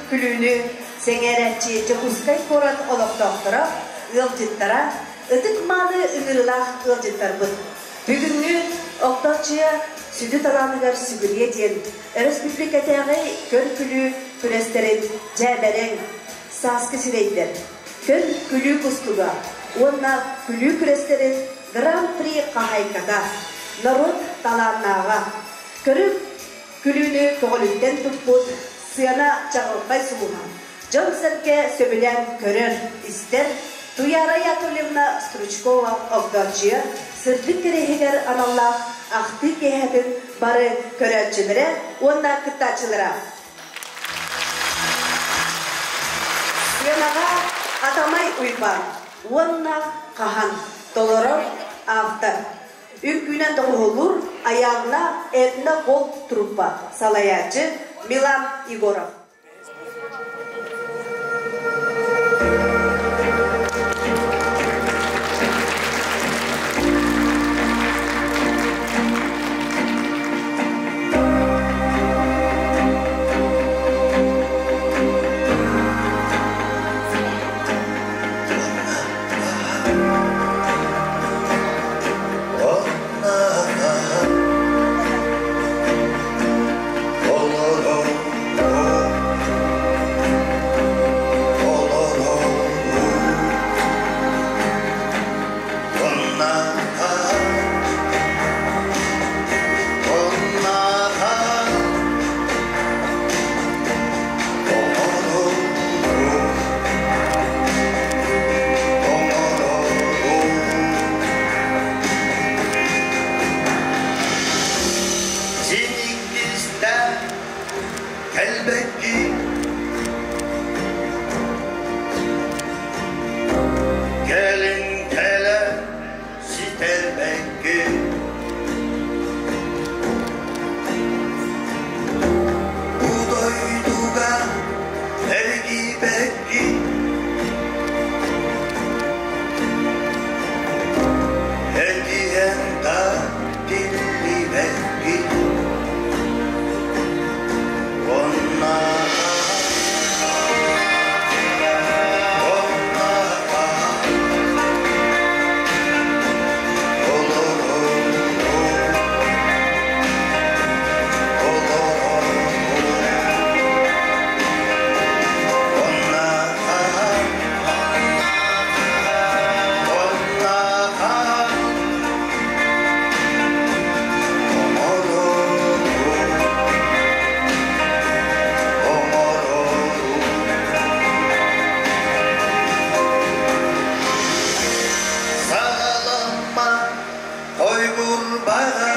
Күлүүнү сэҥээрээччи Дьокуускай куорат олохтоохторо, ыалдьыттара, ытык-мааны ыҥырыылаах ыалдьыттарбыт! Бүгүҥҥү Огдооччуйа сүдү талааныгар сүгүрүйэ диэн өрөспүүбүлүкэтээҕи көр-күлүү күрэстэрин дьээбэрэҥ, сааскы сирэйдэр, көр-күлүү кустуга уонна күлүү күрэстэрин Гран-при хаһаайката, норуот талааннааҕа, көрүҥ Күлүүнү көҕүлүттэн туппут сыана чаҕылхай сулуһа, дьон-сэргэ сөбүлээн көрөр, истэр Туяра Яковлевна Стручкова Огдооччуйа сырдык кэриэһигэр аналлаах ахтыы киэһэтин бары көрөөччүлэрэ уонна кыттааччылара. Сыанаҕа Атамай Уйбаан уонна Хаһан толорор автор Үҥкүүнэн доҕуһуоллуур Айаанна этно-фолк труппа салайааччы Милан Егоров. Синиккистэн кэлбэккин Кэлин кэлэ ситэрбэккин Бу дойдуга эргийбэккин Этиһэн да тиллибэккин Оннааҕар оннааҕар олорорум олорорум Оннааҕар оннааҕар оҥорорум оҥорорум Саҕаламма хойгурбаҕа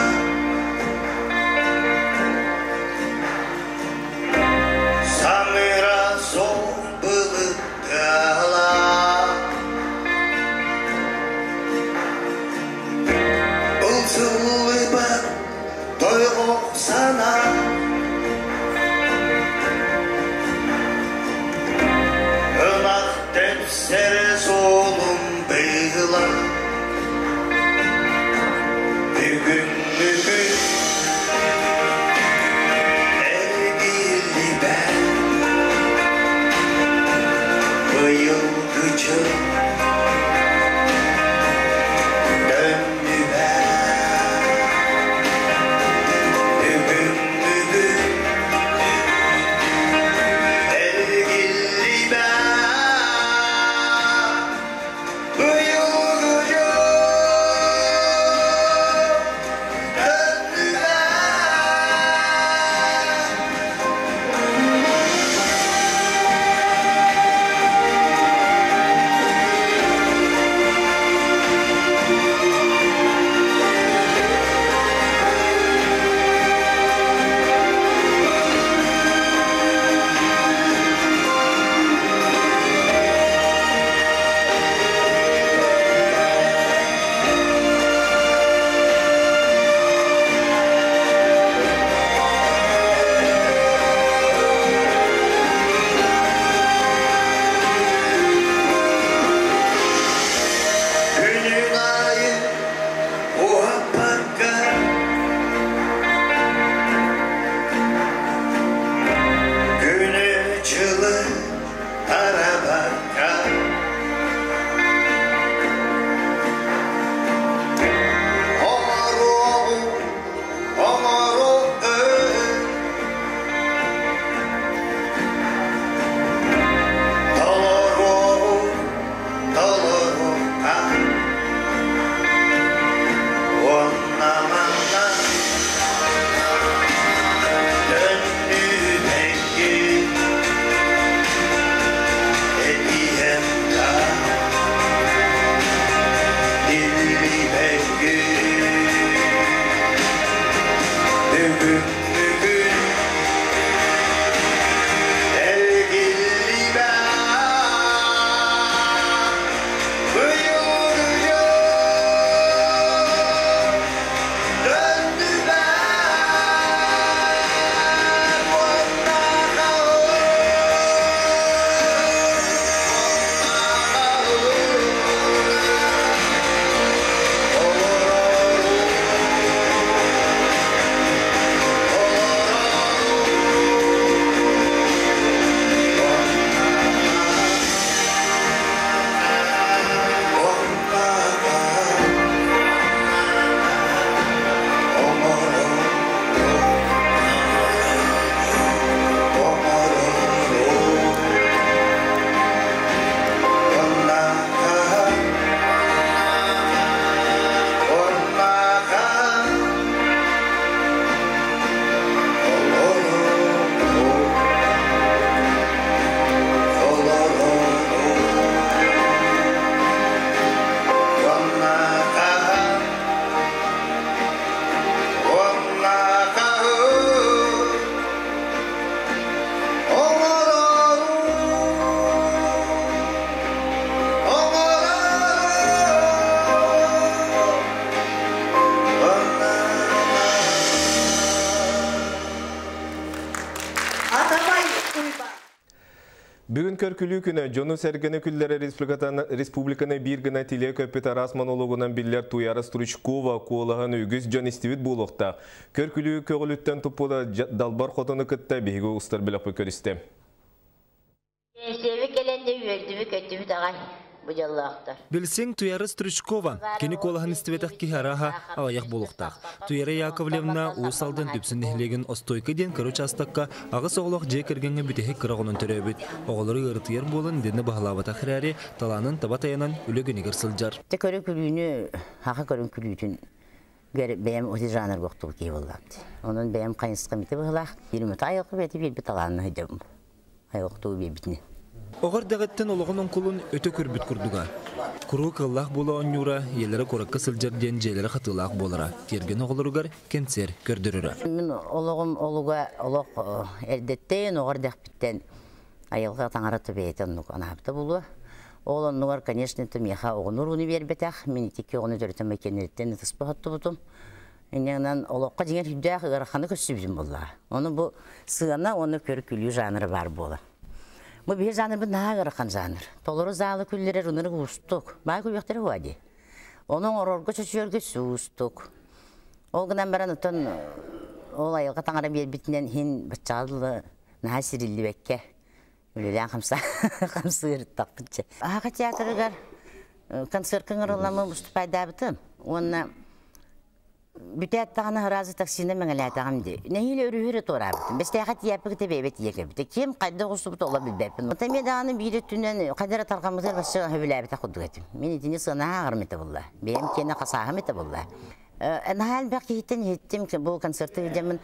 Самыра суох былыттыала Ылсыллыбат тойҕох санаа Ынах тэпсэр суолун быыла Бүгүҥҥү күн эргиллибэт Быйылгы дьыл төннүбэт Бүгүҥҥү күн эргиллибэт Быйылгы дьыл төннүбэт. Тарабакка Оҥоруоҕу оҥоруо Толоруоҕу толоруохха Уонна манна төннүүбэккин Этиһэн да тиллибэккин Бүгүн бүгүн эргиллибэт Быйыл төннүбэт уонна Атамай Уйбаан. Бүгүн көр-күлүү күнэ дьону-сэргэни күллэрэр республиканы биир гына тилийэ көппүт араас монологунан биллэр Туяра Стручкова куолаһын үгүс дьон истибит буолуохтаах. Көр-күлүү көҕүлүттэн туппута Далбар Хотуну кытта биһиги устар бөлөхпүт көрүстэ. Сиэби кэлэн де үөрдүбү көттүбүт аҕай бу дьоллоохтор. Билсиҥ Туяра Стручкова. Кини куолаһын истибэтэх киһи арааһа аҕыйах буолуохтаах. Туяра Яковлевна Уус Алдан Дүпсүн нэһилиэгин Остуойка диэн кыра учаастакка аҕыс оҕолоох дьиэ кэргэҥҥэ бүтэһик кыра оҕонон төрөөбүт. Оҕолору ыарытыйар буолан итиннэ баһылаабатах эрээри, талаанын таба тайанан үлэ күнүгэр сылдьар. Те көрү күлүүнү, хаха көрүн күлүүтүн бэйэм ути жанр гоқтугу киһи буоллаам. Онон бэйэм хайысхам ити быһылаах. Биирим айылҕа бэйэтэ биэрбит талаанна сылдьабын. Айылҕа биэрбитини. Оҕо эрдэҕиттэн олоҕун оҥкулун өтө көрбүт курдуга. Куруук кыаллаах буола оонньуура, ийэлэрэ куоракка сылдьар диэн дьиэлэрэ хатыылаах буолара, тиэргэн оҕолоругар кэнсиэр көрдөрөрө. Мин олоҕум олуга олох эрдэттэн, оҕо эрдэхпиттэн айылҕа таҥара бэйэтэ оннук анаабыта буолуо. Ол оннугар, конечно, миэхэ оҕону урууну биэрбэтэх, мин итикки оҕону төрөтөн кэнниттэн ытыспа хоттубутум. Инньэнэн олоххо дьиҥэр сүрдээх ыараханы көрсүбүтүм буоллаҕа. Ону бу сыана уонна көр-күлүү жанры баар буола. Бу биһи жанрбыт наһаа ыарахан жанр. Толору залы күллэрэр ынырык уустук. Баай күлүөхтэрэ буа дии. Ону оҥорорго чочуйарга уустук. Ол гынан баран оттон ол айылҕа таҥара биэрбитинэн иһин баччаҕа наһаа сириллибэккэ үлэлээн хамсыыртахпыт. Аха театрыгар концертка ыҥырылламмын выступайдаабытым. Уонна бүтээт даҕаны ыраазы таксина мэҥэлээтэҕим дии. Нэһиилэ өрүһүрэ туораабытым. Бэстээхэ тиийээппит бэйэбит тиийэ кэлбитэ. Ким хайдах устубута ола билбэппин. Оттон эмиэ даҕаны биир өттүнэн хайда эрэ тарҕаммытыгар бачча сөбүлээбитэх курдук этим. Мин итини сыанаһа ааҕарым этэ буолла. Бэйэм киэнэ хасааһым этэ буолла. Наһаа элбэх киһиттэн иһиттим бу концерты видемин.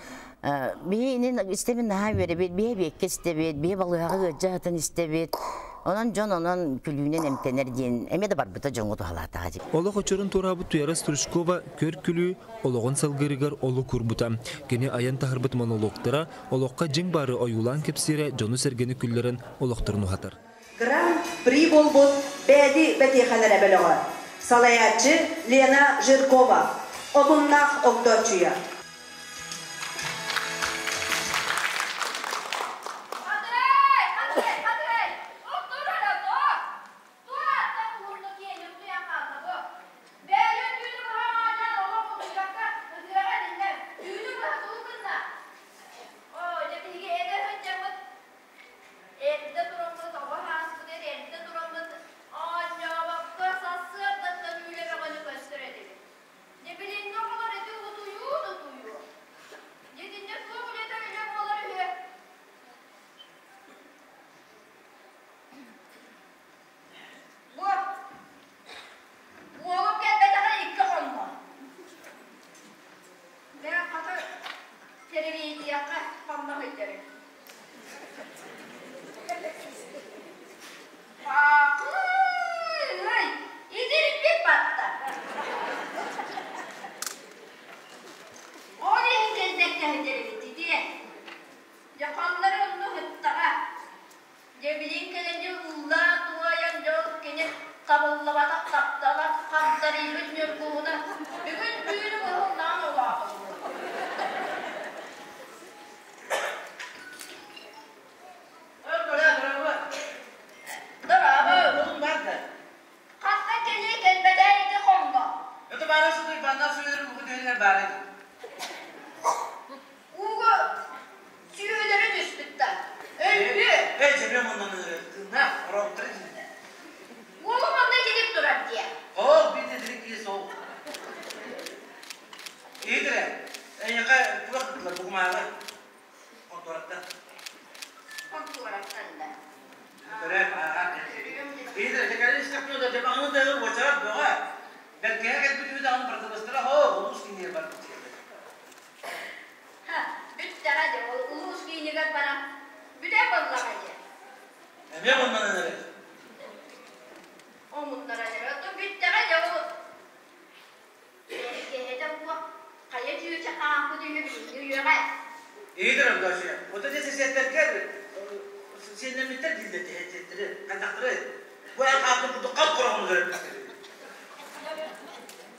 Биһи инин истэбин наһаа үөрэбит, биһи биэккэ истэбит, биһи балыыһаҕа ыалдьа сытан истэбит. Онон дьон онон күлүүнэн эмтэнэр диэн эмиэ да барбыта дьоҥҥо туһалаатаҕа дии. Олох очурун туораабыт Туяра Стручкова көр-күлүү олоҕун салгыырыгар олук уурбута. Кини айан таһарбыт монологтара олоххо дьиҥ баары ойуулаан кэпсиирэ дьону-сэргэни күллэрэн олохторун уһатар. Гран-при буолбут Бээди бэтиэхэлэрэ бөлөҕө. Салайааччы Лена Жиркова. Омуннаах огдооччуйа. Дьэ билин кэлэн дьэ ыллаан-туойан дьол кини табыллыбатах таптала хагдарыйбыт ньургуһуна бүгүн түүнү быһыллаан улаатыллыбыт. Дорообо. Хантан кэлиэ кэлбэтэ ити хонно. Ууга сүөһүлэрэ түспүттэр. Өлбү. Уолум онно итинник турар диэ. Хонтуораттан да. Ха, бүттэҕэ дьэ ол улуус киинигэр баран бүтэр буоллаҕа дьэ. Омуннара дьэ, оттон бүттэҕэ дьэ ол киэһэтэ уох хайа чүөчэ хаампыт үһү билиҥҥи үйэҕэ.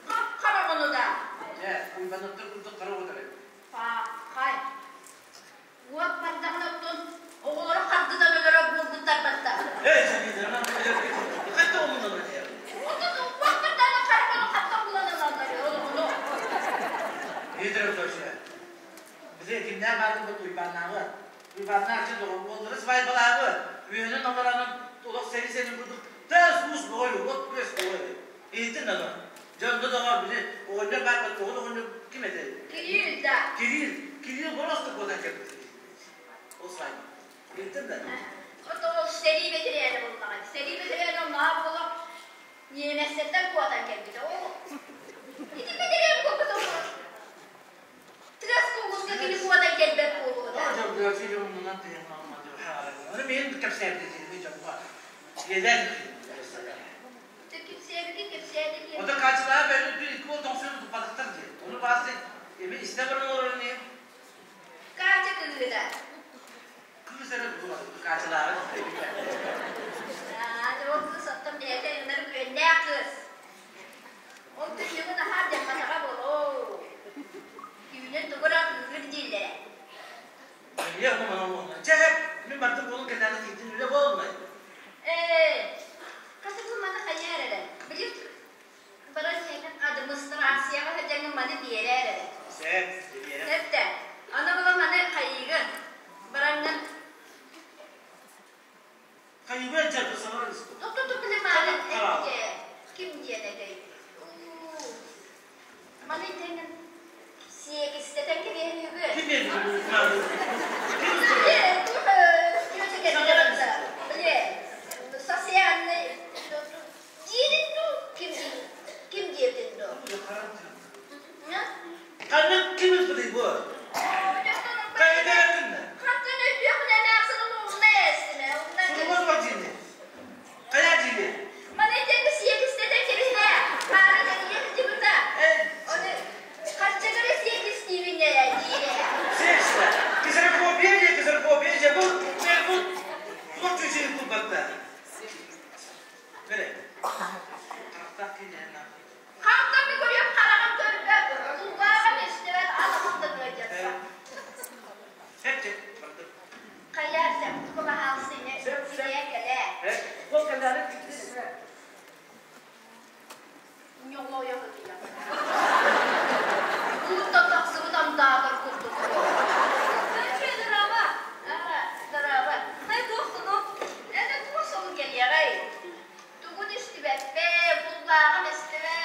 Хап-хараҕыны да. Паахай. Уот бардаҕына оттон оҕолоро хардыдан өлөрө буолбуттар батта. Оттон уот бардаҕына хараҕыны хаттан булан ылаллар ону. Кирилл да. Ото ол сэрии бэтэрээнэ буоллаҕа. Сэрии бэтэрээнэ оннооҕо буола ньиэмэстэртэн куотан кэлбитэ. Ол ити бэтэрээн буолбут тыас куугуска кини куотан кэлбэт буолуо да. Кэпсээбити кэпсээти Катя кыыһыта. Аа, дьэ ол кыыс оттон бэйэтэ ынырык үөннээх кыыс. Ол түннүгүн аһаар дьамматаҕа буолуо. Түүнүн тугу эрэ атыылыыр дииллэрэ. Ээ, хасыгын маны хайаар эрэ. Били баран иһэҥҥин администрацияҕа сылдьаҥҥын маны биэрээр эрэ. Эттэ, аны була маны хайыыгын? Бараҥҥын Ту-ту-ту били мааны ким диэн этэй? Маны итэҥҥин сиэкистэтэн кэбиһэн үһүгү. Били, социальный диирин дуу, ким ким диэбитин дуу? Хантан өйдүөхүнэ эмээхсин умна эстимэ, умна Маны итинник сиэкистэтэн кэбиһинэ, хаары дьэнийэ сылдьыбыта. Ону харчыгара сиэкистиибин эрэ диирэ. Хантан да көрүөх хараҕым көрбөт, кулгааҕым истибэт, атаҕым да ыалдьар. Хайа, тугу баһаалысыны сиэ кэлээ. Ньоҕойо ытыйар. Ууттан тахсыбыт андаатар курдук. Дорообо. Дорообо. Это туох солун кэлиэҕэй? Тугун истибэппэ, кулгааҕым истибэт.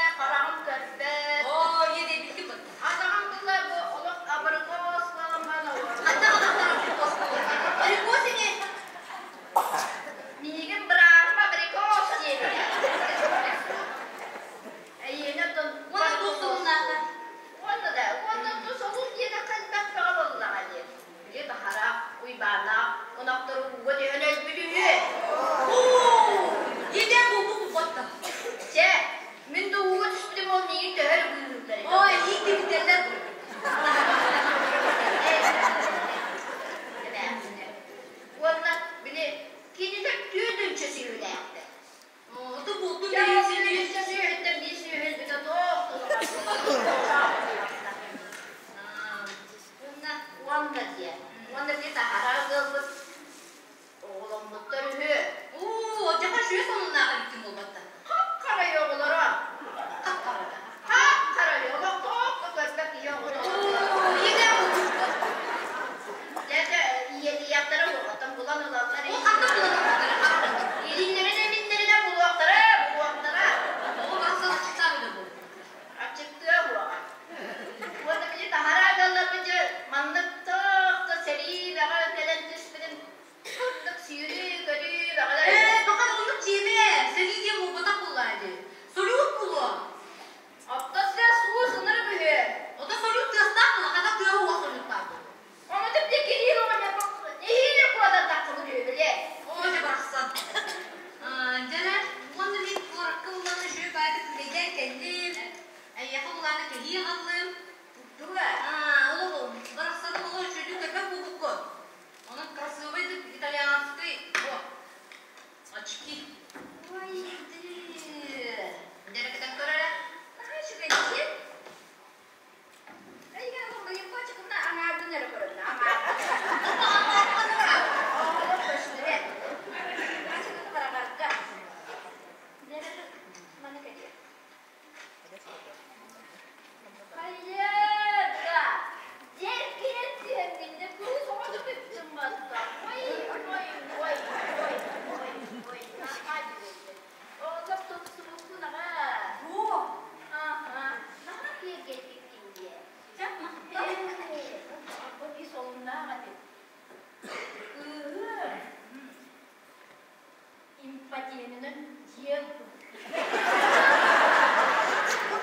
Тиийэн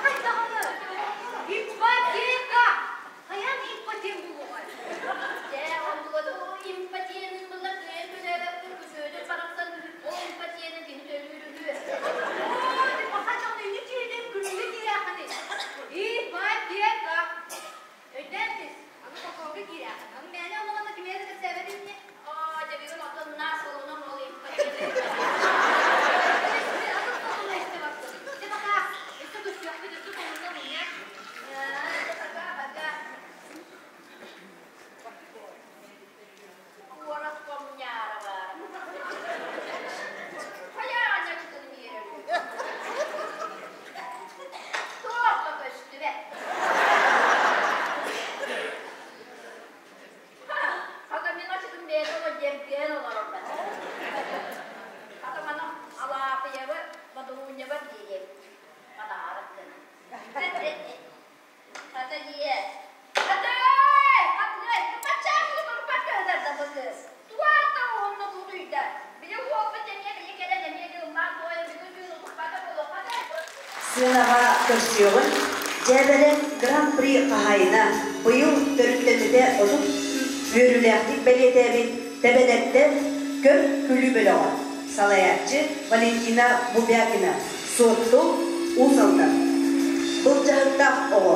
Хайдаҕына ипотека! Хайаан ипотека буолуоҕай? Дьэ, оннуга импотенын була кыайан төлөөбөккүн күсүөтүн барахсан ол импотенын кини төлүүр үһү. Оо, баха дьон ини дьиэтин күлүүгэ киирээххиний. Ипотека! Өйдөөн түс, аны токоорго киирээххин. Аны мээнэ олоҕунна кимиэхэ да кэпсээбэт инни. Оо, дьэ бүгүн оттон наас олунан ол импотенын. Атын солуну истэ бардым. Дьэ пока, өссө көрсүөхпүт, өссө солунна мунньа. Дьэ пока, пока. Куорат коммуняра баар. Хайаан ачытын биэрэр. Туох да көстүбэт. Хата мин ачытым бэйэтэ олор дьэргээн олорор Хата маны Алаапыйабы Бодуруунньабар диэриэм. Манаарык гына. Хата дьиэ. Хатай! Хатлай! Баччаакылы турбакка ыдарда бу кыыс. Туата уонна тутуйда. Били уолбут эмиэ били кэлэн эмиэ дьылмаан туойан бүгүн түүн утуппата буолуохха да. Сыанаҕа көрсүөҕүн Дьээбэлэн Гран-при хаһаайына быйыл төрүттэммитэ 30 үөрүүлээхтик бэлиэтээбит Тэбэнэттэн Көр күлүү бөлөҕө, салайааччы Валентина Бубякина, Суотту, Уус Алдан. Былдьаһыктаах оҕо.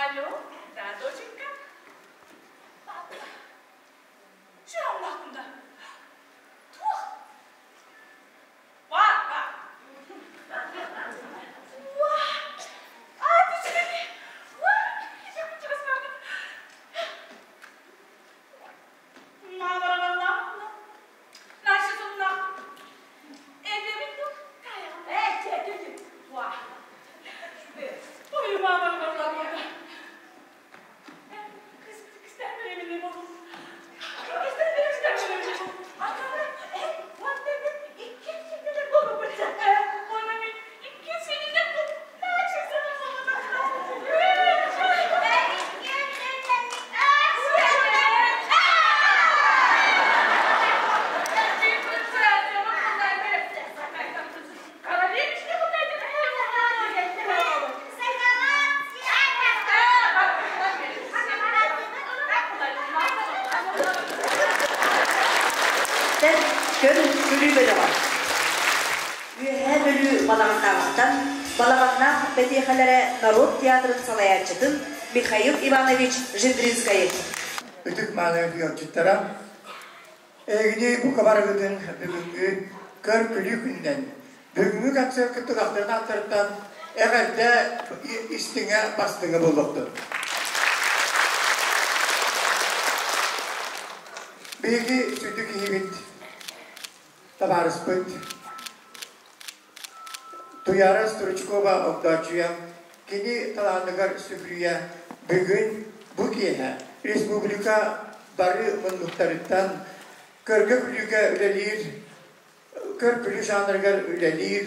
Алло, да, доченька? Папа, Чамлахында. Тух. Папа. Көр күлүү бөлөҕө. Үөһээ Бүлүү Балаҕаннааҕыттан Балаҕаннаах бэтиэхэлэрэ норуот театрын салайааччытын Михаил Иванович Жидринскайы. Ытык мааны ыалдьыттара, эһигини бука барыгытын бүгүҥҥү көр күлүү күнүнэн, бүгүҥҥү концерт кыттыгахтарын ааттарыттан эҕэрдэ истиҥэ бастыҥа буолуохтун. Биһиги сүдү киһибит, табаарыспыт Туяра Стручкова Огдооччуйа кини талааныгар сүгүрүйэ бүгүн бу киэһэ республика бары муннуктарыттан көргө-күлүүгэ үлэлиир, көр-күлүү жанрыгар үлэлиир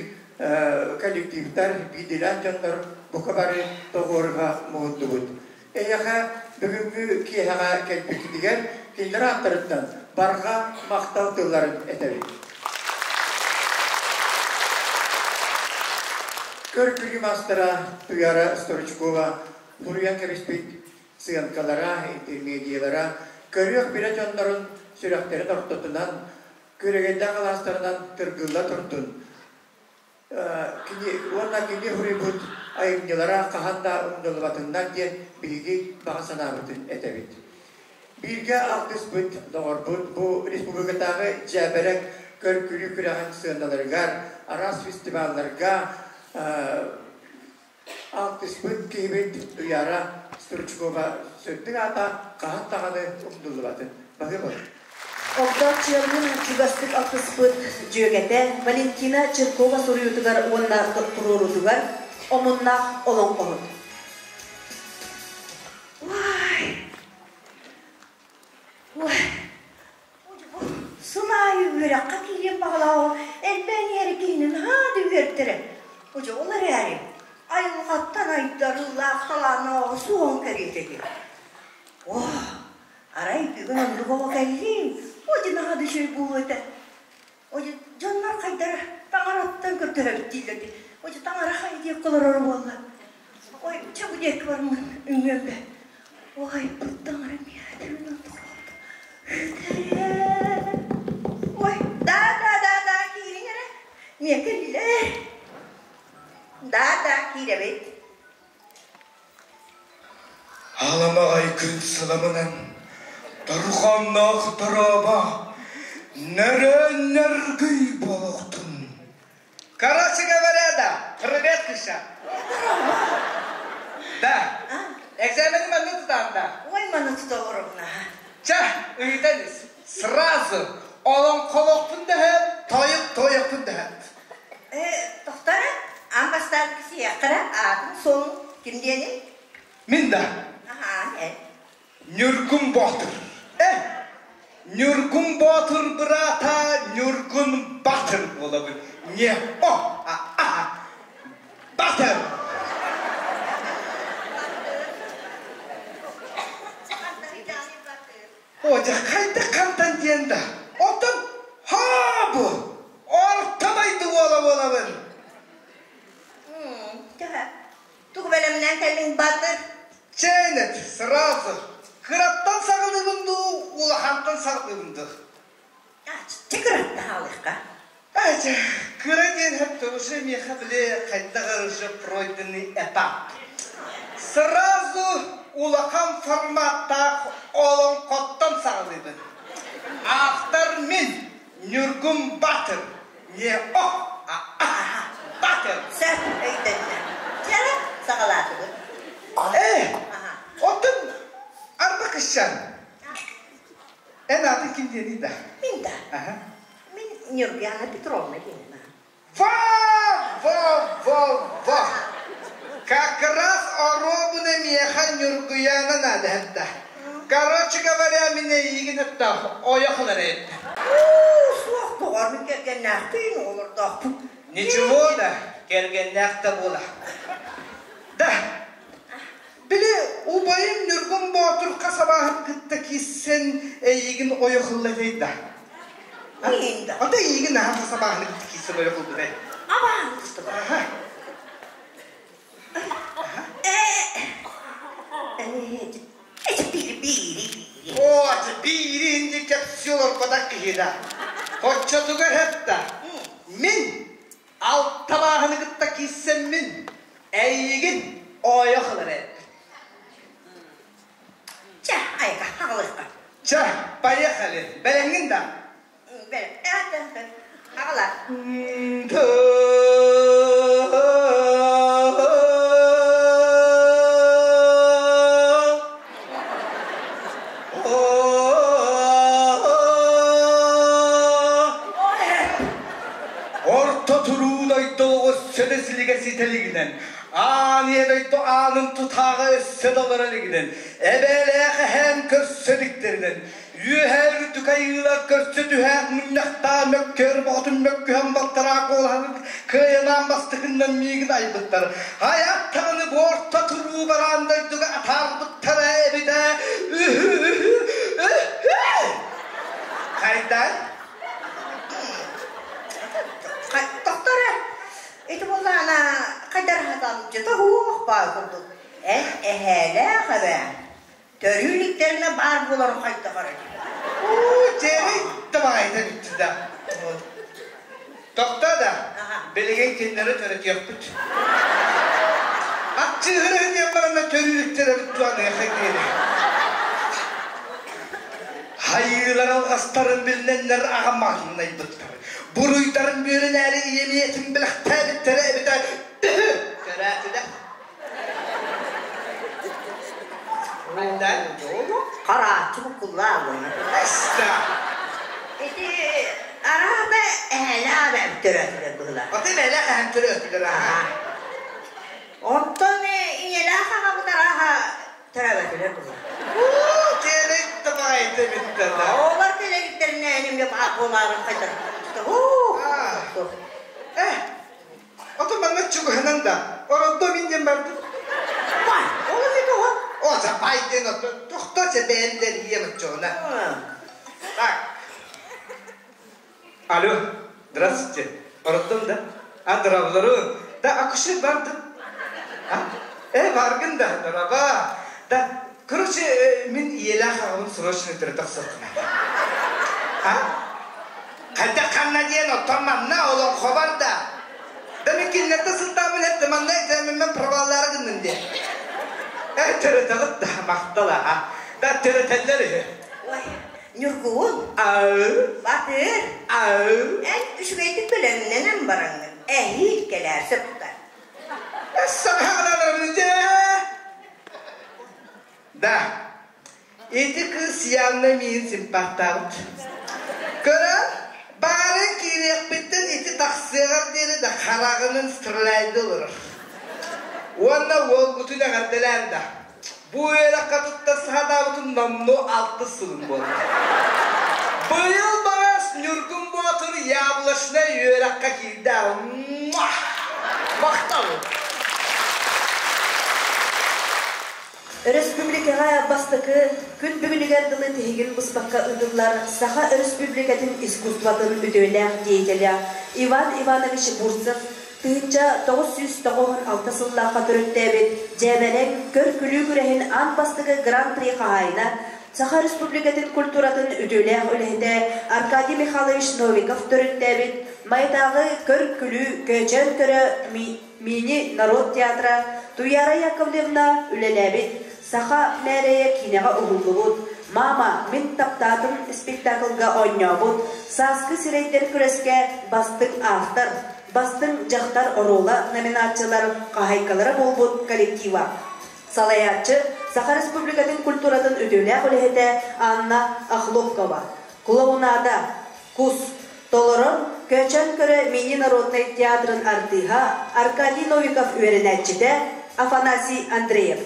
коллективтар, биирдиилээн дьоннор бука бары тоҕуоруһа муһуннубут. Эһиэхэ бүгүҥҥү киэһэҕэ кэлбиккитигэр кинилэр ааттарыттан барҕа махтал тылларын этэбит. Көр-күлүү маастара Туяра Стручкова суруйан кэбиспит сыанкалара, интермедиялара көрүөх билэ дьоннорун сүрэхтэрин ортотунан, күөрэгэйдээх алаастарынан тыргылла турдун. Кини уонна кини суруйбут айымньылара хаһан да умнуллубатыннар диэн биһиги баҕа санаабытын этэбит. Бииргэ алтыспыт доҕорбут бу республикатааҕы дьээбэрэҥ көр-күлүү күрэҕин сыаналарыгар, араас фестивалларга алтыспыт киһибит Туяра Стручкова сырдык аата хаһан даҕаны умнуллубатын. Баһыыба. Огдооччуйалыын чугастык алтыспыт дьүөгэтэ Валентина Чиркова суруйуутугар уонна туруоруутугар омуннаах олоҥхоһут. Ой, ой, сыл аайы үөрэххэ киириэн баҕалааҕы элбээн иһэр киһини наһаа да үөртэрэ. Одьо ол эрээри айылҕаттан айдарыылаах талааннааҕы суоҕун кэриэтэ дии. Оо, арай бүгүн оннук оҕо кэллиин, одьо наһаа да үчүгэй буолуо этэ. Одьо дьоннор хайдара таҥараттан көрдөһөбүт дииллэр дии. Одьо таҥара хайа диэккэ олорор буолла. Ой, чэ бу диэки барыммын үҥүөм бэ. Ой, бу таҥара миэхэ түүнүн Ой, да, да, да, да, киириҥ эрэ. Миэхэ кэллилэр. Да, да, киирэбит. Аламаҕай күн сыламынан дорҕоонноох дорообо, нөрөөн-нөргүй буолуохтун. Короче говоря, да, привет, Кыша. Да. Экзамени манна тутаан да. Ой, манна тута олоробуна. Чэ, ыйытан ис. Сразу олоҥхолохпун дэһэт, тойук тойохпун дэһэт. Э, тохтора, аан бастаан кисиэххэрэ аатын суолун ким диэний? Мин да. Аха, э. Ньургун Боотур. Э, Ньургун Боотур быраата Ньургун Батыр буолабын. Не о, а а. Батыр. О, дьэ, хайда хантан диэн да. Сразу. Кыраттан саҕалыыбын дуу, улахантан саҕалыыбын дуу? Чэ кыраттан хаалыахха. Ээ, кыра диэн сөптө уже миэхэ били хайдах эрэ уже пройденный этап. Сразу улахан форматтаах олоҥхоттон саҕалыыбын. Автор мин, Ньургун Батыр. Не о, а а, Батыр. Сөп, өйдөннө. Чэ, саҕалаатыбыт. Ээ, оттон арба кыщан. Эн аатын ким диэний да? Мин да. Мин Нюргиана Петровна диэним. Ва, ва, ва, ва! Как раз оруобуна миэхэ Нюргуяна надо да. Короче говоря, мин эйигин этта ойох ылар эбиппин. Суох доҕор, мин кэргэннээхпин, оҕолордоохпун. Ничего да, кэргэннээх да буола. Да, Били убайым Ньургун Боотур хас абааһын кытта киирсэн эйигин ойох ылла этэй да? Мин да. Ата эйигин наһаа хас абааһыны кытта киирсэн ойох ылбыт ээ. Абааһын кытта. Аха. Э, бири бири. Оо, биири инди кэпсии олорботах киһи да. Оччотугар хэтта. Мин алтабааһыны кытта киирсэммин эйигин ойох ылар эбиппин. Чэ, айка, хаҕалыахха. Чэ, поехали. Бэлэҥҥин да? Бэлэм. Хаҕала. Орто туруу дойду өссө да силигэ ситэ илигинэн, аан ийэ дойду аанын тутааҕа өссө да олоро илигинэн, эбээлээх эһээм көрсө иликтэринэн, үөһээ үрдүк айыылар көрсө түһээх мунньахтаан мөккүөр боҕотун мөккүһэн балтараа куолаһын кыайанаан бастакыннан миигин айбыттар. Айааттаҕыны бу орто туруу бараан дойдуга атаарбыттара эбитэ үһү Хайдан? Тохтор ити буоллаҕына хайдар хатамчыта уох баар курдук. Эн эһээлээх эбээ. Төрүү иликтэринэ баар буоларын хайдах эрэ. Уу, дьиэри табаҕайда бүттү да. Тохтоо да, билигин кинилэри төрөтүөхпүт. Аччыыһырыһын диэн баранна төрүүлүктэр эбит туаныаха диэри. Хайыылар алҕастарын биллэннэр аҕам маҕаһыыннайбыттар. Буруйдарын бүөрүнээри ийэмиэтин бэлэхтээбиттэрэ эбитэ үһү көрөөтүлэр. Харааччы буккуллаабын. Эста! Ити араата эһэлээх эбэм төрөөтүлэр быһыылаах. Аты бэлэх эһэм төрөөтүлэр аха. Онтон ийэлээх аҕабыт арааһа төрөөбөтүлэр быһыылаах. Уу, тиэрэй табаҕайда бүттэ да. Олар кэлэбиттэринээн эмиэ баар буолаарын хайдар. Уу! Э, Ото манна чугаһынан да, ороддо мин диэн бардым. Бай, ол эмиэ тоҕо? О, бай диэн ото тохто сэбээн диэн оччоҕуна. Так. Алло, здравствуйте. Ороттум да? А, доробларым. Да, акушер бардым. А? Э, баргын да, дороба. Да, короче, мин ийэлээх аҕабын срочно төрөтө охсуоххуна. А? Хайдах ханна диэн оттон манна олоҥхобор да. Да мин кинилэртэн сылтаабын эттэ манна экзаменмын проваллаары гынным диэн. Э, төрөтөҕүт да, махтал аха. Да төрөтөллөр үһү. Ой, Ньургуун, Ау, Батыр, ау. эн үчүгэйдик бэлэмнэнэн бараҥҥын, эһиил кэлээр сөптө. Да, ити кыыс явно миин симпаттаабыт. Көрөн, баарын киириэхпиттэн ити тахсыаҕар диэри да хараҕынан стреляйды олорор. Уонна уолгутун эҕэрдэлээн да. Бу үөрэххэ тутта саатаабытын номнуо алтыс сылын буолла. Быйыл баҕас Ньургун Боотур яблочнай үөрэххэ киирдэ. Махтал! Өрөспүүбүлүкэҕэ бастакы күн бүгүнүгэр дылы тиһигин быспакка ыытыллар Саха Өрөспүүбүлүкэтин искусствотын үтүөлээх деятелэ Иван Иванович Бурцев 1996 сыллаахха төрүттээбит Дьээбэлэҥ көр-күлүү күрэһин аан бастакы Гран-при хаһаайына, Саха Республикатын культуратын үтүөлээх үлэһитэ Аркадий Михайлович Новиков төрүттээбит Майатааҕы көр-күлүү Көөчөөн көрө мини народ театра Туяра Яковлевна үлэлээбит Саха мээрэйэ киинэҕэ уһуллубут «Мама, мин таптаатым» спектаклга оонньообут «Сааскы сирэйдэр» күрэскэ бастыҥ автор, бастыҥ дьахтар оруола номинациялар хаһаайкалара буолбут коллектива. Салайааччы Саха Республикатын культуратын үтүөлээх үлэһитэ Анна Охлопкова. Клоунада, Кус, толорон Көөчөөн көрө мини-народнай театрын артыыһа Аркадий Новиков үөрэнээччитэ Афанасий Андреев.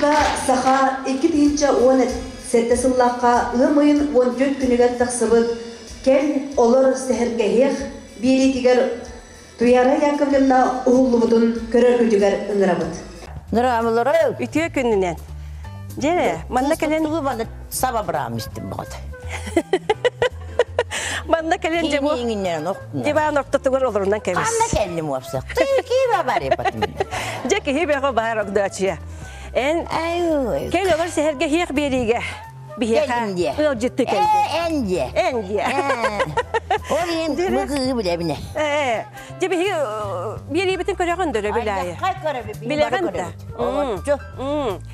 Республика Саха 2017 сыллаахха ыам ыйын 14 күнүгэр тахсыбыт Кэл, олор сэһэргэһиэх биэриитигэр Туяра Яковлевна уһуллубутун көрөргүтүгэр ыҥырабыт. Нурамылары Үтүө күнүнэн. Дьэ, манна кэлэн саба быраам истим боҕот. Манна кэлэн дьэ бу диван ортотугар олорунан кэбис. Ханна кэллим уопса. Киһи баар епатым. Дьэ киһи бөҕө баар огдоочуйа. Эн кэл олор сэһэргэ хиэх биэриигэ биһиэхэ ыалдьытты кэлди. Эн диэ. Эн диэ. Ол иһин бу кыыһы билэбинэ. Дьэ биһиги биэриибитин көрөҕүн дөрө билээйи. Билэҕин да. Олоччу.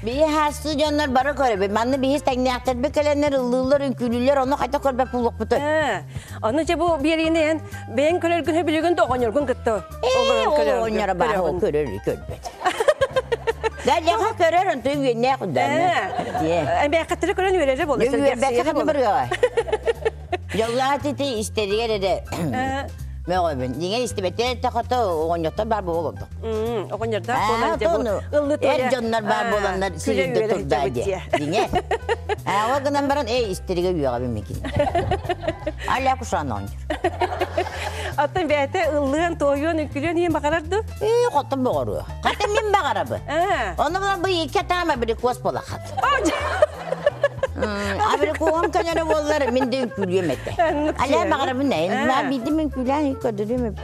Биһи хаасты дьоннор бары көрөбүт. Манна биһи тэҥнээхтэрбит кэлэннэр ыллыыллар, үҥкүүлүүллэр, ону хайта көрбөт буолуохпутуй? Ону дьэ бу биэриини эн бэйэҥ көрөргүн билигин да оҕонньоргун кытта олорон көрөргүн. Оҕонньоро баар ол көрөр көрбөт. Дальяха көрөр онтон үөннээх удааны. Эмээххэттэри көрөн үөрэрэ буолар. Үөрбэккэ ханна барыаҕай? Дьоллоох ити истэригэр эрэ мөҕөбүн. Дьиҥэр истибэттэр эттэххэ оҕонньоттор баар буолуо Оҕонньордоох буолан дьэ бу ыллы Эр дьоннор баар буоланнар сирирдэ турдаа диэ. Дьиҥэр. Ол гынан баран эй истэригэ үөҕэбин микин. Аля кушан оонньуур. Оттон бэйэтэ ыллыан, туойуон, үҥкүлүөн иһин баҕарар дуу? Ээ, хотон боҕоруо. Хата мин баҕарабын. Ону булан бу икки атаам абрикос буолахат. Абрикоһум көнөрө буоллар мин да үҥкүүлүөм этэ. Аля баҕарабын ээ. Биирдэ үҥкүүлээн көрдөрүөм эбит.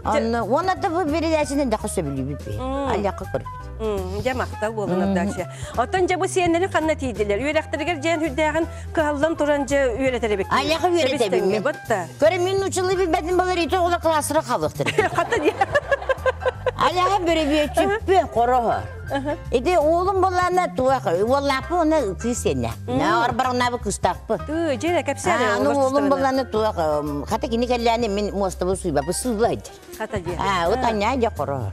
Онно уонна да бу передачаны да сөбүлүүбүт би. Аллахха көрбүт. Дьэ махтал буолун Авдачья. Оттон дьэ бу сиэннэрин ханна тиийдилэр? Үөрэхтэригэр дьээн үрдээҕин кыһаллан туран дьэ үөрэтэр эбиккин. Аллахха үөрэтэбин мин. Көрө мин учулы билбэтин болар ити оҕолор классыра халыктыр. Хата дии. Аллаха бөрөбүөччүппү хороһо. Ити уолум боллаана туох уоллаахпы уонна кыыс сиэннэ. Арбарҕнаабы кыыстаахпы. Тыы, дьэ кэпсээн. Аны уолум боллаана туох хата кини кэллээни мин муостабы сууйбаппы сыылла сылдьар. Хата дии. Аа, вот анньаа дьэ хороһор.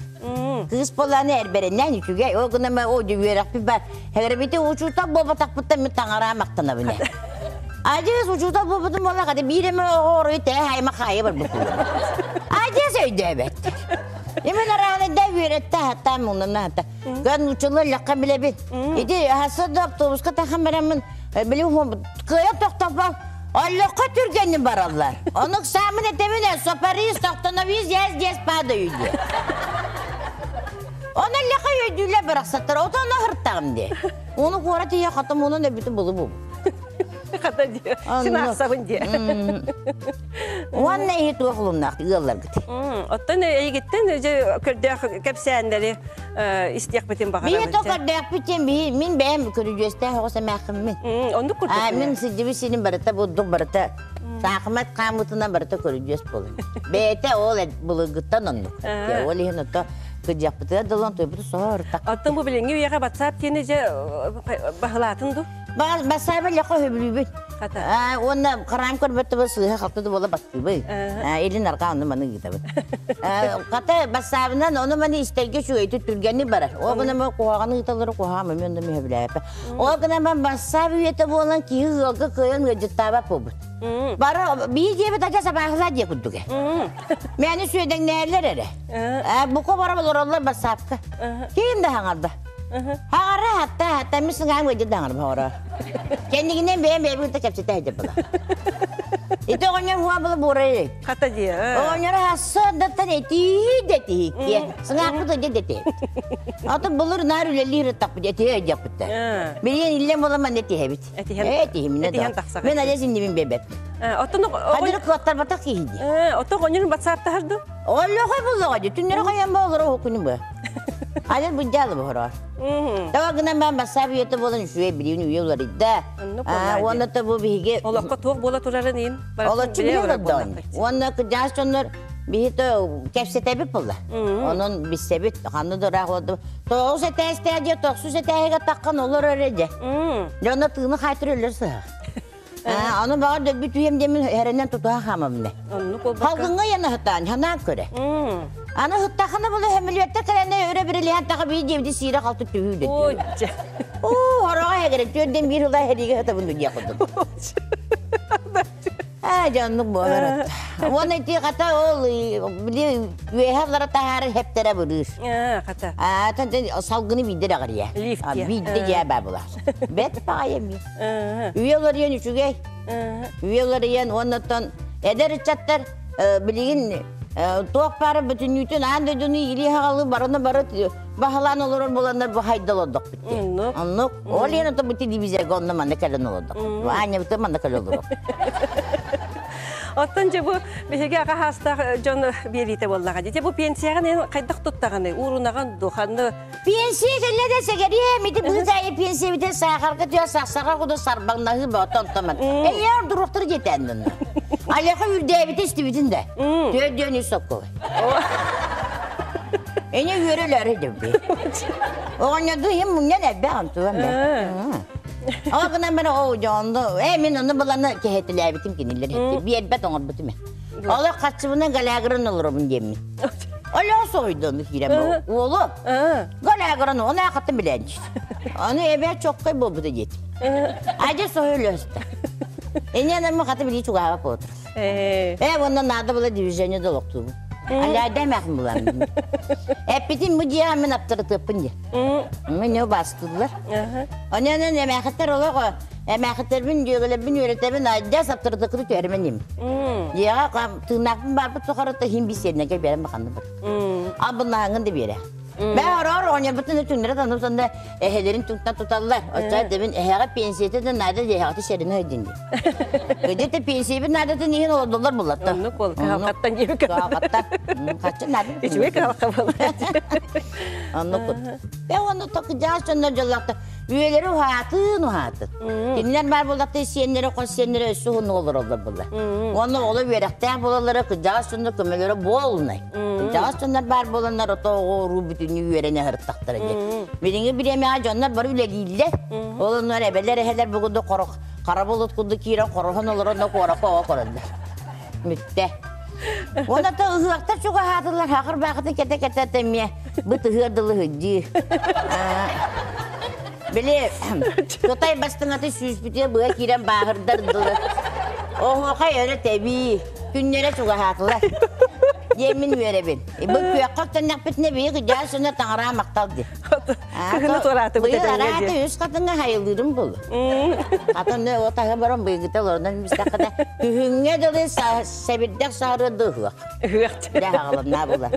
Кыыс боллаана эрбэрэннээн үчүгэй. Ол гынан о үөрэхпит бар. Хэгэрбити учуутал буолбатахпыттан мин таҥараа махтанабын. Адьас учуутал буолбутум буолла хата биир эмэ оҕо оройу тээ хайма хаайа барбыт. Адьас өйдөөбөт. Именно рано да үөрэтте хаттаан муннана хатта. Көн учулу лакка билебит. Ити хаса да автобуска тахан бараммын били кыайа тохтоппо Аллахха түргэнни бараллар. Ону самын этемине сопарис остановись я здесь падаю диye. Оны лаха өйдүүлер барахсаттар. Отону хыртагым де. Оны куора тие хатым onun өбүтү булу бу. Хата диye. Син ахсабын диye. Уонна иһи туох улуннаах ыалларгыт. Оттон эйигиттен же көрдөөх кэпсээннэри истиэхпитин баҕарабын. Биһи то көрдөөхпүтен биһи мин бэйэм көрүдьүөстээх оҕус эмээххиммин. Оннук курдук. Мин сылдьыбыт сирим барыта бурдук барыта саахымат хаамыытынан барыта көрүдьүөс буолар. Бэйэтэ ол былыргыттан оннук. Ол иһин ото кыдьахпытыгар дылан тойбуту соһор так. Оттон бу билиҥҥи үйэҕэ WhatsApp диэни дьэ баһылаатын дуу? Бассаабы лэхэ хөбүлүүбүт. Уонна хараам көрбөттө сыыһа халты да буола бастыыбый. Илин арҕаа ону маны ыытабыт. Хата бассаабынан ону маны истэргэ үчүгэйдик түргэнник барар. Ол гынан куһаҕаны ыыталлары куһаҕан мөмү онно мүһэбилээппэ. Ол гынан бассаап үйэтэ буолан киһи ыалга кыайан ыалдьыттаабат буолбут. Бары бии диэбит адьас абааһылаа диэ курдук. Мэни сүөдэҥнээллэр эрэ. Бука бара олороллор бассаапка. Ким да хаҥарда. Хаҕара хатта хатта мин сыҥаам ыйдыр да хаҥарым хоҕоро. Кэннигинэн бэйэм бэйэбин кытта кэпсэтэ сылдьар була. Ити оҕонньор хуа була буорай. Хата дии. Оҕонньор хассыардаттан этии да этиһиккиэ. Сыҥаахпыт ыйдыр да этиһэбит. Аты былыр наар үлэлиир ыттахпыт этиһэ ыйдьахпыттар. Билигин иллэҥ буолан манна этиһэбит. Этиһиминэ да. Мен адьас иннибин биэрбэппин. Оттон Хадыры кыаттарбатах киһи дии. Оттон оҕонньорун батсааптаһар дуу? Оллохой буллаҕа дии. Түннэри хайан ба олоро уһуккунум бу. Алер быдьаалы бохороор. Таба гынан баан бассаап үйэтэ буолан үчүгэй билиин үйэ уларыйда. Уонна та бу биһиги Олоххо туох буола турарын иин Олоччу билэн олордоон. Уонна кырдьаҕас дьоннор биһи то кэпсэтэбит буолла. Онон биссэбит ханна да ыраах олордум. Тоҕус этээстээх дьэ тохсус этээһигэ таххан олор эрэ дьэ. Дьонно тыыны хаайтыр өлөр сыһах. Аны баҕар дөлбүт үйэм диэмин эрэнэн тутуһа хаамабын. Халгыҥҥа яна хытаан, ханаан көрө. Аны хыттахына була хөмүлүөттэ кэлэнэ өрө бирилиһэн таха бии диэбити сиирэ халты түһүү дэтти. Оо, хороҕо хэгэрэ түөрден биир ыла хэригэ хытабын диэх курдук. Аа, дьоннук буолар. Уонна ити хата ол били үөһэ таһаарар хептере бырыыр. Хата. Аа, салгыны биирдэ даҕарыйа. Биирдэ дьээ баа була. Бэт баҕайым. Үйэ олоруйан үчүгэй. Үйэ олоруйан уоннаттан эдэр ыччаттар билигин туох баара бүтүннүүтүн аан дойдуну илии хаҕалы барыны бары баһылаан олорор буоланнар бу хайдал олордохпут дии. Оннук. Ол иһин ото бу телевизорга онно манна кэлэн олордох. Аанньабыта манна кэлэн олорор. Оттон дьэ бу биһиги аҕа хаастаах дьон биэриитэ буоллаҕа дии. Дьэ бу пенсияҕын эн хайдах туттаҕыный? Уурунаҕын дуу, ханны? Пенсия кэллэ да сэгэриэм, ити быыс аайы пенсия битэ саахарга түһэ сахсаҕа куду сарбаҥнаһыы бөҕөтө онтоман. Эйээр дуруктары диэтээн Алеха үрдээбитэ истибитин да. Түөрт үс сокколой. Эне үөрөлөөрү дебби. Оҕонньорду иһин мунньан элбэх онтуган бэ. Ол гынан баран оо дьоонду ээ мин ону буланы кэһэтилээбитим кинилэр эти биэрбэт оҥорбутум ээ. Олох хаччыбынан галягырын олоробун диэммин. Олох соһуйду ону киирэн уолу галягырын оны аахаттан билээнчит. Аны эбээ чоккай буолбута диэтим. Адьа соһуй Эне анаммы хата билии чугаһаба буолтур. Ээ уонна наада була движение долоктуубун. Аляйда эмээхин булан. Эппитин бу дьиэҕэ мин аптарытыаппын диэ. Мин не бастылар. Онон эмээхиттэр олох эмээхиттербин дьүөгэлэрбин үөрэтэбин адьас аптарытыкыты түһэрмэн им. Дьиэҕэ тыыннаахпын барбыт тухары хин бисиэннэгэ биэрэн баханны бар. Абыннаһаҥын да биэрэ. Бэ ороор оҕонньорбутун түҥнэрэ танып сонда эһэлэрин туктан туталлар. Оччо дэбин эһэҕэ пенсията да наада эһэҕэ сэрини өйдүн дии. Где-то пенсиябит наадатын иһин олордоллор буллатта. Оннук ол кыһалҕаттан диэбит. Кыһалҕаттан. Хаччы наада. Үчүгэй кыһалҕа буолла. Оннук. Бэ онну токыдьаас дьоннор дьоллоохто үйэлэри уһаатын уһаатын. Кинилэр баар буоллахта сиэннэри хос сиэннэри өссө уһуннук олороллор булла. Уонна оҕолор үөрэхтээх буолаллара кырдьаҕас дьоннор көмөлөрө буолунай. Кырдьаҕас дьоннор баар буоланнар ото оҕо-уруу бүтүннүү үөрэнэ сырыттахтара диэн. Билиҥҥи бириэмэҕэ дьоннор бары үлэлииллэр. Ол оннугар эбэлэр эһэлэр бу курдук хара булут курдук киирэн хороһон олорон куоракка оҕо көрөллөр. Бүттэ. Уонна то ыһыахтар чугаһаатылар хахыр баахытын кэтэ-кэтэ эмиэ бытыһыар дылы сылдьыы. Били Кытай бастыҥаты сүүспүтүгэр быа киирэн бааһырдар дылы. Оһуохай өрө тэбии, күннэрэ чугаһаатылар. Диэммин үөрэбин. Бу күөххэ үктэннэхпитинэ биһиги кыдьаа сына таҥараа махтал дии. Кыһыны туораатыбыт Быйыл араата үс хатыҥҥа хайылыырым булу. Хатын от аһы баран быйгыта олорунан бистэххэ күһүҥҥэ дылы сэбирдэх саарыа да ыһыах. Ыһыах. Дэ хаҕылыннаа була.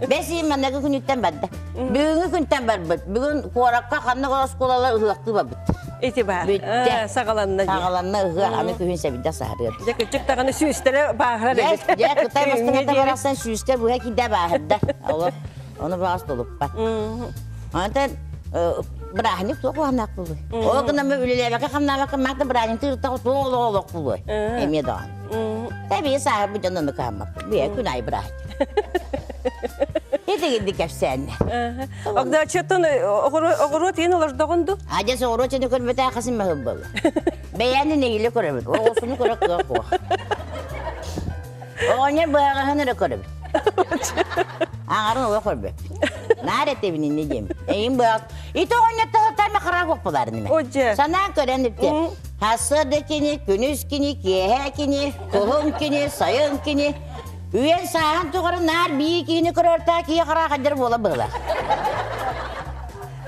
Бэс ый манныгы күнүттэн барда. Бүгүҥҥү күнтэн барбыт. Бүгүн куоракка ханнык оскуолалар ыһыахтыы барбыт. Ити баар. Бүттэ. Саҕаланна дии. Саҕаланна ыһыах аны күһүн сэбирдэх саһарыа. Дьэ кырдьык даҕаны сүүстэрэ бааһырар эбит. Дьэ Кытай бастыҥата барахсан сүүстэр быһа киирдэ бааһырда. Олор ону баҕас тулуппат. Онтон бырааһынньык туох уһанаах буолуой? Ол гынан үлэлээбэккэ хамнаабакка маата бырааһынньык тыыртах туох олох олох буолуой? Эмиэ даҕаны. Тэбии сааһырбыт дьон ону кыһаммаппын. Бүйэ күн аайы бырааһынньык. Итигинди кэпсээннэ. Огдооччуттан оҕуруот иин олордоҕун ду? Адьас оҕуруот сини көрбөтөө хасым маһыл буолла. Бэйэни нэһилэ көрөбүт. Оҕусуну көрө кыах суох. Оҕонньор быһаҕаһын эрэ көрөбүт. Аҥарын олох көрбөппүт. Наар этэбин инни диэм. Эйин быһаҕас. Ити оҕонньор таһыттарма хараах уоппуларын име. Санаан көрөн ипте. Хассыарда кини, күнүс кини, киэһэ кини, куһун кини, сайын кини. Үйэн сааһын тухары наар бии киһини көрөртөө киһи хараах айдар буола быһылар.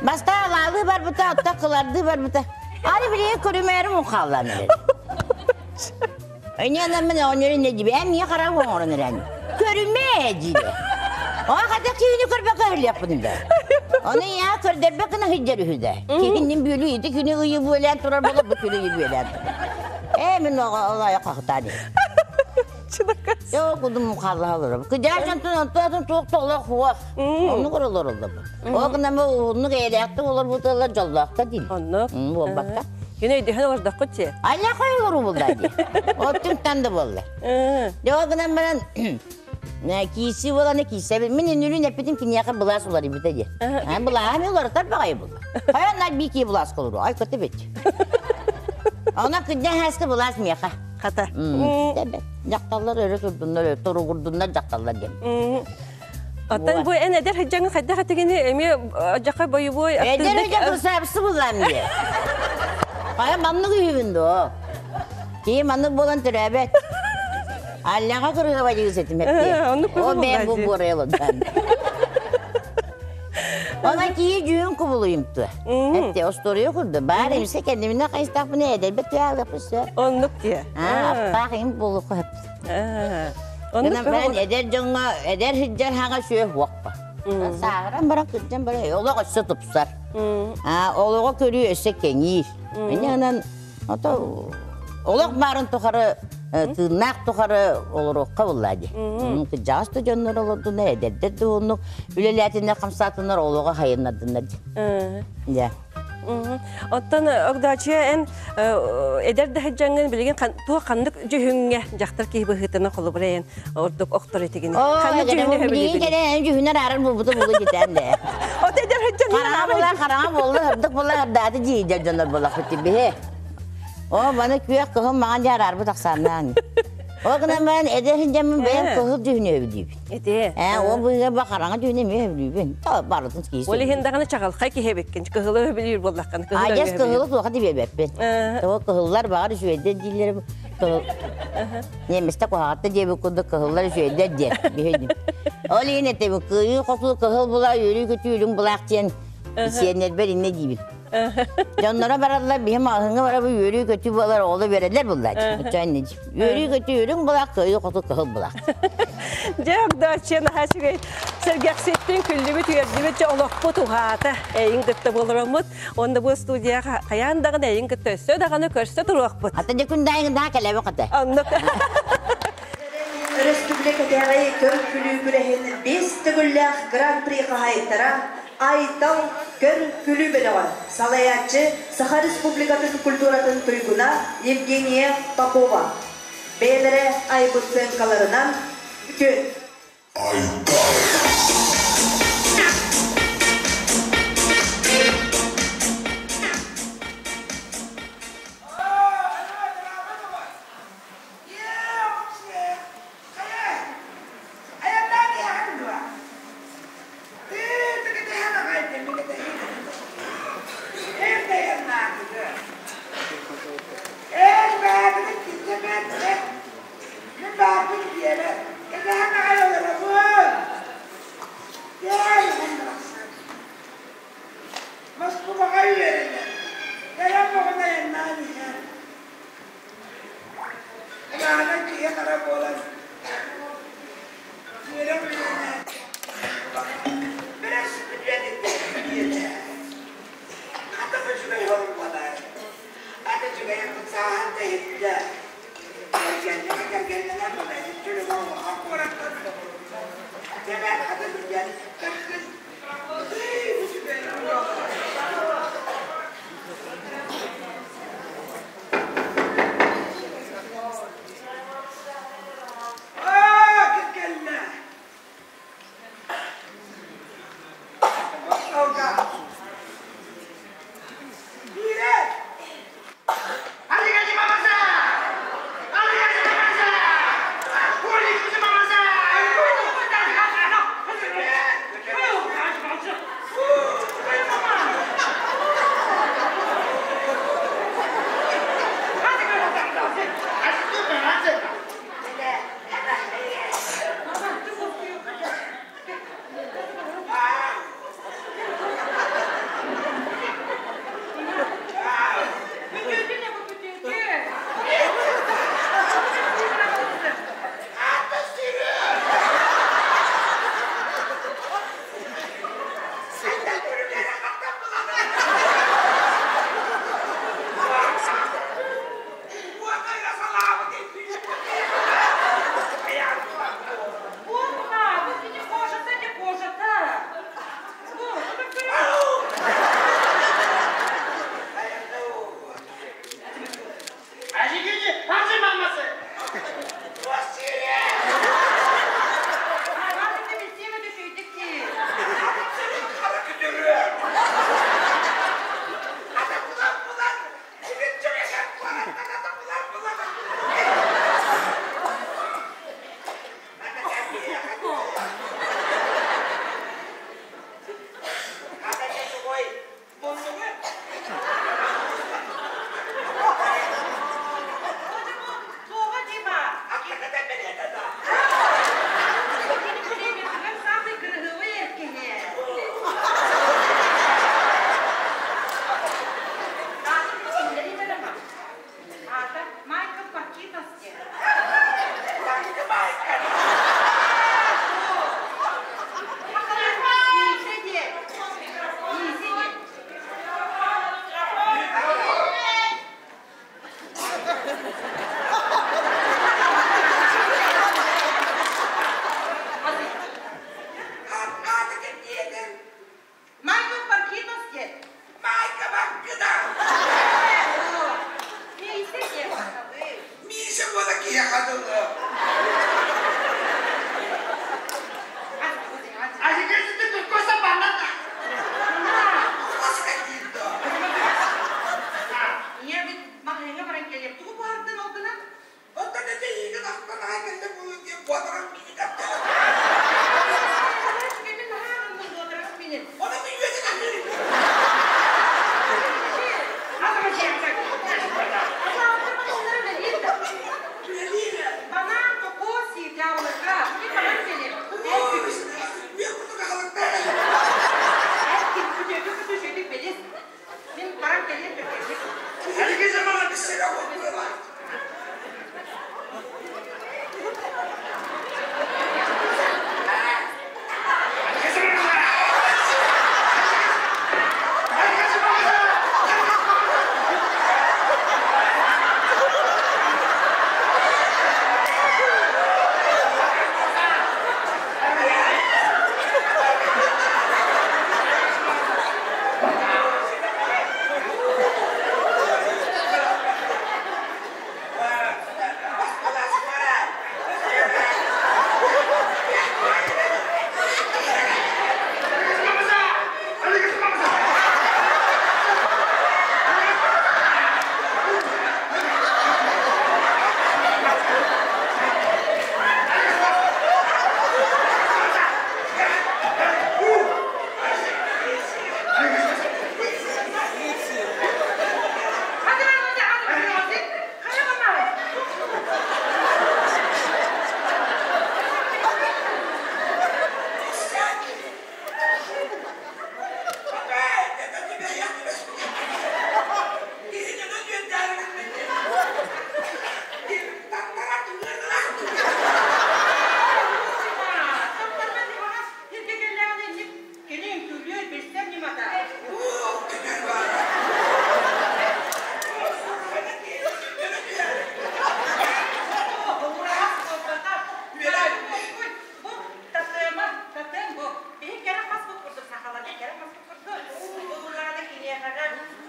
Бастаа алаалыы барбыта, отта кылардыы барбыта. Аны билигин көрүмээрим ухааллаан эрэр. Энньэнэн мин оҕонньору иннэ диби, эн миэ хараах оҥорон эрэн. Көрүмээ диирэ. Оҕо хата киһини көрбөккө өһүллүөхпүн да. Ону ийээ көрдөрбөк гына сылдьар үһү да. Киһиннин бүөлүү ити күнү ыйы бүөлээн турар буола бу күнү ыйы бүөлээн турар. Ээ мин оҕо олайа хахытаан Йоо кудум хааллаһа олоробут. Кыдьаа дьонтон онтон туох да олох хуох. Оннук олороллор. Ол гынан уһуннук эйэлээхтик олорбуталар дьоллоохто диир. Оннук. Буолбакка. Кини өйдөһөн олордоххут дии. Айла хой олоруу булла дии. Оттун да буолла. Дьэ ол гынан баран кииси буоланы киисэбин. Мин үнүрүн эппитим киниэхэ былаас уларыйбыта дии. Былааһы мен уларытар баҕайы булла. Хайан нар бии кии былаас колуру. Ай көтө бит. Она кыдьа хаска былаас миэхэ. Хата. Дьахталлар өрө турдуннар, туругурдуннар дьахталлар диэн. Оттон бу эн эдэр сылдьаҥҥын хайдах этигини эмиэ дьаха бойобуой Эдэр өйдө кырсаабысы буллаам дии. Хайа маннык үһүбүн дуо? Киһи маннык буолан төрөөбөт. Аллаҕа кырыһыба дьыгыс этим эппиэ. О бэм бу буорайылыдан. Она кии дьүүн кубулуйумту. Этте остуоруйа курду. Баар эмсе кэннибинэ хайыстаахпына эдэрбит туяалыппыс. Оннук дии. Аптаах им буолуку хөп. Оннук мен эдэр дьоҥҥо эдэр сылдьар хаҥа сүө хуохпа. Сааһыран баран кырдьан баран олох өссө тупсар. Олоҕо көрүү өссө кэҥиир. Инньэ ото олох баарын тухары тыыннаах тухары олоруохха буллаа дии. Кырдьаҕас да дьоннор олордунар, эдэрдэр да уоннук үлэлээтиннэр, хамсаатыннар, олоҕо хайыннардыннар дии. Дьэ. Оттон Огдоочуйа эн эдэр да сылдьаҥҥын билигин туох ханнык дьүһүҥҥэ дьахтар киһи быһыытынан холобура эн ордук охтор этигин. Ханнык дьүһүнү сөбүлүүгүн? Билигин дьүһүнэр аарар буолбута буолу дитэн дээ. От эдэр сылдьан Хараҥа була, хараҥа буолла, сырдык була, сырдааты дии дьоннор буолахпыт биһи. О, маны күөх кыһыл маҥан дьэ араарбыт ахсааннаан. Ол гынан баран эдэр сылдьаммын бэйэм кыһыл дьүһүнү өбүлүүбүн. Ити. Ээ, ол быыга ба хараҥа дьүһүнү эмиэ өбүлүүбүн. Барытын киһи Ол иһин даҕаны чаҕылхай киһи эбиккин. Кыһылы өбүлүүр буоллаххын. Кыһыл Адьас кыһылы суоха диэбэппин. Тоҕо кыһыллар баҕар үчүгэйдэр дииллэр. Кыһыл Немецте куһаҕатта диэбит курдук кыһыллар үчүгэйдэр диэн биһидим. Ол иһин этэбин кыайыы хотуу кыһыл була үөрүү көтүү үрүҥ булаах диэн сиэннэрбэр иннэ диибин. Дьонноро бараллар, биһи маҕаһыыҥҥа барабы үөрүү-көтүү буолар, оҕолор үөрэллэр буллааччы. Оччо иннэ Үөрүү-көтүү үрүҥ булаах, кыайыы хоту кыһыл булаах. Дьэ, Огдооччуйа наһаа үчүгэй сэргэхситтин, күллүбүт, үөрдүбүт, дьэ олохпут уһаата. Эйин кытта буолараммыт. Уонна бу студияҕа хайаан даҕаны эйин кытта өссө даҕаны көрсө туруохпут. Ата дьэ күн дайыҥ даа кэлэбэ хата. Оннук. Өрөспүүбүлүкэтээҕи көр-күлүү күрэһин биэс төгүллээх гран-при хаһаайыттара Айтал көр-күлүү бөлөҕө, салайааччы Саха Республикатын культуратын туйгуна Евгения Попова. Бэйэлэрэ айбыт сыаҥкаларынан үтүө Москубаҕа үөрэнэр, кэлэн оҕон айаннаан иһэр. Улаанан киһи-хара буолан үөрэх үөрэнээччи Бэрэсипилиэнитэ Хата үчүгэй буолар. Ата үчүгэй сааһын да иһиттэ. Кэргэннэрэ кэргэннэнэн балайын сүрүн улахан куораттан Дьэбэр хата түргэн кыргыз үчүгэй Аа, кэллэ.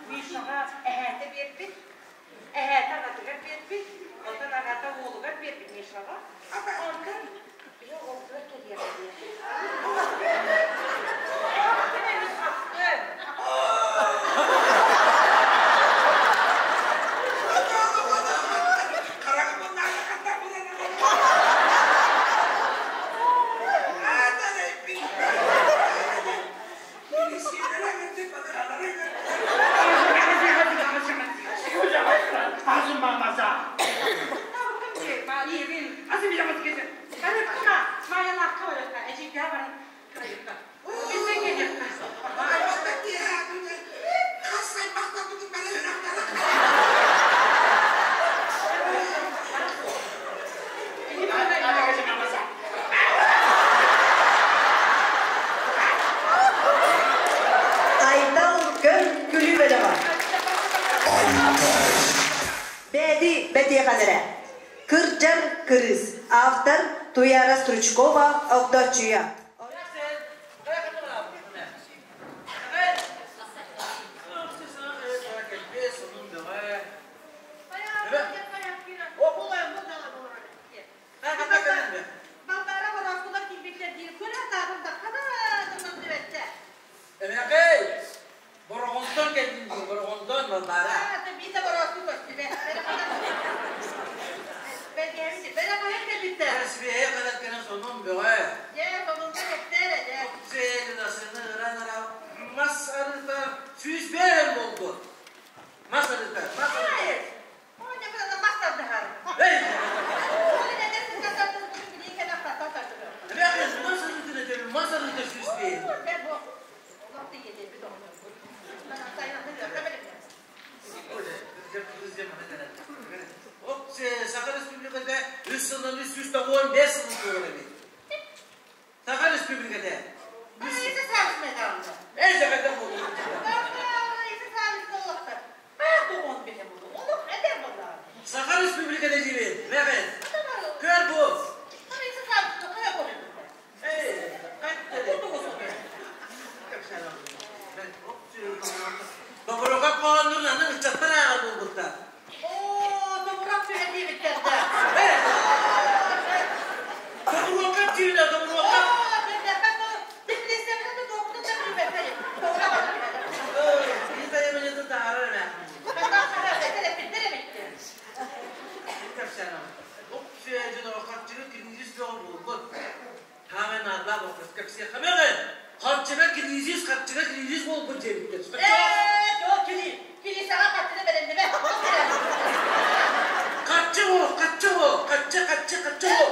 Мишаҕа эһээтэ биэрбит. Эһээтэ аҕатыгар биэрбит. Онтон аҕата уолугар биэрбит Мишаҕа. Онтон биһи оҕолорбутугар кэлиэҕэ диэн. Охтун эмис охтун. Айтал көр күлүү бөлөҕө. Бэди бэтиэхэлэрэ. Кырдьар кырыыс. Автор Туяра Стручкова Огдооччуйа. Эмэхэй, Бороҕонтон кэллин дуу, Бороҕонтон Балбаара. Сибиэһэй кэлэн кэлэн сонун бөҕө. Сыаны ыран ара мас арыта 105 буолбут. Мас арыта, мас арыта. Эй! Эмэхэй, мас арытын этебин, мас арыта 105. Саха Республиката үс сылынан 395 сылын туолар эбит. Саха Республиката. Эй, сахайдан буолуо. Саха Республиката диибин, мэҕин. Көр бу. Эй, Доброка хооннурун аны ыччаттар ааҕар буолбуттар. Добруока түүнэ, добруока. Харчыга кризис, харчыга кризис буолбут диэбиттэр. Харчы бу, харчы бу, харчы, харчы, харчы бу.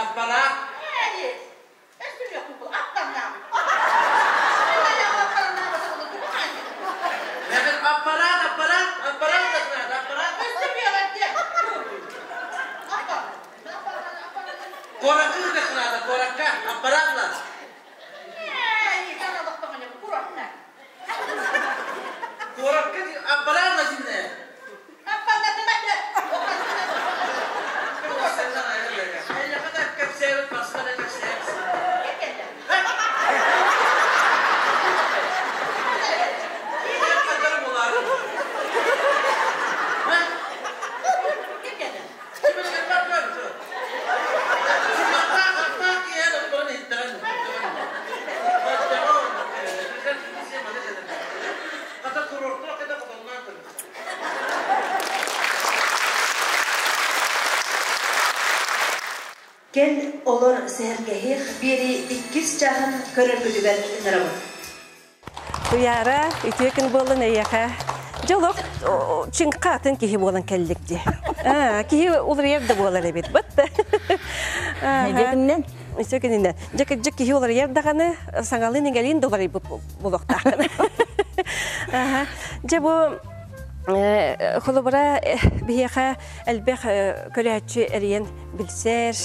Аппарат. Аппарат, аппарат, аппарат, аппарат. Коракы да коракка, аппаратла. Коракка аппаратла жинне. Кэл олор сэһэргэһиэх биэри иккис чааһын көрөргүтүгэр ыҥырабыт. Туяра, үтүө күн буоллун эйиэхэ. Дьолук, Чыҥха атын киһи буолан кэллик дии. Киһи уларыйар да буолар эбит. Бат. Дьэ Өссө кининэн. Дьэ кырдьык киһи уларыйар даҕаны саҥалыын иҥэлиин да уларыйбыт буолуохтааххын. Дьэ бу холобура биһиэхэ элбэх көрөөччү эрийэн билсэр,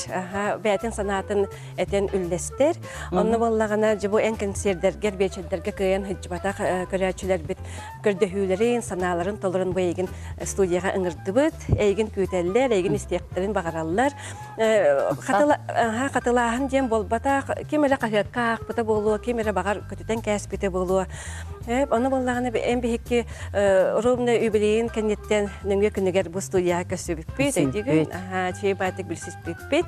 бэйэтин санаатын этэн үллэстэр. Онно буоллаҕына, дьэ бу эн кэнсиэрдэргэр, биэчэрдэргэ кыайан сылдьыбатах көрөөччүлэрбит көрдөһүүлэрин, санааларын толорон бу эйигин студияҕа ыҥырдыбыт. Эйигин күүтэллэр, эйигин истиэхтэрин баҕараллар. Хатылааһын диэн буолбатах, ким эрэ хаһыакка аахпыта буолуо, ким эрэ баҕар көтүтэн кээспитэ буолуо. Ону буоллаҕына эн биһикки ровно юбилейин кэнниттэн нөҥүө күнүгэр бу студияҕа көрсүбүппүт, өйдүүгүн? Чэй баатык билсиспиппит.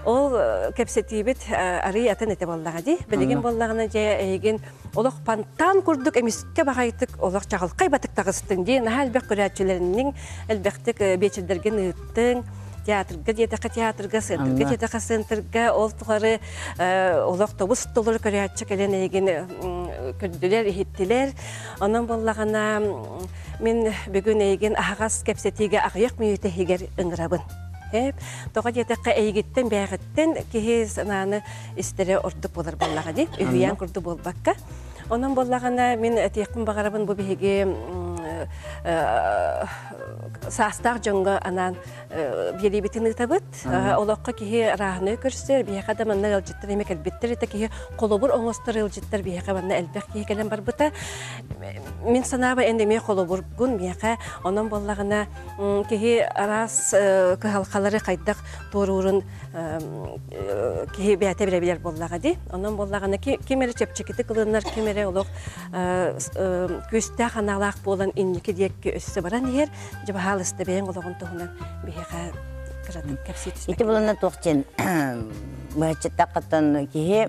Ол кэпсэтиибит арый атын этэ буоллаҕа дии. Билигин буоллаҕына дьэ эйигин олох фонтан курдук эмискэ баҕайытык олох чаҕылхай батык таҕыстыҥ дии. Наһаа элбэх көрөөччүлэринниҥ элбэхтик биэчэрдэргин ыыттыҥ. Театрга диэтэххэ театрга, центрга диэтэххэ центрга ол тухары олох тобус толору көрөөччү кэлэн эйигин көрдүлэр, иһиттилэр. Онон буоллаҕына мин бүгүн эйигин аһаҕас кэпсэтиигэ аҕыйах мүнүүтэ иһигэр ыҥырабын. Тоҕо диэтэххэ эйигиттэн бэйэҕиттэн киһи санааны истэрэ ордук буолар буоллаҕа дии, үһүйээн курдук буолбакка. Онон буоллаҕына мин этиэхпин баҕарабын бу биһиги саастаах дьоҥҥо анаан биэриибитин ыытабыт. Олоххо киһи арааһынай көрсөр, биһиэхэ да манна ыалдьыттар эмэ кэлбиттэр этэ киһи холобур оҥостор ыалдьыттар биһиэхэ манна элбэх киһи кэлэн барбыта. Мин санааба эн эмиэ холобургун миэхэ онон буоллаҕына киһи араас кыһалҕалары хайдах туоруурун киһи бэйэтэ билэ билэр буоллаҕа дии. Онон буоллаҕына ким эрэ чэпчэкитик ылынар, ким эрэ олох күүстээх аналаах буолан инники диэки өссө баран иһэр. Дьэ баһаалыста бэйэҥ олоҕун туһунан биһиэхэ кыратык кэпсии түспэккин. Ити булана туох диэн быһаччыттаххыттан киһи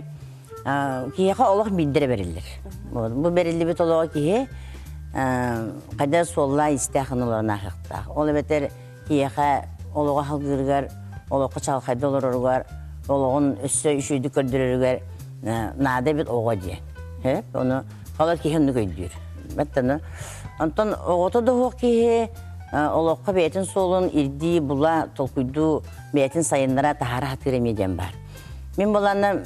киһиэхэ олох биирдэрэ бэриллэр. Бу бэриллибит олоҕо киһи хайда суоллаа истээх олорон ааһыахтаах. Ол эбэтэр киһиэхэ олоҕо халгыырыгар, олоххо чалхайда олороругар, олоҕун өссө үчүгэйдик көрдөрөрүгэр наада эбит оҕо диэн. Ону халар киһи оннук өйдүүр. Баттаны. Онтон оҕото да суох киһи олоххо бэйэтин суолун ирдии, була, толкуйдуу, бэйэтин сайыннара таһаара сатыыр эмиэ диэн баар. Мин буланна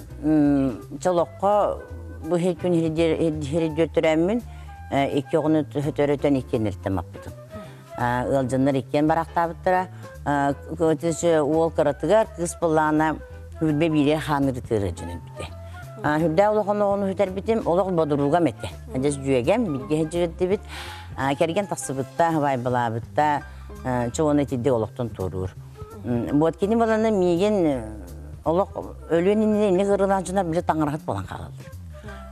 чолоххо бу күн хиридиэр төрөөммүн икки оҕону төһөтөрөтөн иккиэннэриттэн маппытым. Ыалдьаннар иккиэн барахтаабыттара. Уол кыратыгар кыыс буллаана хүрбэ биирэ хаанырытыыры дьонөбүтэ. Хүрдээх улахан оҕону хүтэрбитим олох бодуругам этэ. Адьас дьүөгэм, бииргэ сылдьыбыт. Кэргэн тахсыбытта, хабайбалаабытта, чоҕону итирдик олохтон туоруур. Вот кини баланы миигин олох өлүөн иннинэ инник ырылаан дьонор били таҥараһыт буолан хаалаллар.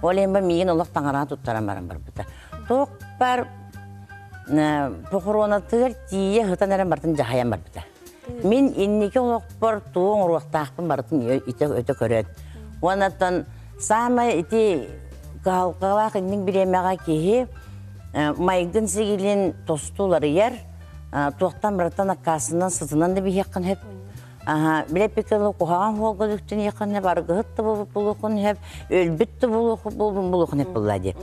Ол иһин миигин олох таҥараҕа туттаран баран барбыта. Туох бар похоронатыгар тиийэ сытан эрэн барытын дьаһайан барбыта. Мин инники олохпор тугу оҥоруохтаахпын барытын өтө көрөөт. Уоннаттан саамай ити кыһалҕалаах инник бириэмэҕэ киһи майгын сигилин тосту уларыйар, туохтан барытан аккаасынан сытынан да биһиэххин сөп. Билэппиккэ куһаҕан суолга үктэниэххин сөп, арыгыһыт да булуоххун сөп, өлбүт да булуоххун сөп буолла дии.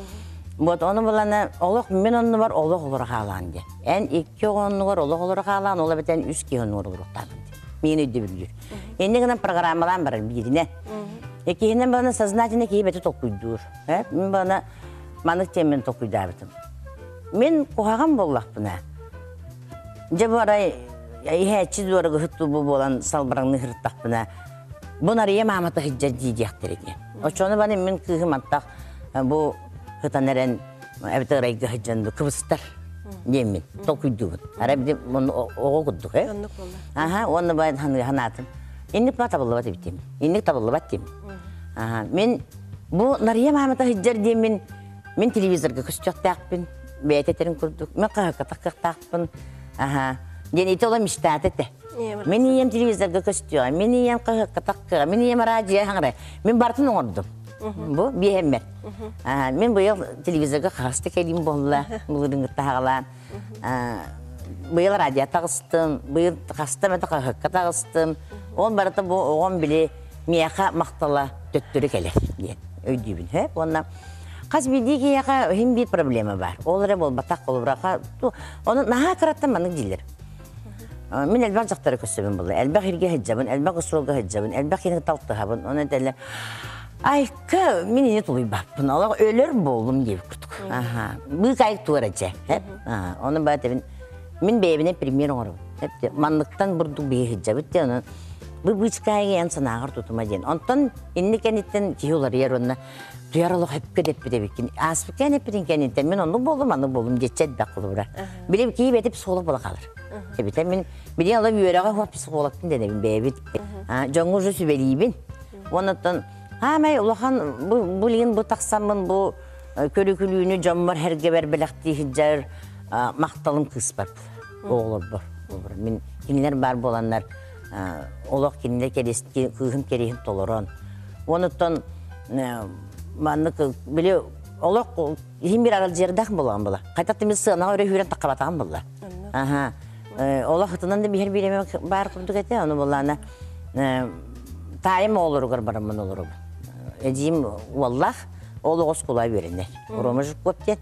Вот ону булана олох мин оннубар олох олоро хаалаан дии. Эн икки оҕо оннугар олох олоро хаалаан, ол эбэтэн үс киһи оннугар олоруохтаахпын дии. Миин өйдөбүллүүр. Инньэ гынан программалаан барар бииринэ. Иккиһинэн балана сознательно киһи бэти толкуйдуур. Мин балана маннык тиэммин толкуйдаабытым. Мин куһаҕан буоллахпына, дьэ бу арай иһээччи дуорагыһыт бу буолан салбараҥныы сырыттахпына, бу Нарыйа маамата сылдьар дии диэхтэрэ диэн. Оччону баны мин кыыһым антах бу сытан эрэн эбэтэр ырайга сылдьан кыбыстар диэммин толкуйдуубун. Арай били оҕо курдук э. Аха, уонна бай санаатым. Инник ба табыллыбат эбит Инник табыллыбат диэмин. Аха, мин бу Нарыйа маамата сылдьар диэммин Мин телевизорга көстүөхтээхпин, бэйэтэ этэрин курдук, мен хаһыакка кыахтаахпын. Аха. Диэн ити ола мечтата этэ. Мин ийэм телевизорга көстүөҕэ, мин ийэм хаһыакка таххыаҕа, мин ийэм араадьыйа хаҥара. Мин барытын оҥордум. Бу биэһэммэр. Мин быйыл телевизорга хаһыста кэлиим буолла, былырыыҥҥытта хаҕалаан. Быйыл радио таҕыстым, быйыл хаста эмэтэ хаһыакка таҕыстым. Ол барыта бу оҕом били миэхэ махтала төттөрү кэлэр диэн өйдүүбүн. Уонна. Хас биирдии киһиэхэ иһин биир проблема бар. Ол эрэ буолбатах холобураха. Оны наһаа кыраттан маннык дииллэр. Мин элбэх дьахтары көрсөбүн буолла. Элбэх иргэ сылдьабын, элбэх ысуолга сылдьабын, элбэх киһини талтыһабын. Оны этэллэр, Айка, мин ини тулуйбаппын. Олох өлөр буоллум диэбит курдук. Аха. Быыкайык туора дьэ. Оны баатыбын мин бэйэбинэн премьер оҥоробун. Манныктан бурдук биһи сылдьабыт диэн, онон бу быычкаайга эн санааҕар тутума диэн. Онтон инни кэнниттэн киһи уларыйар уонна туйар олох эппит эппит эбиккин. Ааспыт кэн эппитин кэнниттэн мин оннук буоллум, маннык буоллум диэччи элбэх холобура. Билим киһи бэйэтэ психолог буола хаалар. Эбитэ мин билин олом үөрэҕэ хуа психологпын дэнэбин бэйэбит. Дьоҥҥо уже сүбэлиибин. Оннуттан хаамай улахан бу билигин бу тахсаммын бу көрүкүлүүнү дьоммор эргэбэр бэлэхтии сылдьар махталым кыыспар оҕолорбор. Мин кинилэр баар буоланнар олох кинилэр кыыһым кэриэһин толорон. Онуттан маннык били олох иһин бир аралдьыйардаах буолан була. Хайдах да мин сыанаҕа өрө үүрэн таххабатаҕым буолла. Аха. Олох ытынан да биһэр бииреме баар курдук этэ. Ону буллаана таайым оҕолоругар бараммын олоробун. Эдьиим уоллаах, ол оҕо оскуола үөрэнэр. Рома Жирков диэн.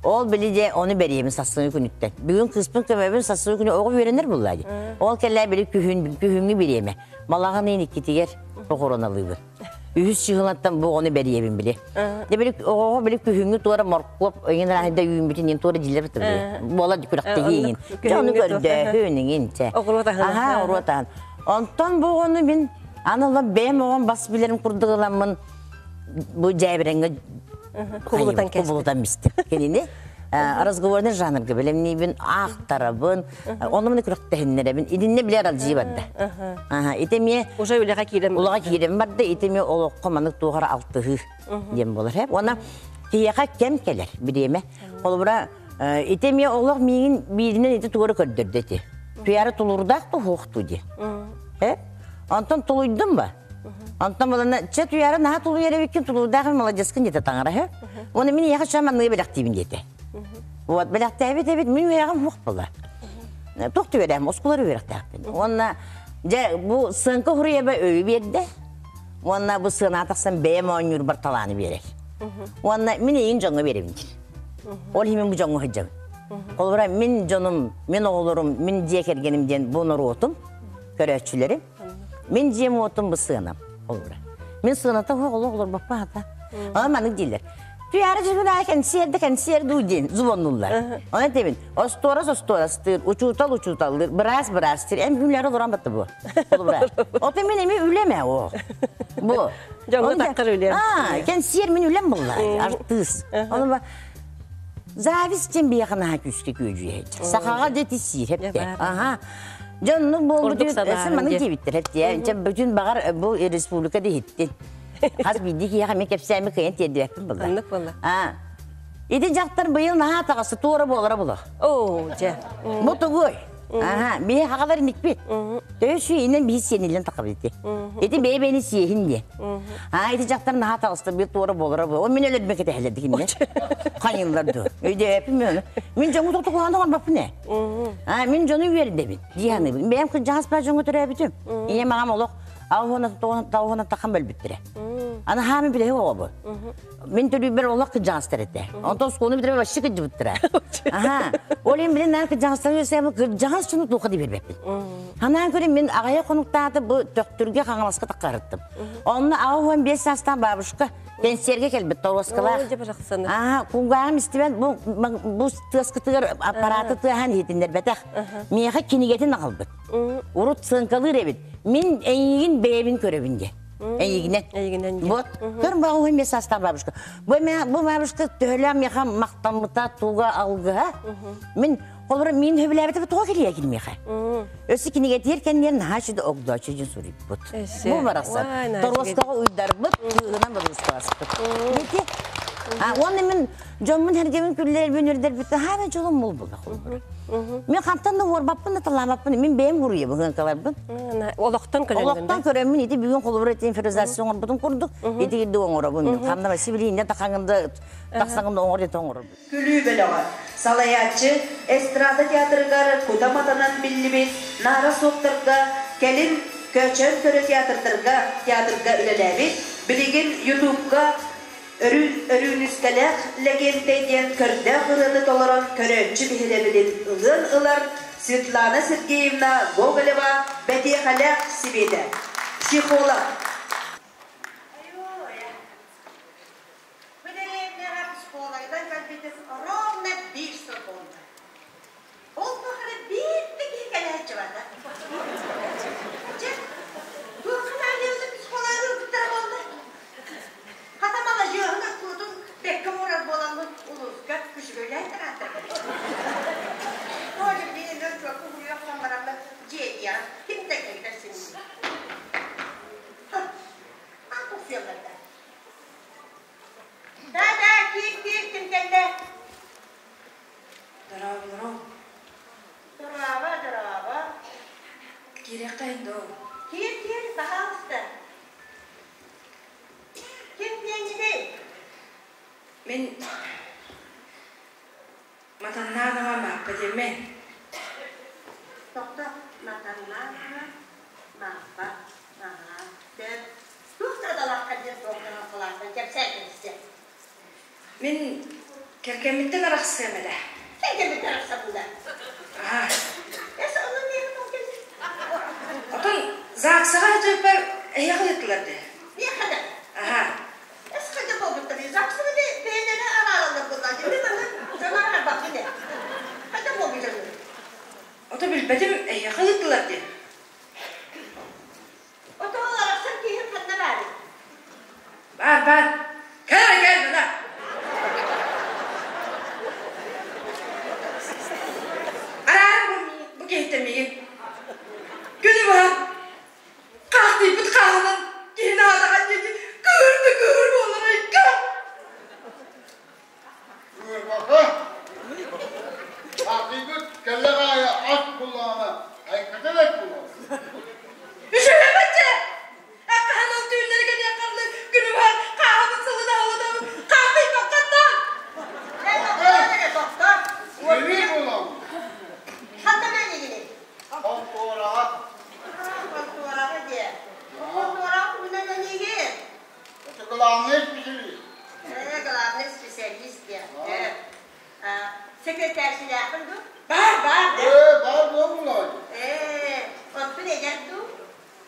Ол били де ону бэриэбин сассыҥы күнүттэн. Бүгүн кыыспын көмөбүн сассыҥы күнү оҕо үөрэнэр булла дии. Ол кэллээ били күһүн күһүҥҥү бириэмэ. Малаҕын ыйын иккитигэр похороналыыбын. Үһүс чыһылаттан бу оҕону бэриэбин били. Де били оҕоҕо били күһүҥҥү туора моркуоп ыйын ыраахыйда үүммүтүн иин туора дьилэр били. Буола күрэхтэһии иин. Дьэ ону көрдөөһүн иҥин чэ. Аха оҕуруот аһын. Онтон бу оҕону мин аны ыла бэйэм оҕом бас билэрим курдук ыламмын бу дьээбирэҥҥэ кубулутан кубулутан бистим. Кинини разговорный жанрга бэлэмниибин, аахтарабын, онно маны күрэхтэһиннэрэбин. Итиннэ билэр алжыы барда. Ити эмиэ уже үлэҕэ киирэн улаҕа киирэн барда, ити эмиэ олоххо маннык туохара алтыһыы диэн буолар. Уонна киһиэхэ кэм кэлэр бириэмэ. Холобура, ити эмиэ олох миигин бииринэн ити туора көрдөрдө ити. Туйаара тулуурдаах туһуохтуу диэн. Онтон тулуйдум ба? Онтон булана, чэ туйаара наһаа тулуйар эбиккин, тулуурдаах маладьыскын диэтэ таҥара үһү. Уонна мин ийэхэ чэ манныгы бэлэхтиибин диэтэ. Вот бэлэхтээбит эбит, мин үөрэҕим суох буолла. Туох да үөрэҕим, оскуолар үөрэхтээхпин. Уонна дьэ бу сыаҥка хуруйаба өйү биэрдэ. Уонна бу сыанаҕа тахсан бэйэм оонньуурбар талааны биэрэр. Уонна мин эйигин дьоҥҥо биэрэбин диир. Ол иһин мин бу дьоҥҥо сылдьабын. Холобура, мин дьонум, мин оҕолорум, мин дьиэ кэргэним диэн бу норуотум, көрөөччүлэрим. Мин дьиэм уотум бу сыанам, холобура. Мин сыаната суох олох олорбоппун хата. Ама маннык дииллэр. Туйаара дьүһүнаа кэнсиэрдэ кэнсиэр дуу диэн звоннуллар. Оны этебин, остуорас остуорастыыр, учуутал учууталлыыр, быраас быраастыыр. Эм үлэлэр олорон батты бу. Холобура. Ото мин эми үлэм ээ о. Бу. Дьоҥҥо таххар үлэм. Аа, кэнсиэр мин үлэм булла. Артыыс. Оны зависть диэн биһиэхэ наһаа күүскэ күөдьүйэ. Сахаҕа дети сиир хепте. Аха. Дьоннук буолбут маны диэбиттэр эптиэ. Дьэ бүтүн баҕар бу республика да иһиттин. Хас биирдии киһиэхэ мен кэпсээммин кыайан тиэрдибэппин буолла. Оннук буолла. Аа. Ити дьахтар быйыл наһаа таҕасы туора буолара була. Оо, дьэ. Бу тугуй? Аха, биһи хагалар иникпит. Төһө сүйінен биһи сиэниллэн тахабыт ити. Ити бэйэ-бэйэни сиэһин диэн. Аа, ити дьахтар наһаа таҕыста бир туора буолара була. Ол мин өлөрбө кэтэһэлэр дигинне. Хайыллар ду. Өйдөөппүн мен оны. Мин дьоҥу тохтокуһан оҥорбоппун ээ. Аа, мин дьону үөрдэбин. Дии саныыбын. Бэйэм кырдьаҕас баа дьоҥҥо төрөөбүтүм. Ийэм аҕам олох аҕыс тахан бөлбүттэрэ. Аны хаамын билэһи оҕобун. Мин төрүүбэр олох кырдьаҕастар этэ. Онтон оскуоланы бүтэрэ вообще кырдьыбыттара. Аха. Ол иһин билин наан кырдьаҕастар үөсэбин кырдьаҕас дьону туохха да биэрбэппин. Ханаан көрүн мин аҕайа хонуктааты бу Төхтүргэ Хаҥаласка таххарыттым. Онно 85 саастаах бабушка кэнсиэргэ кэлбит торуоскалаах. Аха, кулгааҕым истибэт бу бу тыаскытыгар аппараты тыаһаан иһитиннэрбэтэх. Миэхэ кинигэтин аҕалбыт. Урут сыаҥкалыыр эбит. Мин эйигин бэйэбин көрөбүн диэн. Эйигинэн. Эйигинэн. Вот. Көр баҕа мен састаах бабушка. Бу бу бабушка төһөлөөх миэхэ махтаммыта туга алгыһа. Мин холобура мин хөбүлээбитэ туга кэлиэ кин миэхэ. Өссө кинигэтиэр кэнниэн наһаа сүдэ огдоочу дьин суруйбут. Бу барахсан. Торуоскаҕа уйдарбыт, кыыһынан боруоскаласпыт. Нити. А уонна мин дьоммун эргэбин күллэрбин үрдэрбит хаана дьолум мул була холобура. Мин хантан да уорбаппын да талаамаппын, мин бэйэм уруйабын ыҥкаларбын. Олохтон көрөммүн. Олохтон көрөммүн ити бүгүн холобура этин ферозация оҥорбутум курдук, ити кирдик оҥоробун мин. Ханна ба сибилииннэ тахаҥында тахсаҥында оҥор дете оҥоробун. Күлүү бөлөҕө. Салайааччы эстрада театрыгар кута матанан биллибит Наара суохтарга, кэлин Көөчөөн көрө театрдарга театрга үлэлээбит, билигин Ютубка. Өрүүнүскэлээх Лэгиэнтэй диэн көрдөөх ырыаны толорон көрөөччү биһирэбилин ылыан ылар Светлана Сергеевна Гоголева бэтиэхэлээх Сибиэтэ, психолог. Бу дэриэбинэҕэ психологынан кэлбитим ровно биир сыл буолла. Ол тухары биир да киһи кэлээччи барда. Дьэ, туохха наадыйабытын психологы ылбыттара буолла. Хата маладьыаһын отчуотун бэккэ оҥорор буоламмын улууска үчүгэйлээн тарааттарбын. Толя биир отчуокка уһуйа охсон бараммын дьиэтиэҕин ким да кэлбэт син. Аан тохсуйаллар да. Да-да, киир-киир, ким кэллэ? Дорооболору. Дорообо, дорообо. Киириэххэ доо. Киир-киир, пожалуйста. Ким диэҥҥиний? Мин Матаннаанова Мааппа диэммин. Тохто, Матаннаанова Мааппа. Аһаа, сөп. Туох наадалаахха диэн суох гынан кылаастан кэпсээтин Мин кэргэммиттэн арахсыам этэ. Кэргэммиттэн арахсабын да? Аһаа. Эс, онон миэхэ тоҕо кэллиҥ? Отон ЗАГСаҕа сылдьыбыппар эһиэхэ ыыттылар дии. Миэхэ да? Аһаа. Эс хайда буолбуттарый? ЗАГСаны бэйэлэрэ араараллар буоллаа дии. Мин манна дьону араарбаппын ээ. Хайда буолбут дьону? Ото билбэтим, эһиэхэ ыыттылар дии. Ото ол арахсар киһи ханна баарый? Баар, баар. Кэл эрэ кэл мына. Арааран бу, бу киһиттэн миигин. Күнү быһа хаахтыйбыт хааһынан киһини аатаҕан диэки кыһыр да кыһыр буолар айка. Кыырбака. Хаахтыйбыт кэллэх аайы ас буллаҕына айката бэрт буолар. Үчүгэйбэччэ! Аккаһан ол түүннэри кэниэххэ күнү быһа хааһабын сылын аһылытабын хаахтыйбаккаттан! Эй, тохтоо эрэ, тохтоо! Өлүү буолабын. Ханна мэнигиний? Хонтуораҕа. Хонтуораҕа диэ. Хонтуораҕа тугунан эниигин? Это главный специалист. Главный специалист диэ. Секретаршилаахпын дуу? Бар, бар. Ээ, бар буоллай. Ээ, оттон эдэр дуу?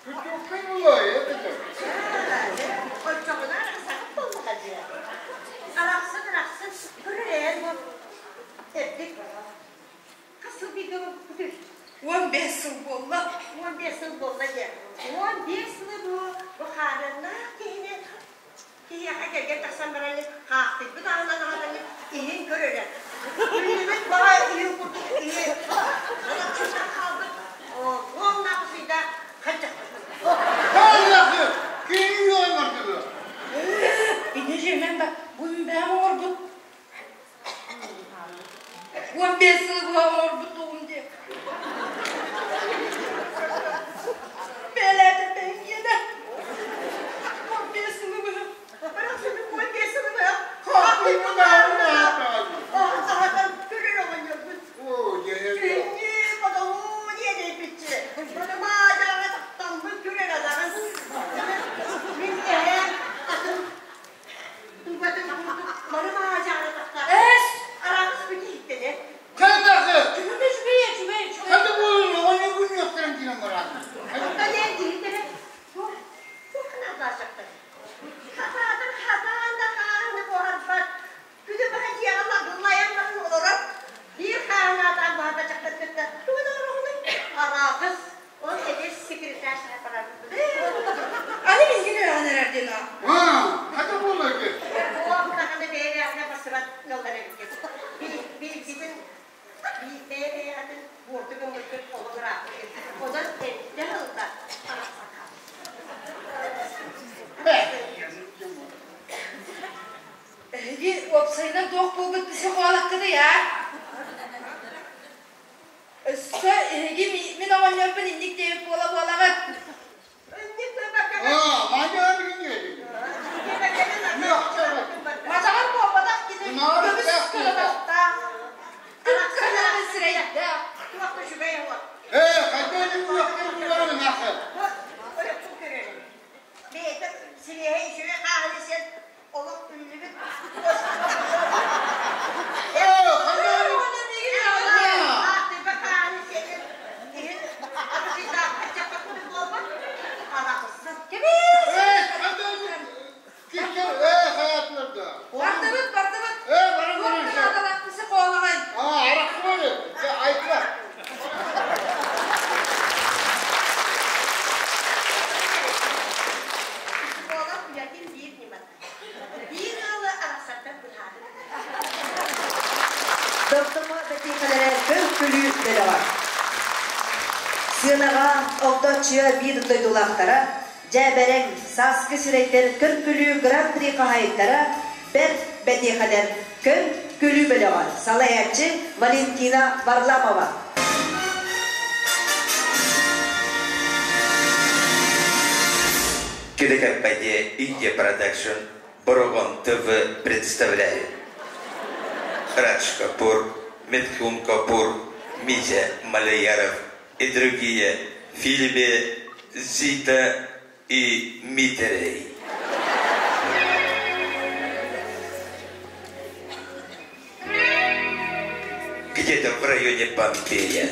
Күтүккүн булай, это. Оччоҕуна арахсаҕыт буоллаҕа дии. Арахсын, арахсын, көрөр бу. Эрдик. Хас сыл бииргэ олорбуккутуй? 15 сыл буолла. 15 сыл буолла дии. 15 сылы бу бу хаарыаннаах киһини киһиэхэ кэргэн тахсан баран хаахтыйбыт аһынан аһатан иһин көрөрө. Күннүбүт баҕа иһин курдук иһи анапчытан хаалбыт. Уоннаах сыйда хаччахпыт. Каллахы! Киһи юаймардыгы. Ини жемен ба, бу бэм оҥорбут. 15 сыл быһа оҥорбут тугум диэ. Бэлээтэ бэҥкиэнэ. 15 сылы быһа. 15 сылы быһа. Аһатан көрөр оҕонньорбут. Күннүү подолуу диэдэйбитчи. Мадьаҕа тахталбыт көрөр адаҕын. Мин эһэм атын Тугатын маны маажаана тахта. Эс! Араҕас бүтиһиттэнэ. Кэлбэхи! Үчүгэй, үчүгэй, үчүгэй, үчүгэй. Хады буолун, оҕонньор күннүөхтэрин киирэн бараатын. Кэлэн киһитэрэ бу бу ханатаачактар. Хатаатар хатаан да хааны буһарбат. Күнү быһа дьиэҕэ лагыллайан баран олорор. Биир хаанаатаан баһарбачактар кытта тугун оҥороҕунуй? Араҕас. Ол эдэр секретарь барарбыт. Аны миигин үөҕэн эрэр диэн Хата буолар ки. Оҕом даҕаны бэйэ-бэйэҕинэ барсыбат ыаллар эбиккит. Бииргитин бэйэ-бэйэҕитин буорту гыммыккыт олох ырааппыт. Онон эрдэ ылла арахсаха. Эһиги уопсайынан туох буолбут психологкытый, а? Өссө эһиги мин оҕонньорбун инник диэбит буола-буолаҕыт. Матаҕар буолбатах кини көмүс кылабастаах, кып-кыһыл сирэйдээх. Ээ, хайда үөхтэр буларын ахы. Бэйэтэ сибиэһэй үчүгэй хааһыны сиэн Олох үллүбүт. Бардыбыт, бардыбыт. Туох да хоолаҕай. Психолог үлэтин биир ньымата. Биир ыалы арахсартан быһаарын. Дортомо бэтиэхэлэрэ көр-күлүү бөлөҕө. Сыанаҕа Огдооччуйа биир дойдулаахтара, дьээбэрэҥ, сааскы сирэйдэр көр-күлүү гран-при хаһаайыттара бэрт бэтиэхэлэр көр-күлүү бөлөҕө салайааччы Валентина Варламова. Телекомпания «Индия Продакшн» Борогон ТВ представляет Радж Капур, Митхун Капур, Митя Малеяров и другие в фильме «Зита и Митерей». Где-то в районе Помпея.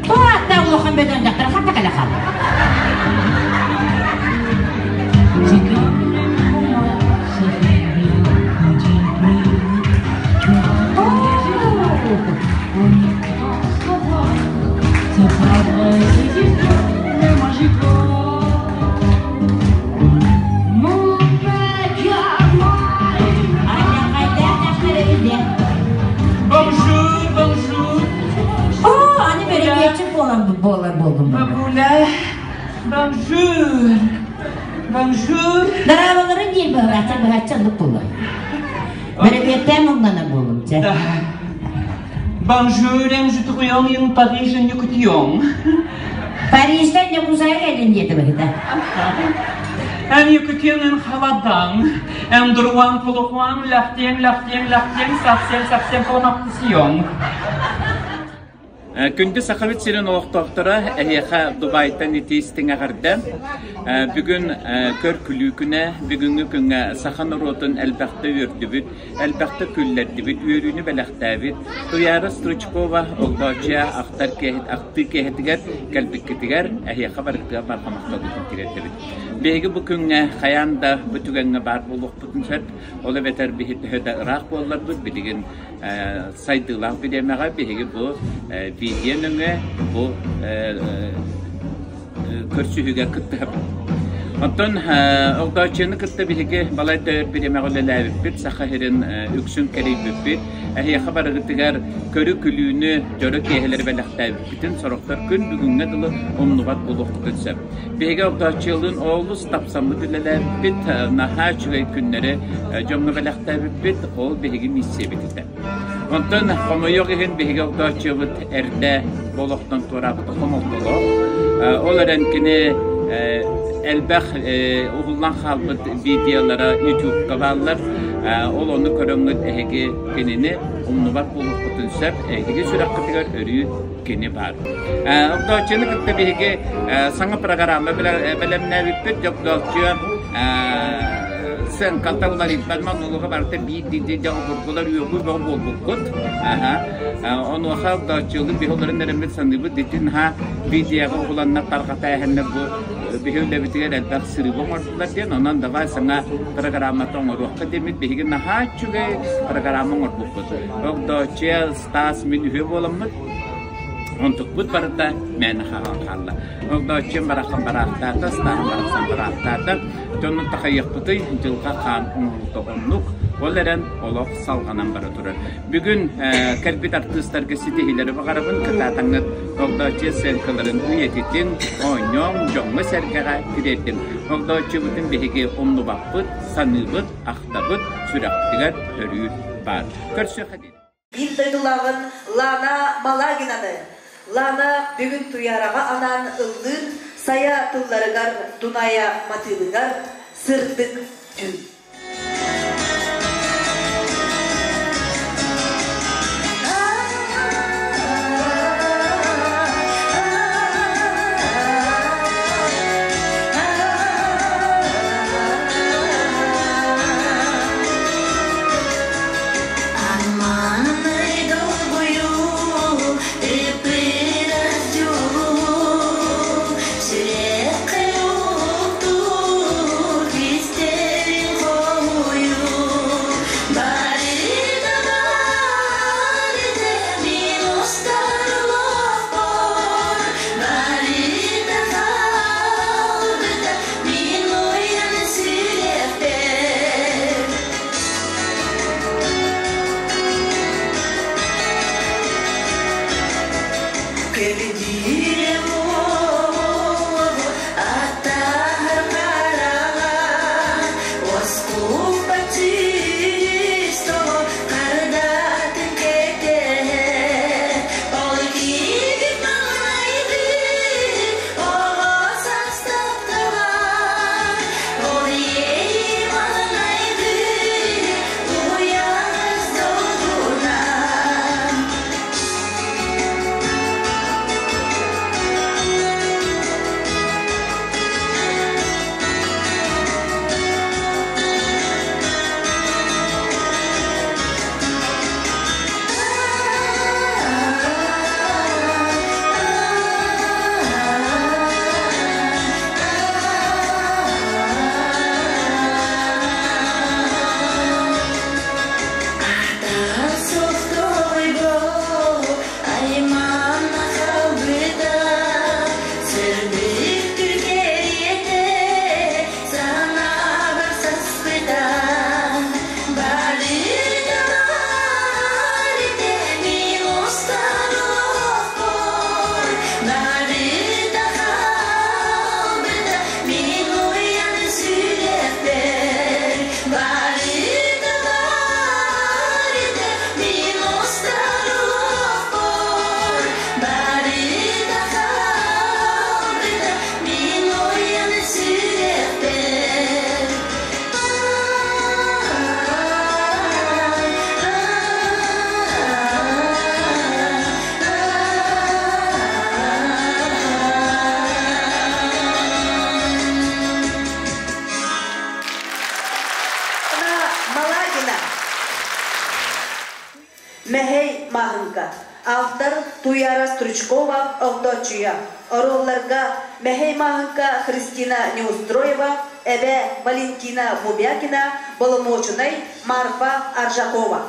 Туата улахан бөдөҥ дьахтар хата кэлэ хаалла. Bonjour, bonjour. Оо, аны бөрөбүөччү буолан буолар буоллум. Бабуля, bonjour. Bonjour. Дараабаларын диир быһаачча быһаачча оннук буолар. Бөрөбүөттээн муҥнанар буоллум чэ. Bonjour, je trouillon Париж Нюкутион. Парижтан Ньукусайга кэлин диэтэ быһыта. Эн Якутиянын халадаң, эн друан полухуан, лахтиэн, лахтиэн, лахтиэн, совсем, совсем поломактисион. Күндү Сахабыт сирин олохтоохторо эһиэхэ Дубайтан итии истиҥ эҕэрдэ. Бүгүн көр-күлүү күнэ, бүгүҥҥү күҥҥэ саха норуотун элбэхтэ үөрдүбүт, элбэхтэ күллэрдибит, үөрүүнү бэлэхтээбит Туйаара Стручкова Огдооччуйа ахтар ахтыы киэһэтигэр кэлбиккитигэр эһиэхэ барытыгар барҕа махталбытын тириэрдэбит. Биһиги бу күҥҥэ хайаан да бу түгэҥҥэ баар буолуохпутун сөп. Ол эбэтэр биһи төһө да ыраах буолларбыт, билигин сайдыылаах бириэмэҕэ биһиги бу видео нөҥүө бу көрсүһүүгэ кыттыһабыт. Оттон Огдооччуйаны кытта биһиги балайда өр бириэмэҕэ үлэлээбиппит, Саха сирин үксүн кэрийбиппит. Эһиэхэ барыгытыгар көрү-күлүүнү, дьоро киэһэлэри бэлэхтээбиппитин сорохтор күн бүгүҥҥэ дылы умнубат буолуохпутун сөп. Биһиги Огдооччуйалыын олус тапсаммыт үлэлээбиппит, наһаа үчүгэй күннэри дьоҥҥо бэлэхтээбиппит, ол биһиги миссиябит этэ. Онтон хомойуох иһин биһиги Огдооччуйабыт эрдэ бу олохтон туораабыта хомолтолоох. Ол эрэн кини элбэх уһуллан хаалбыт видеолара YouTube-ка бааллар. Ол ону көрөҥҥүт эһиги кинини умнубат буолуоххутун сөп. Эһиги сүрэххитигэр өрүү кини баар. Огдооччуйаны кытта биһиги саҥа программа бэлэмнээбиппит. Огдооччуйа сценката уларыйбат монолога барыта биир дии обургулар үөҕүү бөҕө буолбуккут. Онуоха огдооччуйалыын биһи олорон эрэммит саныыбыт итин ха видеоҕа уһуланнар тарҕата эһэннэр бу биһи үлэбитигэр элбэх сырыыба оҥордулар диэн онон давай саҥа программата оҥоруохха диэммит биһиги наһаа үчүгэй программа оҥорбуппут. Огдооччуйа Стас мин үһүө буоламмыт Онтукпут барыта мээнэ хаалан хаалла. Огдооччум барахсан бараахтаата, Стаһым барахсан бараахтаата. Дьонун такайыахпытый, дьылҕа хаан оҥоһуута оннук. Ол эрэн олох салҕанан бара турар. Бүгүн кэлбит артыыстарга ситиһиилэри баҕарабын. Кытаатаҥҥыт Огдооччуйа сценкаларын үйэтитин, оонньооҥ, дьоҥҥо-сэргэҕэ тириэрдиҥ. Огдооччубутун биһиги умнубаппыт, саныыбыт, ахтабыт, сүрэхпитигэр өрүү баар. Көрсүөххэ диэри. Биир дойдулааҕын Лана Малагинаны, Лана бүгүн Туйаараҕа анаан ыллыыр Сайа тылларыгар Дуная матыыбыгар Сырдык түүн. Амманы долгуйуу, ыппырас дьолу, сүрэххэ уктуур кистэлин Мэһэй Маһынка. Автор Туяра Стручкова Огдооччуйа. Оруолларга Мэһэй Маһынка Христина Неустроева, эбэ Валентина Бубякина, боломуочунай Марфа Аржакова.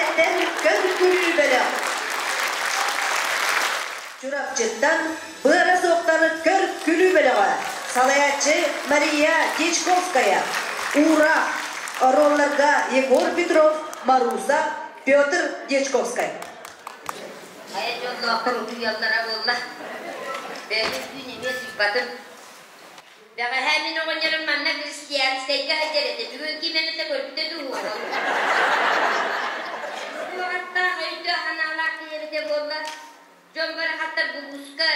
Бэтэрэттэн көр-күлүү бөлөх. Чурапчыттан быара суохтар көр-күлүү бөлөҕө. Салайааччы Мария Дьячковская. Уураах. Оруолларга Егор Петров, Маруса, Петр Дьячковскай. Хайа дьоллоохтор утуйаллара буолла. Бэйэбит түүн эмиэ утуйбатым. Бэҕэһээ мин оҕонньорум манна христианскайга сылдьар этэ. Бүгүн ким эмитэ көрбүтэ дуу? Туоҕаттаах өйдөөх санаалаах киһи эбитэ буолла. Дьон барахаттар булууска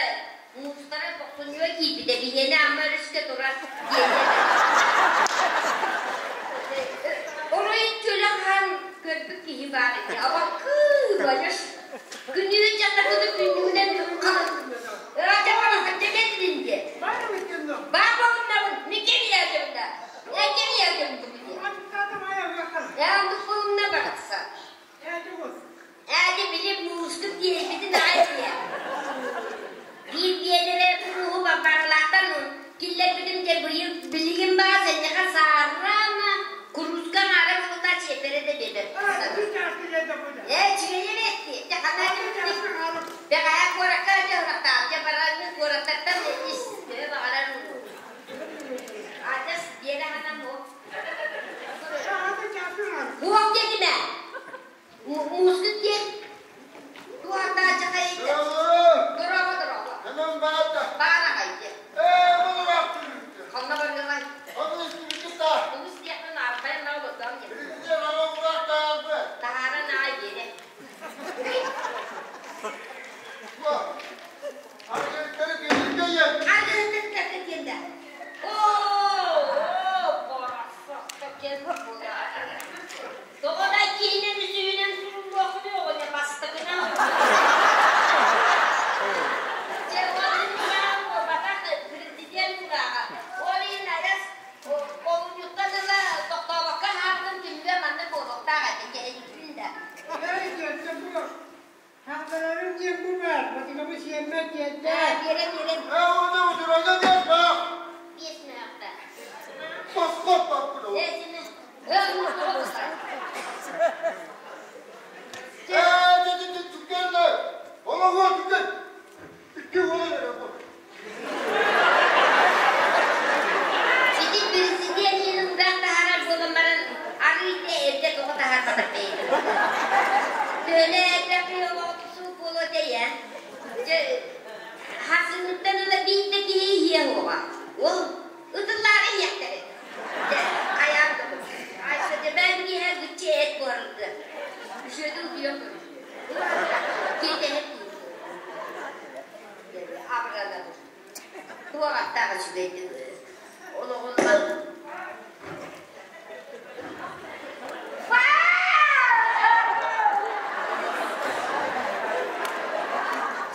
муустара тохсунньуга киирбитэ. Биһиэнэ Амма өрүскэ турар диэтэ. Оройун чөлө хаан көрбүт киһи баар этэ. Абаккыы, байаш. Күнүүһүн дьахтаргытын күннүгүнэн Билигин баар сэнньэхэ саарраама курууска аҥаара буолла чиэппэрэ да биэрбэт. Ээ, үчүгэйэ бэрт дии. Бэҕэһээ куоракка дьаһаллаахтаах. Дьэ бараргын куораттартан ис төһө баҕарар Адьас биэрэ ханан буо. Буох диэтим ээ. Муускут диэн туохтаа дьахайда. Дорообо, дорообо. Баар аҕай диэ. Ханна барыаҕай? Тумус диэхпин арбайан олордоом диэн. Таһааран аай биэрэ. Тоҕо да киинэн үсүһүнэн суруллуохпун оҕоне бастакынан. Дьэ, уонна миэхэ буолбатах президент курааҕа. Ол иһин адьас олунньуттан ыла тохтообокко хаалбытым түмүгэ маннык буолуохтаах этэ, кэһэйбитин да. Хахтарарым диэн бу баар, батыгабы сиэммэт диэнтэ. Биэрэн, биэрэн. Ээ, оны удурага диэн баар. Биэс мөөхтө. Босхоп баппыт. Ээ, сини. Ээ, Ээ, дьэ, дьэ, түккэннэ. Олоҕу түккен. Икки уолан эрэ бу. Сити президент иһин таһаарар буолан баран, арыый да эрдэ тоҕо таһаарбатах бэйэтэ. Төһөлө элбэх киһи олоҕутусуу буолуо тэйэ. Дьэ, хасыһыттан ыла биир да киһи иһиэ суоҕа. Ол ытыллаары иһиэхтэрэ. Дьэ, хайаан да Айса дьэбээн киһи гыччы эт буһарыллыа. Үшүөтү утуйан көрүстү. Киэтэһэ абыранабыт. Туох аттаах үчүгэйдик олоҕунан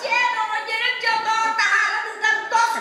Дьэ, оҕонньорум дьоллоох таһааран ыытан тос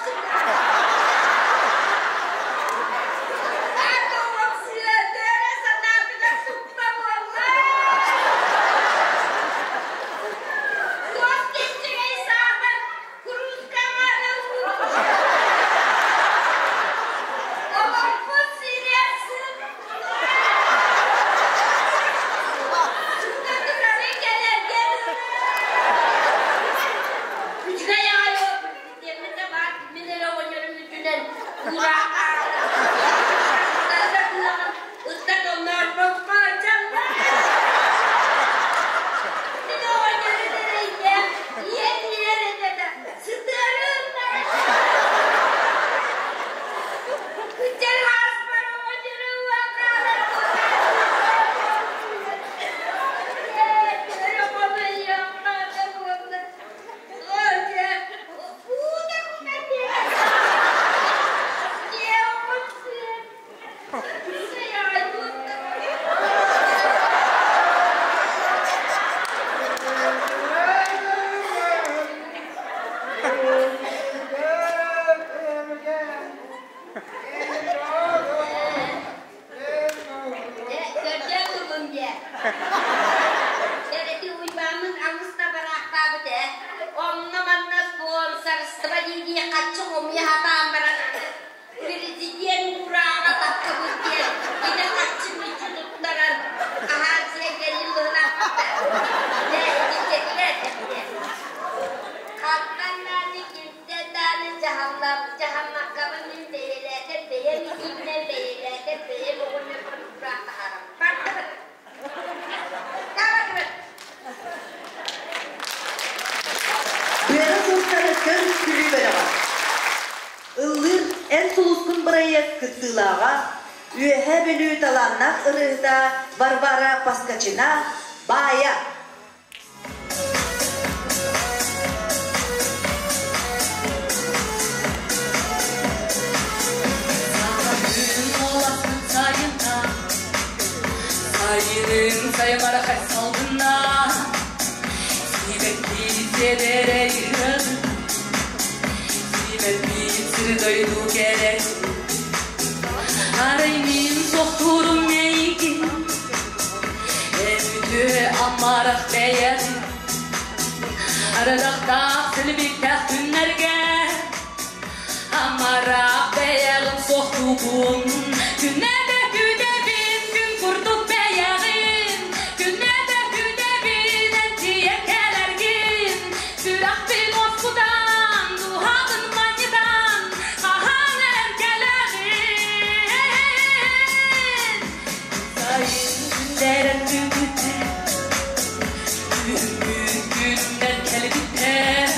Дьэ, итиччэтигэр Хантан даҕаны кимтэн даҕаны дьаһаммаккабын мин бэйэлээтэр бэйэм илиибинэн бэйэлээтэр бэйэм оҕонньорбун уураах таһаарабын. Бардыбыт! Бардыбыт! Быара сылтары көр-күлүү бөлөҕө. Ыллыыр эн сулускун бырайыак кыттыылааҕа, Үөһээ Бүлүү талааннаах ырыаһыта Варвара Поскачина «Баайа» Сайынын саймарахай салгына Сибэкки сиэдэрэй ыһыгын Симэлбит сири дойду кэрэ Арай мин суохтуурум эйигин Эн үтүө амарах бэйэҥ Арыдахтаах силбиктээх күннэргэ Амарах бэйэҕин суохтуугун Күннэтэ күүтэбин күн курдук бэйэҕин Күннэтэ күүтэбин эн тиийэн кэлэргин Сүрэхпин уоскутан, дууһабын манньытан Хаһан эн кэлэҕин Сайын күндэрэн бүгүттэ Күһүҥҥү күннэр кэлбиттэр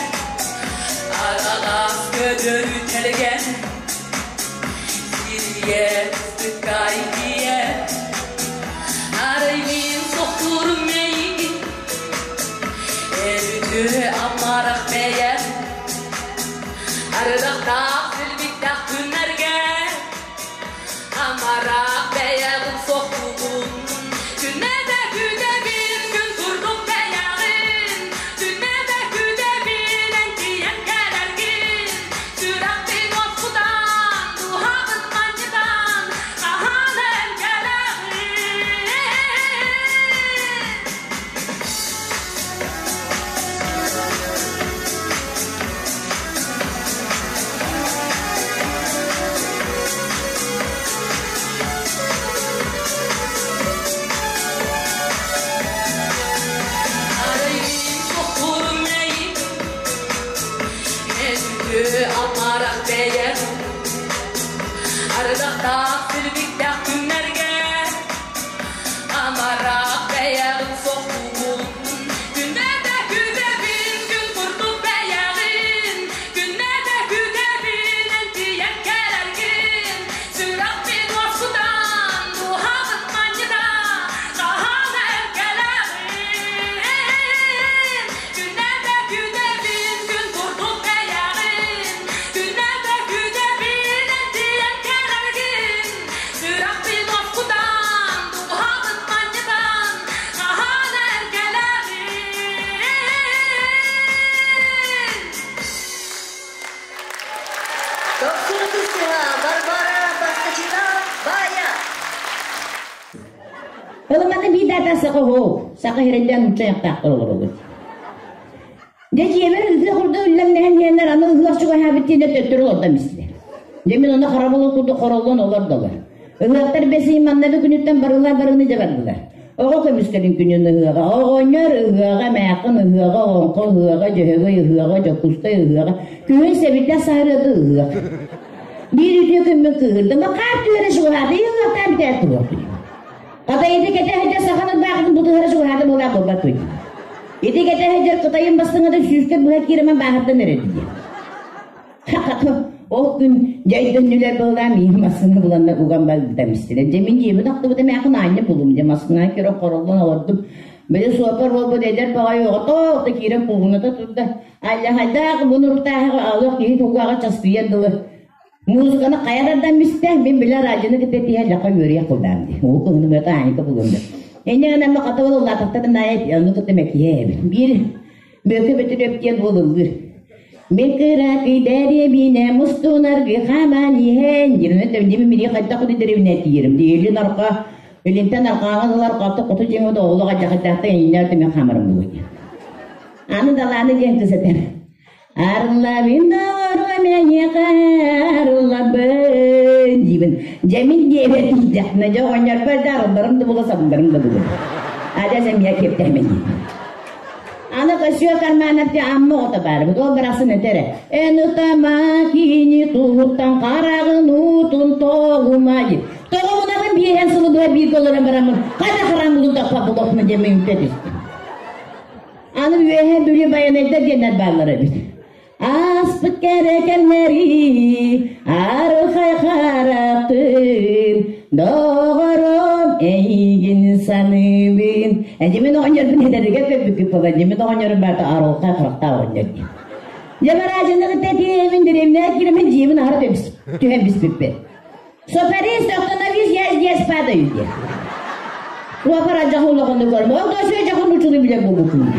Араҕас көтөрү тэлгэн Сирийэ сыккай тиийэр Арай мин сохтуурум эйигин Эр үтүө амарах бэйэм Арыдахтаах силбиктээх күннэргэ Амарах бэйэҕин сохтугун Күннэтэ күүтэбин күн курдук бэйэҕин Күннэтэ күүтэбин эн тиийэн кэлэргин Сүрэхпин уоскутан, дууһабын манньытан Хаһан эн кэлэҕин Арайым сохторум эйим Эсүтү амарах бэйэм Ардахтаах силбиктээх күннэргэ Амарах бэйэҕин сохтугун Күннэтэ күүтэбин күн курдук бэйэҕин Күннэтэ күүтэбин эн тиийэн кэлэргин Сүрэхпин уоскутан, дууһабын манньытан Хаһан эн кэлэҕин Күннэтэ күүтэбин күн курдук бэйэҕин Күннэтэ күүтэбин эн тиийэн кэлэргин Сүрэхпин уоскутан, дууһабын манньытан Хаһан эн кэлэҕин Дохсун ытыстыһа Варвара Поскачина Баайа! Ылыманы биир да саха хоһу, саха сиринтэн нуучча аяқтаахтар олоробут. Дьэ дьиэбэр ыһыах курдук үллэҥнэһэн иһэннэр аны ыһыах чугаһаабыт диэнэ төттөрү олордон истилэр. Дьэ мин ону харабыл курдук хороллон олордолор. Ыһыахтар бэсиһин маннагы күнүттэн барыллаан барыны дьэ бардылар. Оҕо көмүскэлин күнүн ыһыаҕа, оҕонньор ыһыаҕа, эмээххин ыһыаҕа, оҕоҥхо ыһыаҕа, дьөһөгөй ыһыаҕа, Дьокуускай ыһыаҕа, күһүн сэбирдэх саһарыата ыһыах. Биир үтүө күммүн кыыһырдым, хаар түһэрэ чугаһаата, ыһыахтаан бүтээр туруох. Хата ити кэтэ сылдьар саханы баахытын бутуһара чугаһаата буолаа буолбат дуй. Ити кэтэ сылдьар Кытайын бастыҥата сүүскэ быһа киирэмэн бааһырдан эрэр диye. Ол күн дьайдөннүлэр быһылаан миигин массыына буланнар уган барбытам истилэр. Дьэ мин дьиэбин ахтыбытым ээхин аанньа булум. Дьэ массыына киирэн хороллон олордум. Били суоппар буолбут эдэр баҕайы оҕото ото киирэн куугуната турда. Аллахайдаах бу нуруктааһы алох киһи кулгааҕа часкыйар дылы. Музыканы хайа тардан мистэ, мин билэ радионы кытта тиһэ лаха үөрүйэх кылдаам дии. Ол кыһыны мөтө ааньыка булуом да. Энньэ гынан хатабыл улаатахтар наайа ону кытта мэкиһэ эбит. Биир Бөкө Бөтүрүөп диэн уол ыллыыр. Мин кыра кыйдэриэбинэ мустун аргы хааман иһэн диэн дими мири хайдах куду дэриэбинэ тиийэрим диилин арка илинтэн арҕааҕа ылар қапты хоту дьиҥ ода олох адьахайдаахта иннэр түмэ хаамарым буолуо диэн. Аны далааны диэн кыз этэр. Арыллабын доҕоруом эйиэхэ арыллабын диибин. Дьэ мин диэбэр тиийдэхпинэ дьэ оҕонньорбор да арылларым да була сабылларым да була. Адьас эмиэ киэптэһимин дии. Аны көсүө карманов амма оҕото баар эбит. Ол барахсан этэрэ. Эн ытама кини туһуттан хараҕын уутун тоҕума диир. Тоҕумунабын биэһэн сылы быһа бииргэ олорон бараммын хата хараҥгылын тохпот булуохпун диэн мүҥтэ түстүм. Аны үөһэ Бүлүү Байанайдар диэннэр бааллар эбит. Ааспыт кэрэ кэмнэри арылхай харахтыын доҕорум эйигин саныыбын. Эдьимин оҕонньорбун эдэригэр көрбүккүт буолан, дьимин оҕонньорум барыта арылхай харахтаах оҕонньор дии. Дьэ бараадьыны кытта тиэйэбин дэриэбинэҕэ киирэммин дьиэбин аһара түһэн биспиппин. Софарист, остановись, я здесь падаю диэн. Туохара дьаһуллаҕын көрм. Ол да үчүгэй дьахун учуну билэр буолбуккун.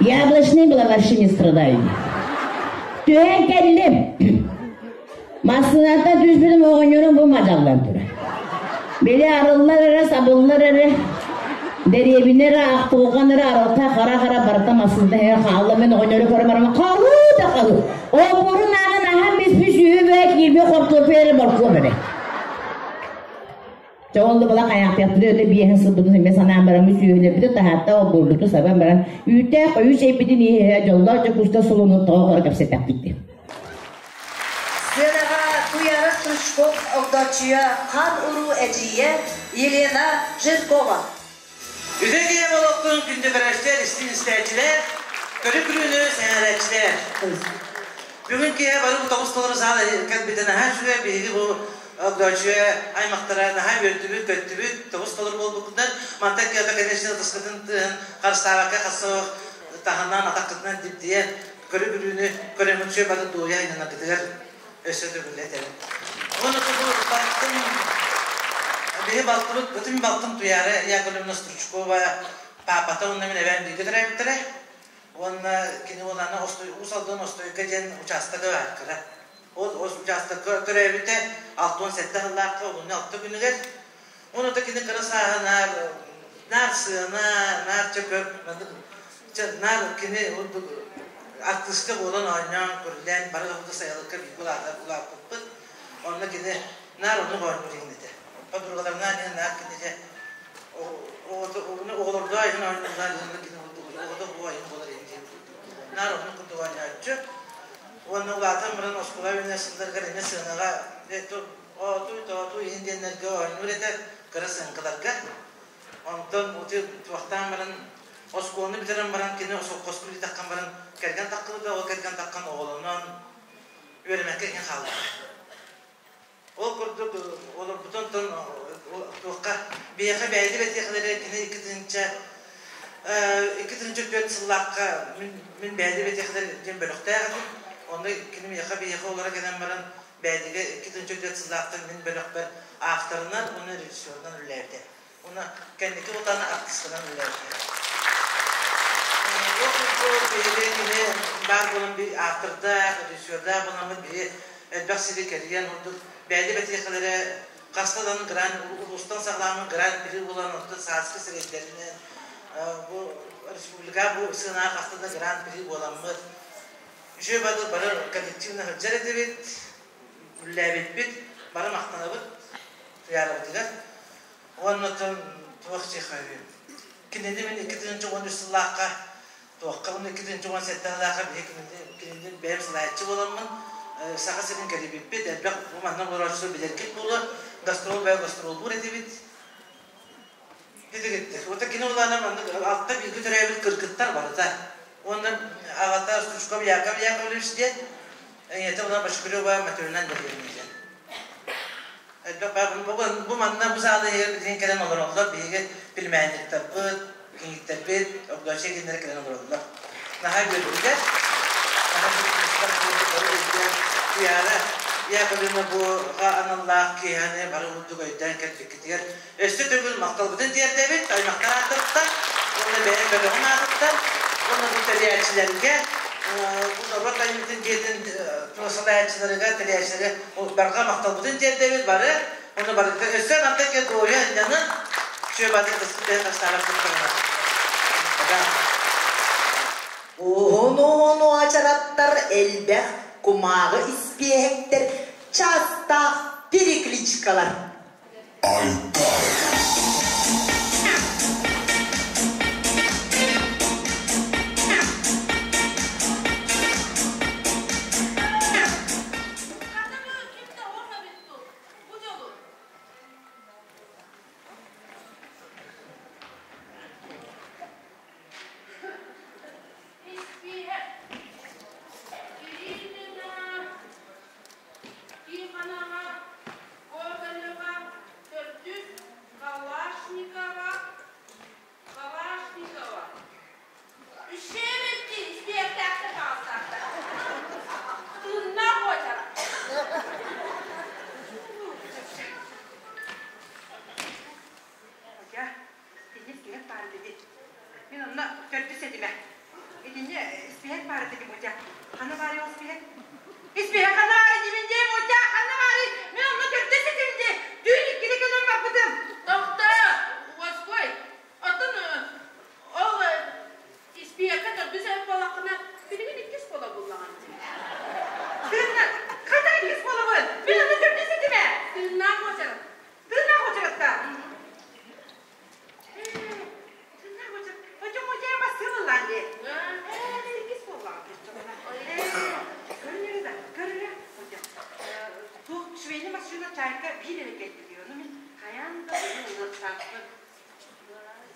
Яблочный была вообще не страдаю. Түһэн кэллим. Массыынаттан түспүтүм оҕонньорум бу мадаллан турар. Били арыллар эрэ, сабыллар эрэ, дэриэбинэ эрэ, ахтылҕан эрэ, арылта хара-хара барыта массыына иһэр хаалла. Мин оҕонньору көрө барам, хаһыы да хаһыы. Опорун ааҕан аһан биспит сүһү бэ киирби хортуоппуй эрэ моркуоп эрэ. Чэ ол була хайаахтыахпыты өтө биэһин сылбытын эмиэ санаан баран сүөһүлэрбитин таһаатта олбуорбутун сабан баран үүттээх хойуу чэйбитин иһэ дьоллоох дьокуускай солонун тоҕо хоро кэпсэтэхпит дии. Сценаҕа Туяра Стручков Огдооччуйа хан уруу эдьиийэ Елена Жиркова. Үтэ киһи олохтун күндү көрөөччүлэр, истиҥ истээччилэр, көрү-күрүүнү сэҥээрээччилэр. Бүгүн киэһэ бары тоҕус толору саал кэлбитэ наһаа үчүгэй. Биһиги бу Огдооччуйа аймахтара наһаа үөрдүбүт, көттүбүт, тоҕус толору буолбуккутунан. Мантан киэһэ, конечно, ытыскытын тыаһын харыстаабакка хасыах таһынан, атаххытынан дибдийэн, көрү-күрүүнү көрөммүт үчүгэй бары дуоһуйа айаннаргытыгар өссө төгүл этэбин. Уонна бу балтым, биһи балтыбыт, бытым балтым Туяра Яковлевна Стручкова паапата уонна мин эбээм бииргэ төрөөбүттэрэ. Уонна кини уолана Уус Алдан Остуойка диэн учаастагы баар Ол учаастакка төрөөбүтэ 67 сыллаахха олунньу алта күнүгэр. Уонна да кини кыра сааһа наар наар сыана, наар чөкөк, наар кини артыыска буолан оонньоон, көрүлээн бары да сайылыкка бииргэ улааппыппыт. Онно кини наар оннук оонньуур иһин этэ. Подругаларынаан иһин наар кини дьэ оҕолордоо иһин оонньууллар иһин кини оҕото буо иһин буолар иһин диэн наар оннук курдук оонньооччу. Уонна улаатан баран оскуола үүнэр сылларыгар эмиэ сыанаҕа Оотуй, тоотуй иһин диэннэргэ оонньуур этэ, кыра сыаҥкаларга. Онтон ути туохтаан баран, оскуоланы бүтэрэн баран кини сопхуоска үлэлии баран кэргэн таххыбыта, ол кэргэн таххан оҕолонон үөрэммэккэ иһин хаалбыта. Ол курдук олорбутун онтон туохха биһиэхэ бэйэти бэтиэхэлэрэ кини 2004 сыллаахха мин бэйэти бэтиэхэлэр диэн бөлөхтөөх этим. Онно кини миэхэ биһиэхэ олоро кэлэн баран Бээдигэ 204 сыллаахтан мин бөлөхпөр авторынан уонна режиссерунан үлэлээбитэ. Уонна кэнники утааны артыысканан үлэлээбитэ. Ол курдук биһиги кини баар буолан би автордаах, режиссердаах буоламмыт биһи элбэх сири кэрийэн ордук Бээди бэтиэхэлэрэ хаста дан гран улуустан саҕалааммыт гран-при буолан оттон сааскы сирэйдэринэн бу республика бу сыанаҕа хаста да гран-при буоламмыт Үчүгэй бары бары коллективно сылдьар этибит, үллээбиппит, бары махтанабыт Туйаарабытыгар. Уонна оттон туох чихайы. Кинини мин 2013 сыллаахха туохха 2017 сыллаахха биһи кинини бэйэм салайааччы буоламмын Саха сирин кэлибиппит, элбэх бу манна олорооччулар билэргит буолуо, гастрол бэйэ гастроллуур этибит. Итигиттэр. Уонна кини улаана маннык алта бииргэ төрөөбүт кыргыттар барыта. Уонна аҕата Стручков Яков Яковлевич диэн, ийэтэ уна Башкирева Матрена Андреевна диэн. Элбэх бу манна бу саала иһигэр билигин кэлэн олороллор биһиги племянниктарбыт, кийииттэрбит, Огдооччуйа кинилэр кэлэн олороллор. Наһаа үөрдүлэр. Наһаа өйдөөн Туйаара Яковлевна бу аналлаах киэһэни бары курдук өйдөөн кэлбиккитигэр Өссө төгүл махталбытын тиэрдэбит аймахтар ааттарыттан уонна бэйэм бөлөҕүм аатыттан уонна бу тэрийээччилэргэ бу норуот айымньытын дьиэтин салайааччыларыгар, тэрийээччилэргэ барҕа махталбытын тиэрдэбит бары уонна барыта өссө мантан кэ дуоһуйа ынньанын сүөбатын тыспытын хастаабат куттарына. Уһун-уһун уочараттар элбэх кумааҕы испиэһэктэр чаастаах перекличкалар. Төрдүс этимэ. Итинне испиһэк баар этэ Мотя. Ханна баарый ол испиһэк? Испиһэк ханна баарый диибин дии, Мотя, ханна баарый? Мин онно төрдүс этим дии. Түүн иккитэ кэлэн барбытым. Тохтоо, уоскуй. Оттон ол испиэккэ төрдүс эбит буоллаххына, билигин иккис буола буллаҕын дии. Тыынна, хата иккис буолабын. Мин онно төрдүс этим ээ. Тыыннаах уочарат. Тыыннаах уочаратта. Тыыннаах уочарат. Очо Мотя бассыылылаан дии. Ээ, мин иккис буоллаҕым. Көрүнэрэ да, көрүнэ. Туох швейный машина чайка биир эрэ кэлбит. Ону мин хайаан да ону ылыахтаахпын.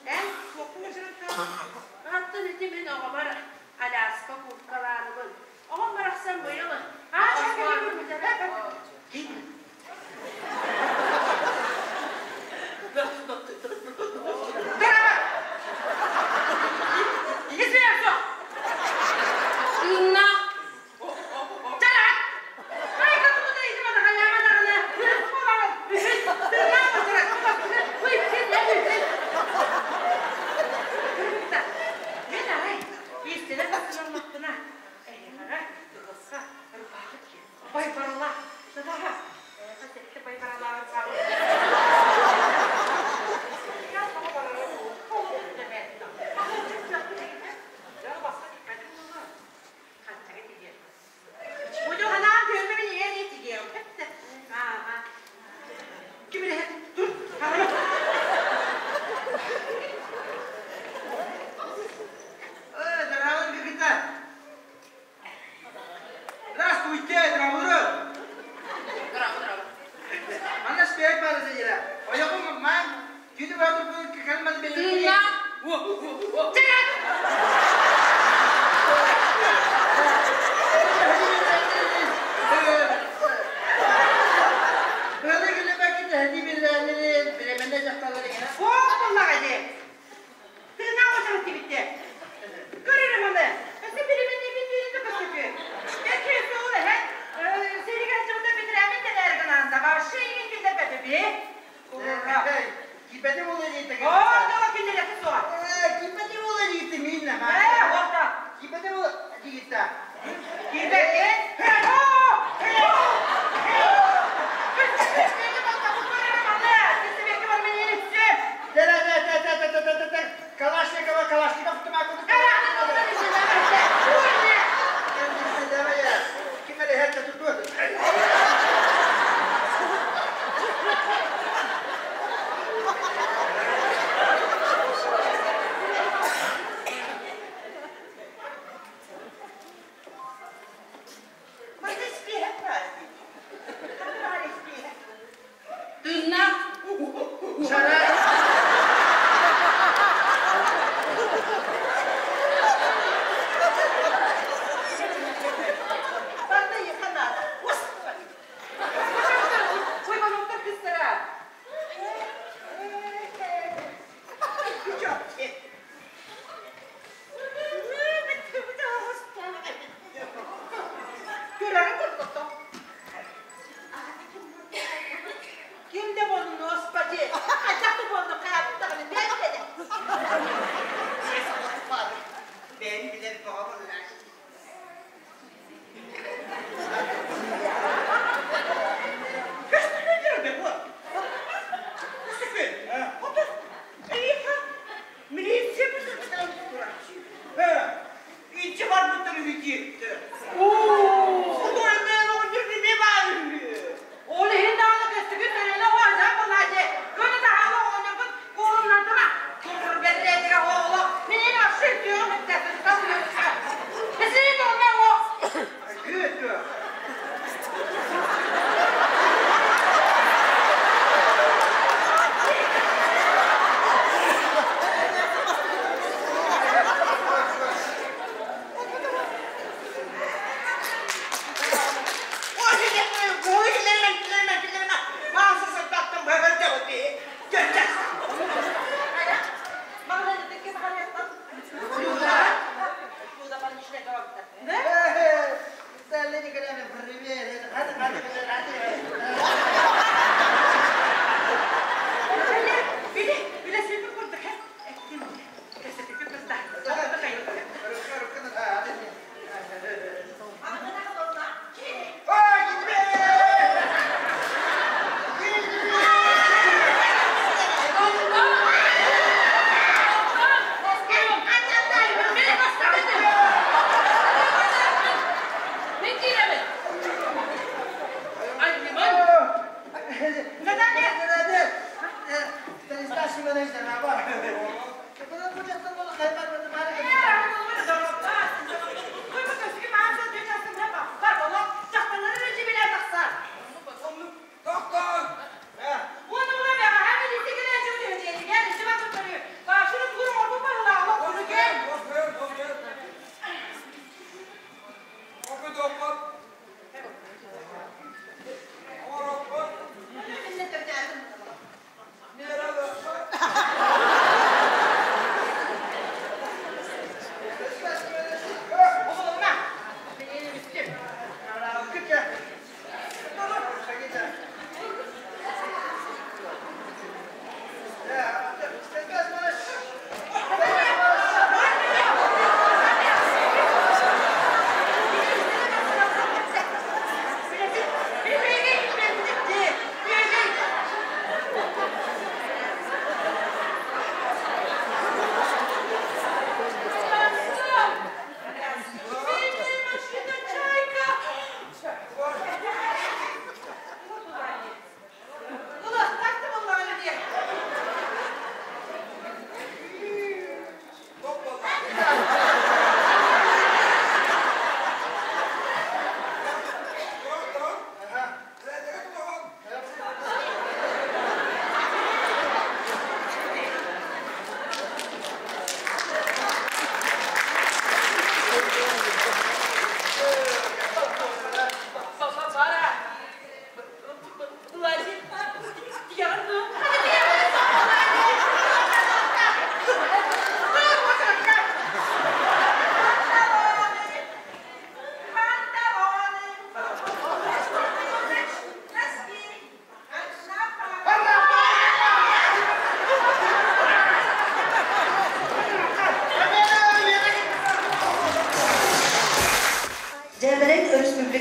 Эн туоххун уочараттаах? Оттон ити мин оҕобор Аляска курткалааныбын. Оҕом барахсан быйыл Аа, оскуоланы бүтэрэр. Тыыннаах.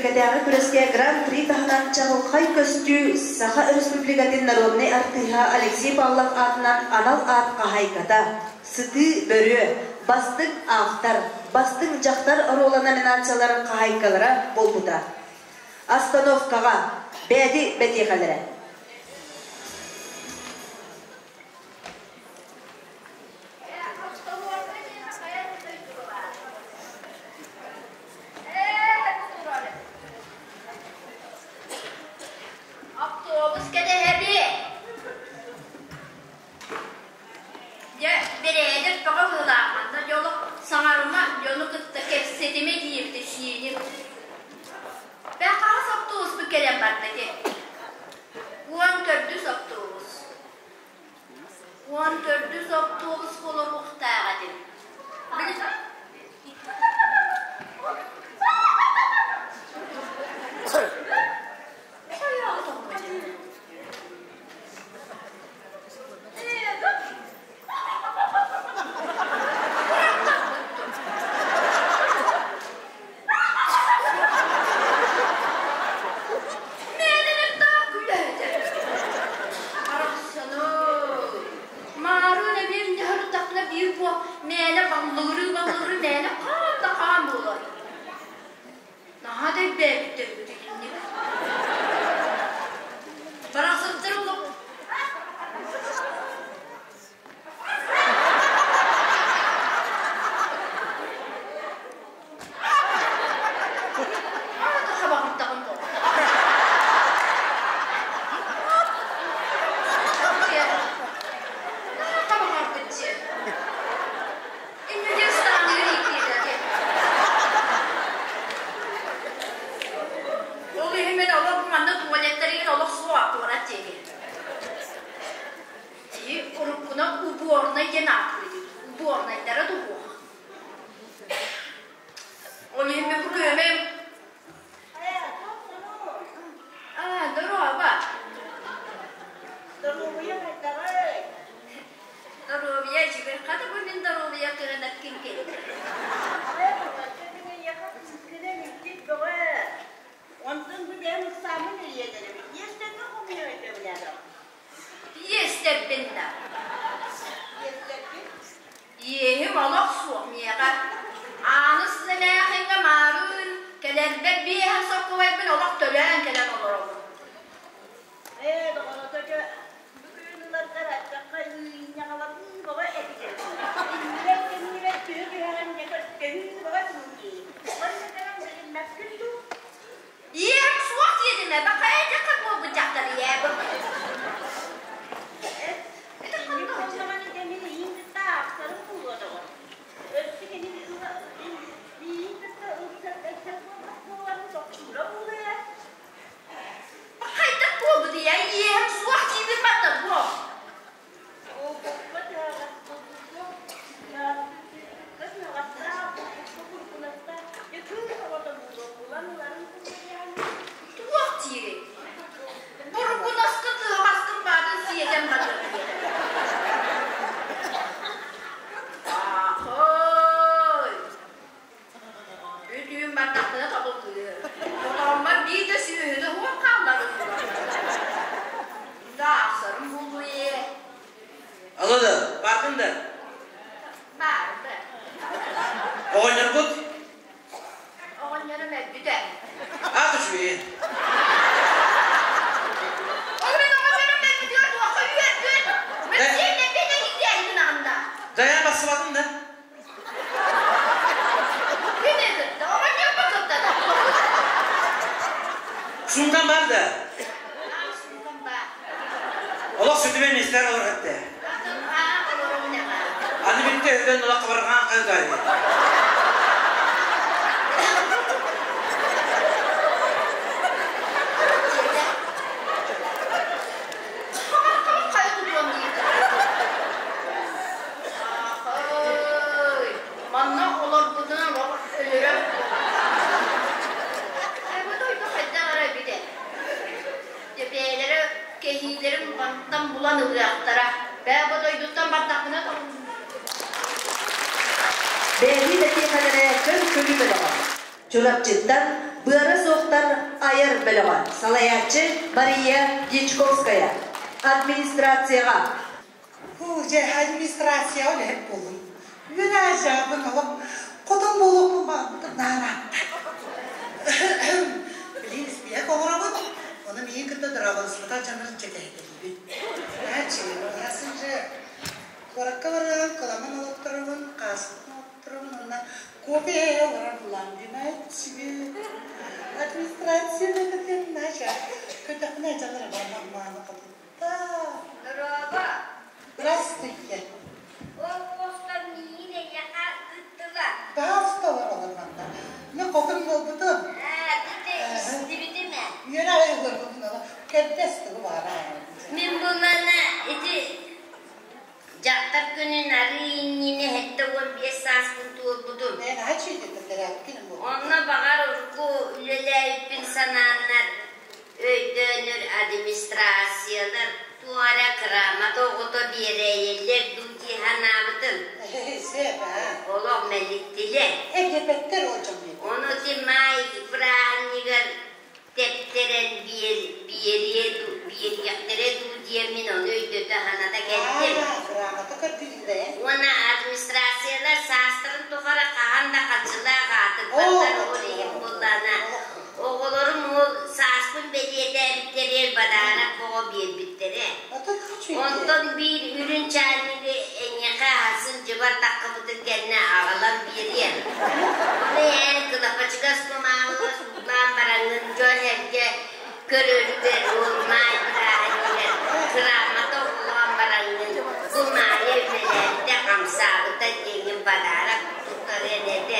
Республикатааҕы күрэскэ Гран-при таһынан чаҕылхай көстүү Саха Республикатын народнай артыыһа Алексей Павлов аатынан анал аат хаһаайката, Сытыы бөрүө, Бастыҥ автор, Бастыҥ дьахтар оруола номинациялар хаһаайкалара буолбута. Остановкаҕа Бээди бэтиэхэлэрэ. Автобус кэтэһэби. Дьэ, бэрээдэк бөҕө быһыылаах манна дьолу саҥарыма, дьону кытта кэпсэтимэ диэбитэ сиэним. Бээ, хаһыс автобуспут кэлэн барда ити? 14-үс автобус. 14-үс автобус олоруохтаах этим. Маарыын эбиэм дьаһырдахпына биир буо мээнэ баллыгырыы-баллыгырыы мээнэ хаан да хаан буолар. Наһаа да өйдөөбүттэр эбит итинник. Барахсаттар олох Аата хабаҕырдаҕым буолла. Хабаҕырбыт дьиэ. Инньэ ыстааныгар иитиэтэки. Ол иһин мин олох манна туалеттарыгар олох суох куорат диэки. Тии уруккунан уборнай диэн ааттыыр Уборнайдара дуһуох. Ол иһин мин бу күөмэм Аа, доруоба. Доруобуйа хайдаҕый? Доруобуйа үчүгэй. Хата бу мин доруобуйа кыһынар киҥкин. Онтон бу бэйэм ыксааммын эрийэн эрэбин. Иэстэргэ хомуйар этэ Иэстэрбин да. Иэстэргин? Иэһим олох суох миэхэ. Ааныс эмээхиҥҥэ маарыын, кэлэрбэр биэһэн соккубайбын олох төлөөн кэлэн олоробун. Ээ, доҕорото дьэ, бу күн ыларгар ардахха ыынньаҕалатыы бөҕө этигэр. Иннибэр кэннибэр түһэ түһэҕин дьэ көрдөһүү бөҕө дии. Уонна кэлэн билиммэккин дуу? Иэһим суох диэтим ээ, бакайа дьахха буолбут дьахтар ийээ. Итинник буоллаҕына дьэ мин иин кытта аахсарым буолуо доҕор. Өссө кини миигин кытта ылсар ылсар буолбат буоларын тохтуура буолуо ээ. Хайдах буолбут ийэ иэһим суох диибин барда буо. Буолбукка тыаҕас буолбукка тыаҕастаах буолбукка куркунастаах дьэ кыыс оҕото буолуо булан ыларын курдук Туох диирий? Бургунаскын тыаҕаскын баатын сиэтэн барыам Аахой! Бүтүүн бардахпына тобултуйу. Хотооммор биир да сүөһүнү уһуох хаалларым Да ахсарым буолуо ээ. Алло да, баартын да? Баарбы. Оҕонньоргут? Оҕонньорум өлбүтэ. Аат үчүгэйин. Ол мин оҕонньорум өлбүтүгэр туохха үөрдүн? Мен сиэннэрбин эһиги гынаҕын да. Дайан бассыбатын да? Кими кытта? Оҕонньорбун кытта да. Сунтан бар да. Аа, сунтан бар. Олох сүтүмэн истэр олор этте. Аны битте өтөн олох хабарҕаан кыытай. Манна олорбутунан өлөрөр Бу дойду хайдах эрэ эбитэ. Бэйэлэрэ кэһиилэрин мантан булан ылыахтара. Бээ бу дойдуттан бардахпына Бэйэбит этиэхэлэрэ көр-күлүү бөлөҕө. Чурапчыттан Быара суохтар айар бөлөҕө, салайааччы Мария Дьячковская. Администрацияҕа. Һуу, дьэ, администрацияҕа үлэһит буоллум. Үөн-аажаабын олох хотон буолуохпун баҕарбытым наараатта. Билигин испииһэк оҥоробут, ону миигин кытта дорооболоспотох дьоннорун чэкэһитэлиибин. Нааччы, барасын же куоракка барыам, кыламан олохторобун, хааспытын олохторобун уонна кофе иһэ олорор булаам динааччы. Администрация үлэтин наача көтөхпүнэ дьаллар мааны хотутта. Дорообо! Здравствуйте. Ол постан миигин эйиэхэ ыыттылар. Пожалуйста, олоролор манна. Мен хотун буолбутум. Ээ, бите истибитим ээ. Үөрэ аҕай олорбутун ала. Кэрдэс тугу баара. Мин булана ити дьахтар күнүн арыы иннинэ 75 сааспын туолбутум. Мен ачы деді Онно баҕар урукку үлэлээбиппин санааннар өйдөөнөр администрациялар туох эрэ кыраамата оҕото биэрэйэллэр дуу дии санаабытым. Олох мэлиттилэр. Эбиэпэттэр ол дьон Ону ити маай бырааһынньыгар тэптэрэн биэриэ биэриэхтэрэ дуу диэммин ону өйдөтө саната кэллим. Грамота көрдүүрдэ. Уонна администрациялар саастарын тухары хаһан да харчылаах аатырбаттар ол иһин буоллаҕына оҕолорум ол сааспын бэлиэтээбиттэригэр бадаарак оҕо биэрбиттэрэ. Онтон биир үрүн чаанньыгы эйиэхэ сылдьыбар таххыбытын кэннэ аҕалан биэриэм. Ону эн кылапачыгас кумааҕыга суулаан бараҥҥын дьон-сэргэ көрөрүгэр ол маай бырааһынньыгар кыраамата оҕолоон бараҥҥын бу Маайа үлэлээбитэ хамсаабыта диэҥҥин бадаарак туттарыан этэ.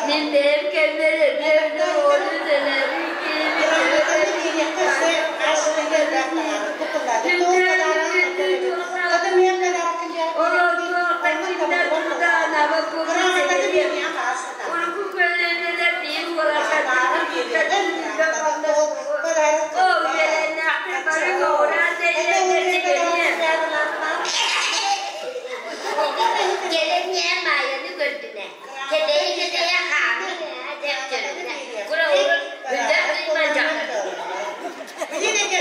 Мин бэйэм кэммэр эбиэм оҕону дэлэбин Кэлэн Маайаны көрдүнэ. Кэтэйэ-кэтэйэ хаамыы дьэптэринэ. Кура урут үрдэх дыйман дьахтар. Мэхээлэни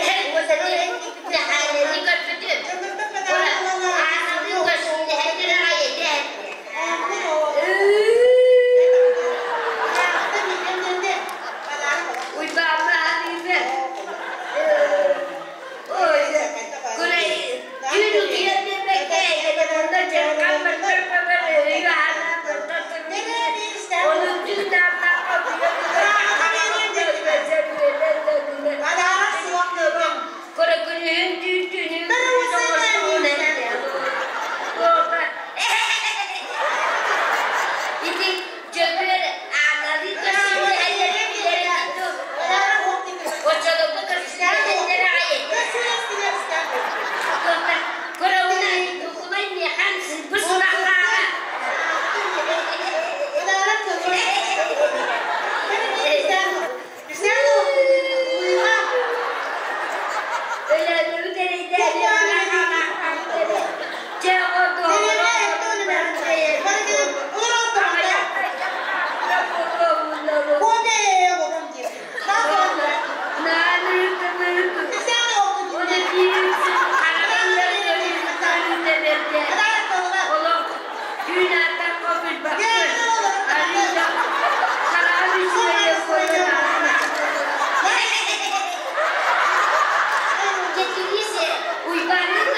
көрбүтүм. Кура ааналыы көстүнэһэн аҕай этэ. Уйбаамма аныыбы. Ой, кура түүн утуйан биэрбэккэ онно дьарҕан бартар бабар өйү аана бартар Onun түүн Кура күнүһүн түүн түүнүн Ити дьөгүөр ааналыы көрсүннэһэллэрин Оччолорго көрсүннэһэллэр аҕай этэ. Кура Нукулай миэхэн бу сурахтааҕа. Өлөөнүбүт эрэйдээри Чэ, Уйбааннык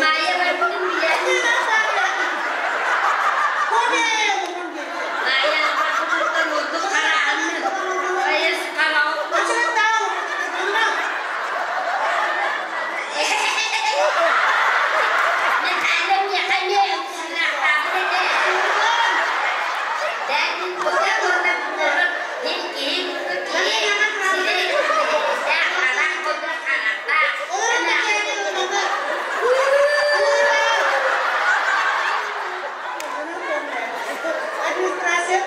Майя барбытын билэр. Майя барбытыттан ордук хараанны. Айас хараҕы. Мен механе сынақтабын этэ. Дәдин бота бота мен киһи киһи сире харах бота харахта. Администрация.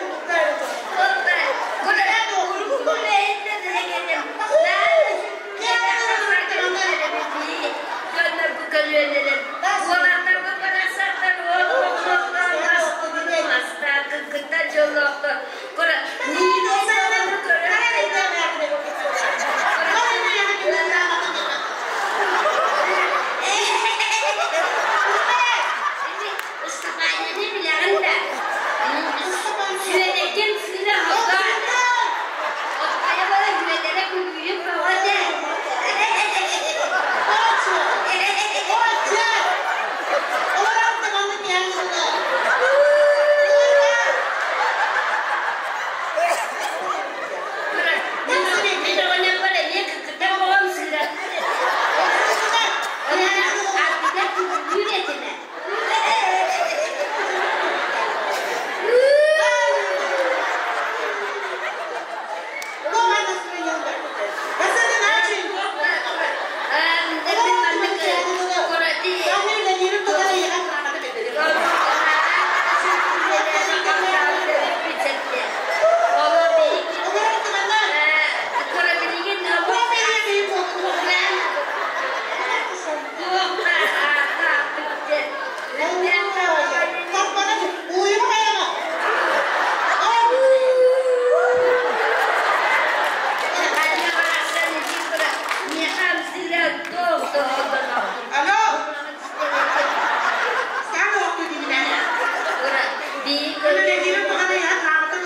Үлэлиирин тухары иһэн хаамытын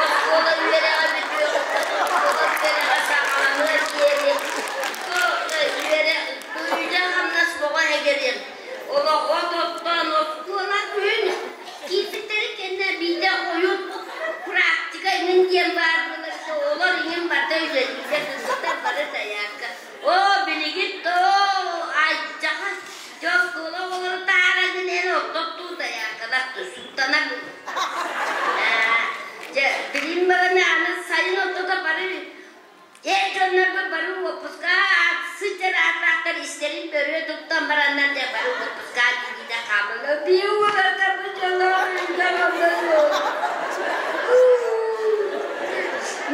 Оскуола үөрэҕэ бүтүөҕүттэн оскуола үөрэҕэ саҕаланыар диэри үлэ-хамнас боҕо эгэриэм. Олоҕо тоттон оскуола күн киирбиттэрин кэннэ биирдэ ойут практика иҥин диэн баар буолар, олор иҥин барыта үлэлииллэр, кыргыттар бары дайаакка. Оо, билигин тоо айдьаха дьэ оскуола оҕолору таһаарагын эн оттоттуу дайааккалар суттана дьэ билин бараны аны сайын ортото бары эр дьоннорго бары уоппуска сылдьар аатаахтар истэрин бөрүө туттан бараннар дьэ бары уоппуска диирдэ хаамылла биир уолата бу дьолоох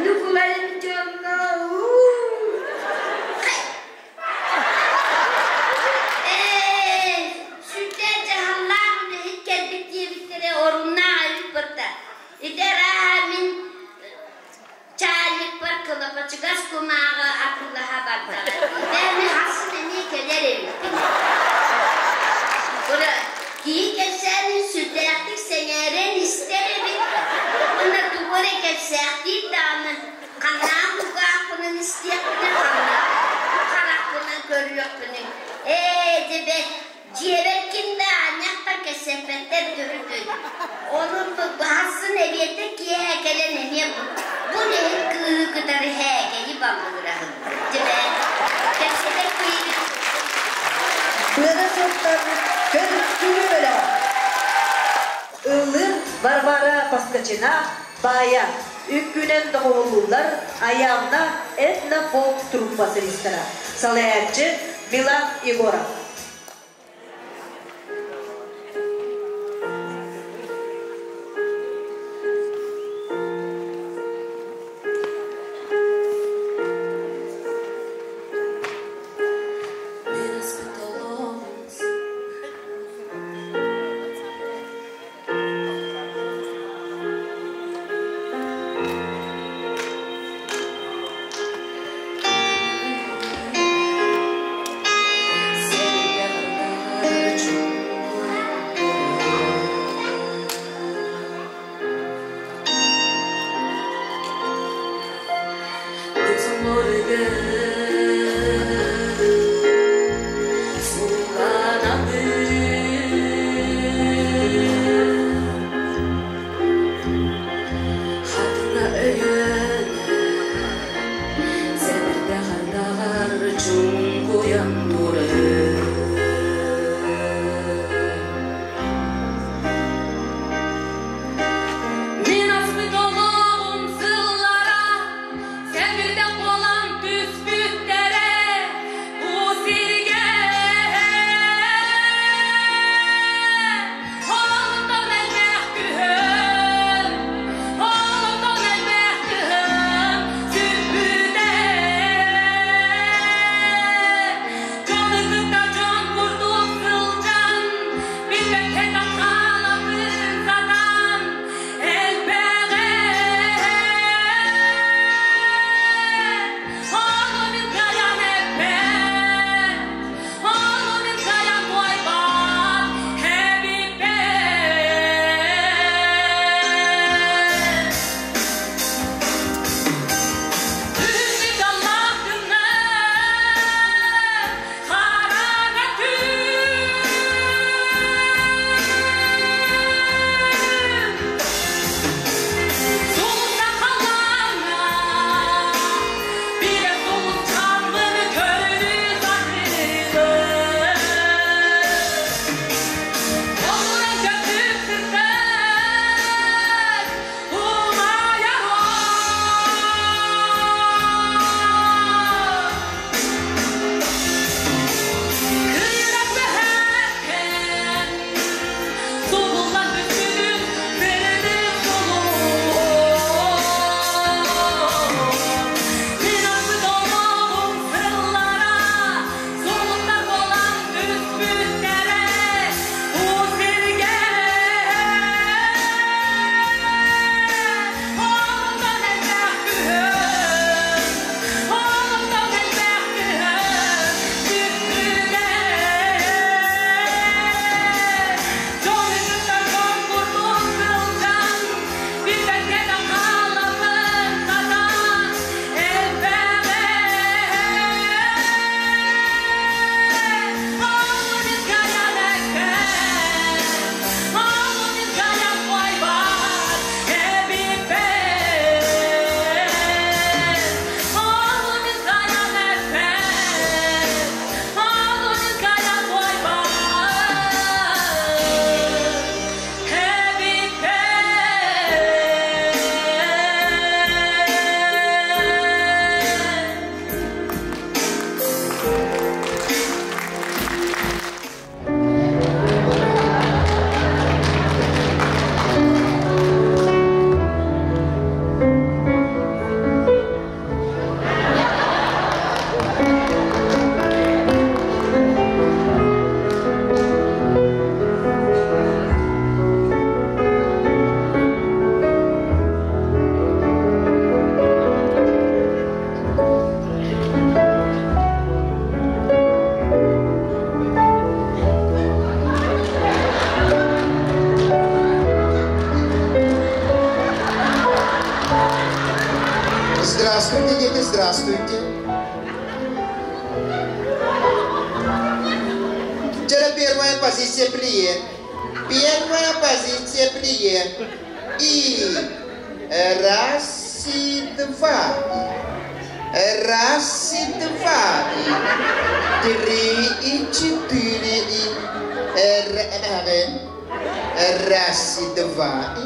Нукулайым дьонно Ээ, сүрдээх дьаһаллаах үлэһит кэлбит диэбиттэрэ оруннаах эбит барда. Ити арааһа мин чаанньыкпар кылапачыгас кумааҕы атыылаһа бардаҕа. Ити хасын эмиэ кэлэр эбиппин. Кура, киһи кэпсээнин сүрдээхтик сэҥээрэн истэр эбит. Уонна тугу эрэ кэпсээхтиир даҕаны ханнаах кулгаахпынан истиэхпинэ, ханнаах харахпынан көрүөхпүнүй. Ээ, дьэ дьиэбэр ким да аанньахтан кэпсэппэттэр төрүт. Ону хасын эбиэтэ киэһэ кэлэн эмиэ бу үлэһит кыыһы кытары һээкэйи баллыгыраһын. Дьэ кэпсэтэр киһибит. Тыада суохтар көр-күлүү бөлөҕө. Ыллыыр Варвара Поскачина Баайа, үҥкүүнэн доҕуһуллууллар Аявна этно-фолк труппа солистара, салайааччы Милан Егоров. Мин аспыт олоҕум сыллара Сэбирдэх буолан түспүттэрэ бу сиргэ. Онтон элбэх күһүн, онтон элбэх күһүн сүппүтэ. Дьон позиция плие. Первая позиция плие. И раз и два. Раз и два. И три и четыре и р Раз и два и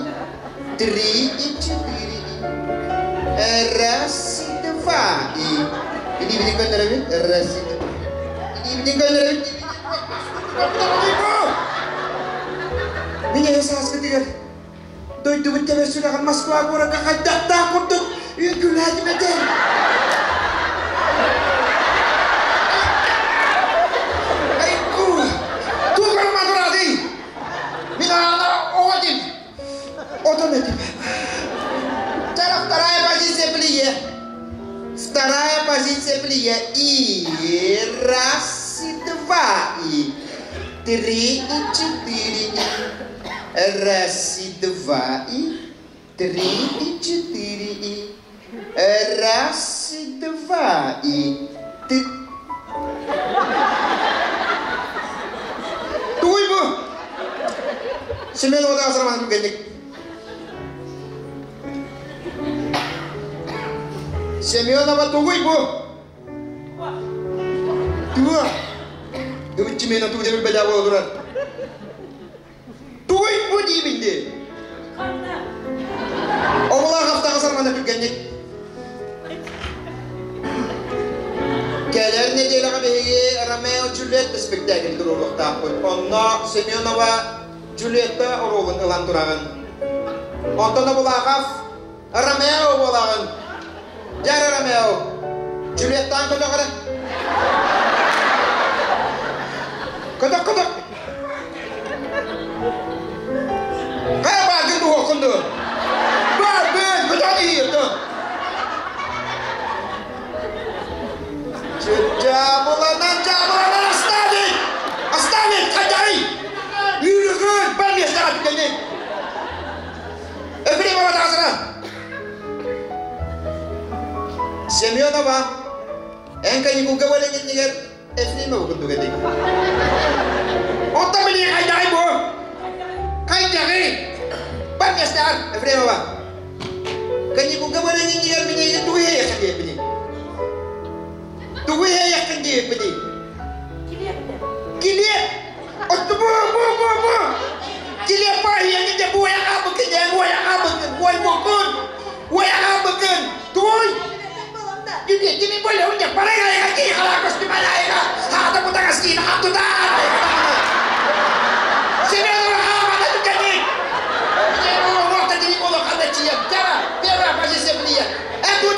три и четыре и раз и два и раз и два. Меня сааскытыгар дойдубут тэбэр Москва куоракка хайдахтаах курдук үҥкүүлээтим этэ. Айку, тугар матурады. Мин аана оҕотим. Отон этим. Вторая позиция плие. Вторая позиция плие. И раз, и два, и три, и четыре, и раз, и два, и три, и четыре, и раз, и два, и ты. Туй бу! Семен ода асырман түгенник. Семенова тугуй бу! Туа! Үбүтчи мен ту деп беда болдурар. Тугуй бу дейбинди. Обула хафтага сармана түгенник. Кэлэр неделяга биһиги Ромео Джульетта спектакль туруруктаахпыт. Онно Семенова Джульетта оруолун ылан турагын. Онтон Обулахов Ромео буолагын. Дьэ Ромео. Джульеттаан көтөҕөрө. Көтөх көтөх. Кая бааргын дуһуоххунду. Бааргын көтөҕ иһииртон. Дьаабыланан, дьаабыланан оставить! Оставить, хайдарый! Үүрүгүн, бар местаға түгенин. Ефремова тағасыра. Семенова, эн каникулга бөлеңиннигер Ефремова курдук этик. Онта били хайдарый бу? Хайдарый! Бар местаға, Ефремова. Каникулга бөлеңиннигер мине тугы яхын Тугу якын диэппити. Килиэп! Отту бу бу бу бу! Килиэп паһиэни де бу яга быкын де бу яга быкын ой букун! Ой яга быкын! Туй! Юге тими боле унья парайга яга ки хала костюмалайга! Хата бутагаски хатуда! Семенова хама тукани! Первая позиция плие. Эту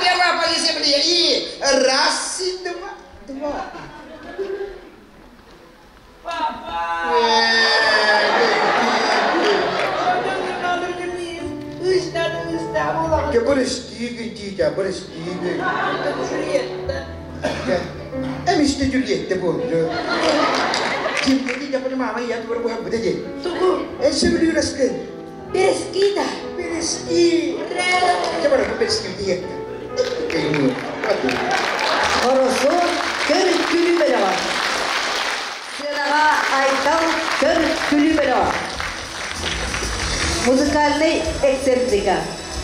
Первая позиция плие. И раз, и два, два. Папа! Бырыстыгы, бырыстыгы. Эмисте Джульетта болды. Кимнеди я понимаю, я твор буха буде. Тугу. Эн сөбүлүүрөскөн. Берески да. Берески. Чэ бара берески диет. Хоросу көр күлүү бөлөҕө. Сыанаҕа Айтал көр күлүү бөлөҕө. Музыкальный эксцентрика.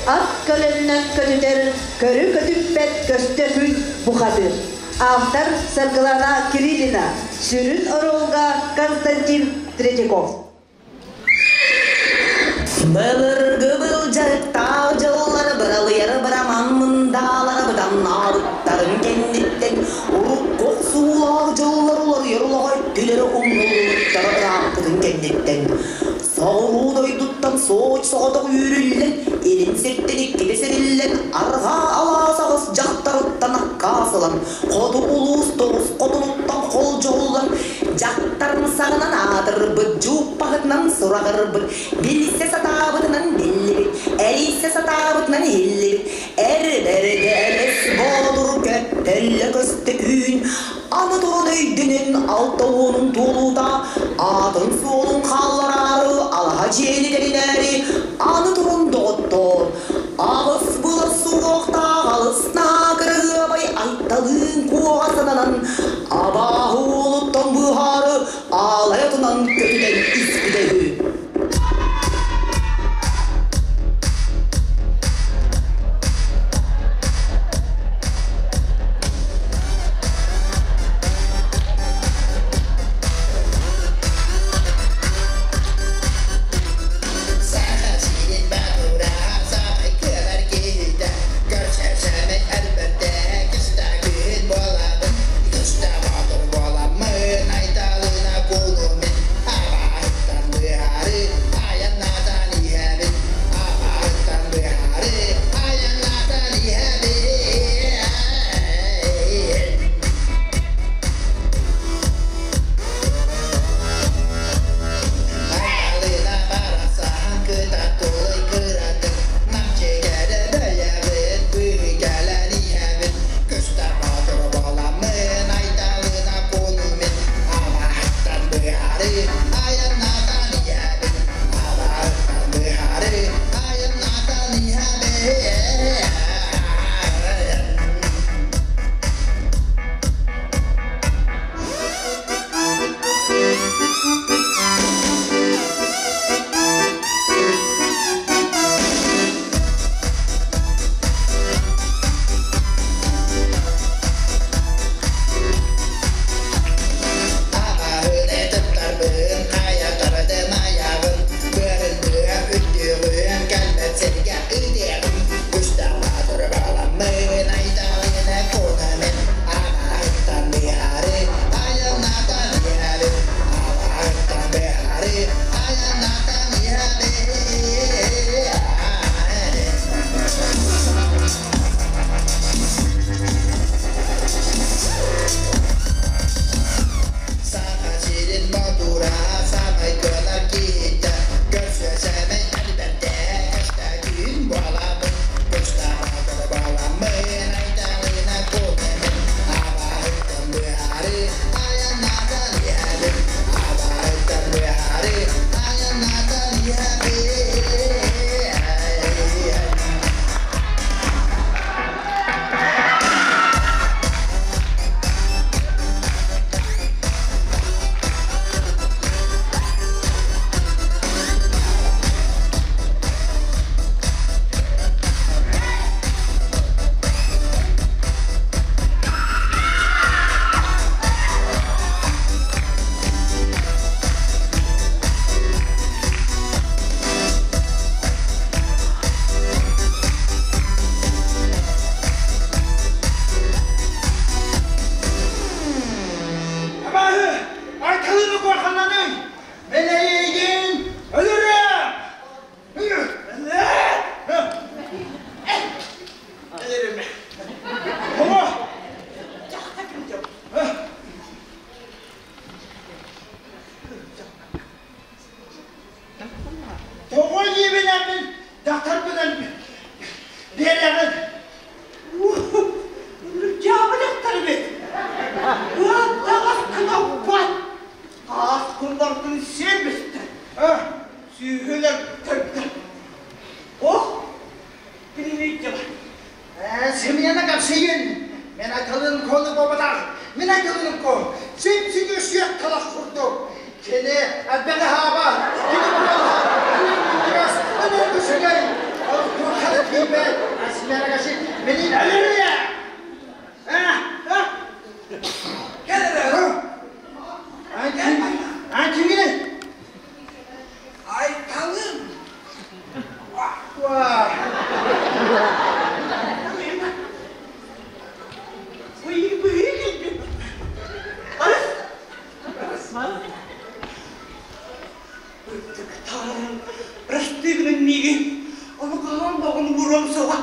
Ат көлөннөн көтүтэр, көрү көтүппэт көстөкүн бухатыр. Автор Саргылана Кириллина. Сүрүн оруолга Константин Третьяков. Былыргы былдьаһыктаах дьыллары быралыйар быраман мындаалара быданнаабыттарын кэнниттэн урукку охсуулаах дьыллар уларыйар улаҕа өттүлэрэ умнуллубуттара ырааппытын кэнниттэн соҕуруу дойдуттан сооч соҕотох үүрүллэн илин сиртэн иккитэ сэриллэн арҕаа алаас аҕыс дьахтарыттан аккаасылан хоту улуус тоҕус хотунуттан холдьоһуллан дьахтарын саҕынан аатырбыт дьууппаһытынан сураҕырбыт билсэ сатаабытынан биллибит эрийсэ сатаабытынан иһиллибит эр бэрдэ боотур көттөллө көстөкүүн аны турун өйдүнүн алта уонун туолуута аатын суолун хааллараары алаһа дьиэни тэринээри аны турун доҕоттоор аҕыс былар суохтаах алыс наһаа кырыгыабай айталыын куоҕа сананан абааһы Миигин мен айталыым кону буолбатах, мин айталыым ко сип-сиги сүөх талах курдук. Кини элбэҕи аһаабат, кини буолла, минньигэс, ынырык үчүгэй, ол туохха да тиийбэт, асмерагаши минин өлөрүө! Кэл эрэ. Ан кимгиний? Айталым. Простыгынан миигин ону хаһан даҕаны уруом суоҕа.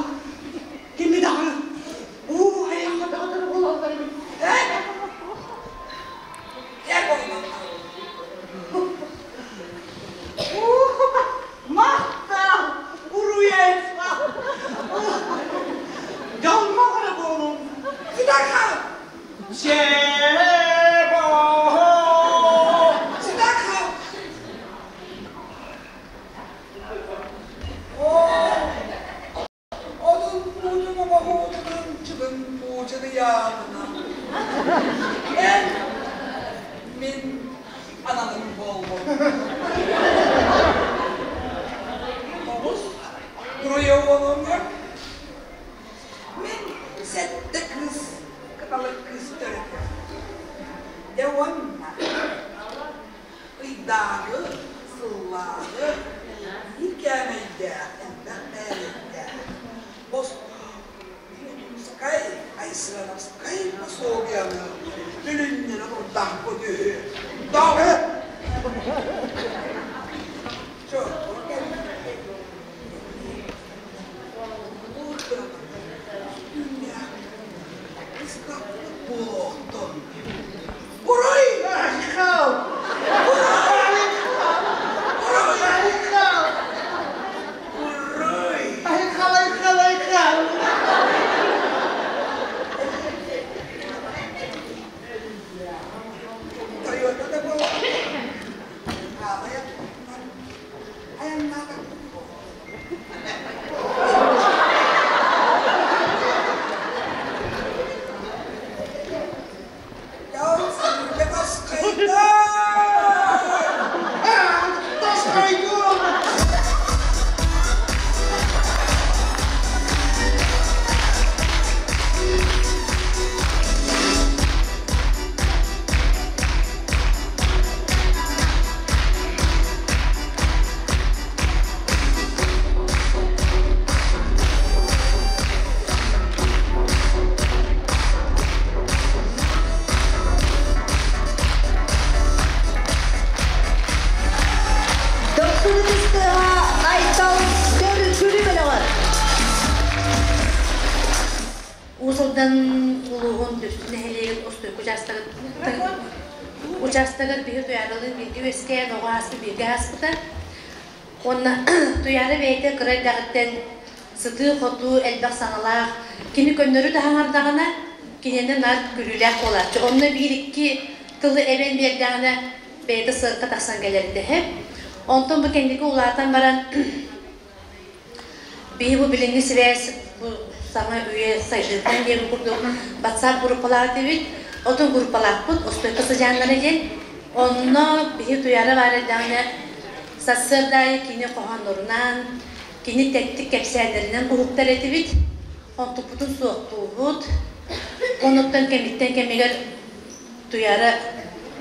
Кими даҕаны уу айахха даҕатар буолаллар эбит. Эр буоллахха. Махтал, уруй-айха! Дьоллоох эрэ буолуҥ. Сидаха! Сидаха! Onun buğdunu mahuğdunun чыбын буучаны яабына. Эн мин аналым буолбут. Тоҕус буруйа Мин сэттэ кыыс, кыталык кыыс төрөтүм. Дьэ уонна ыйдааҕы, сыллааҕы биир кээмэйдээх, элбэх мээрэйдээх Мускай, Айсыановскай пособиены үлүннэрэн урдаахпыт үһү. Тоҕо? Буолуохтун. Уруй! Айхал! Уруй! Айхал! Уруй! Айхал, айхал, айхал! Тойота да буолуохтун. Аалайа айаннаата Дохсун ытыстыга Айтал көр бөлөҕөр. Уус Алдан улууһун Дүпсүн нэһилиэгин Остуйку учаастагар биһи Туйааралыын бииргэ үөскээн, оҕо ааспыт бииргэ ааспыта. Уонна Туйаара бэйэтэ кыра эрдэҕиттэн сытыы-хотуу, элбэх саҥалаах, кини көннөрү да хаҥардаҕына, киниэнэ наар күлүүлээх буолааччы. Онно биир-икки тылы эбэн биэрдэҕинэ, бэйэтэ сыаҥка тахсан кэлэр дэһэ. Онтон бу кэнники улаатан баран биһи бу билиҥҥи сибээс бу саҥа үйэ сайдыытынан диэн курдук WhatsApp группалаах этибит. Отон группалаахпыт Остуойка сыдьааннара диэн. Онно биһи Туйаара баар эрдэҕинэ сарсыарда аайы кини хоһооннорунан, кини тэттик кэпсээннэринэн уһуктар этибит. Онтукпутун суохтуубут. Онуттан кэмиттэн кэмигэр Туйаара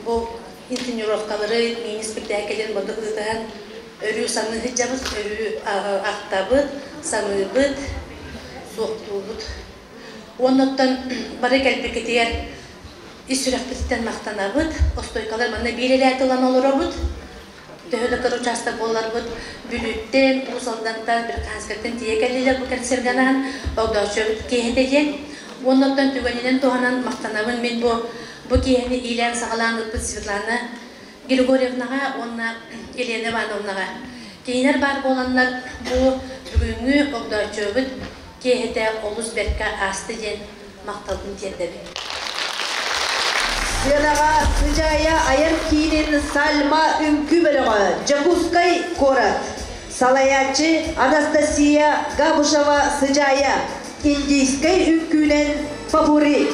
бу инсценировкалары, мини-спектакльын боду ыытыһан өрүү саныы сылдьабыт, өрүү ахтабыт, саныыбыт, суохтуубут. Уоннаттан бары кэлбиккитигэр ис сүрэхпититтэн махтанабыт. Остуойкалар манна биир эрээт ылан олоробут. Төһө да кыра учаастак буолларбыт, Бүлүүттэн, Уус Алдантан, Верхоянскайтан тиийэ кэллилэр бу концерганаан, Огдооччуобут киэһэтэ диэн. Уоннаттан түгэнинэн туһанан махтанабын мин бу бу киэһэни иилээн-саҕалаан ыыппыт Светлана Григорьевнаҕа уонна Елена Ивановнаҕа. Кинилэр баар буоланнар бу бүгүҥҥү Огдооччуобут киэһэтэ олус бэркэ ааста диэн махталбын тиэрдэбин. Сыанаҕа Сыдьаайа айар киинин Сальма үҥкүү бөлөҕө Дьокуускай куорат. Салайааччы Анастасия Габышева Сыдьаайа индийскэй үҥкүүнэн Попурри.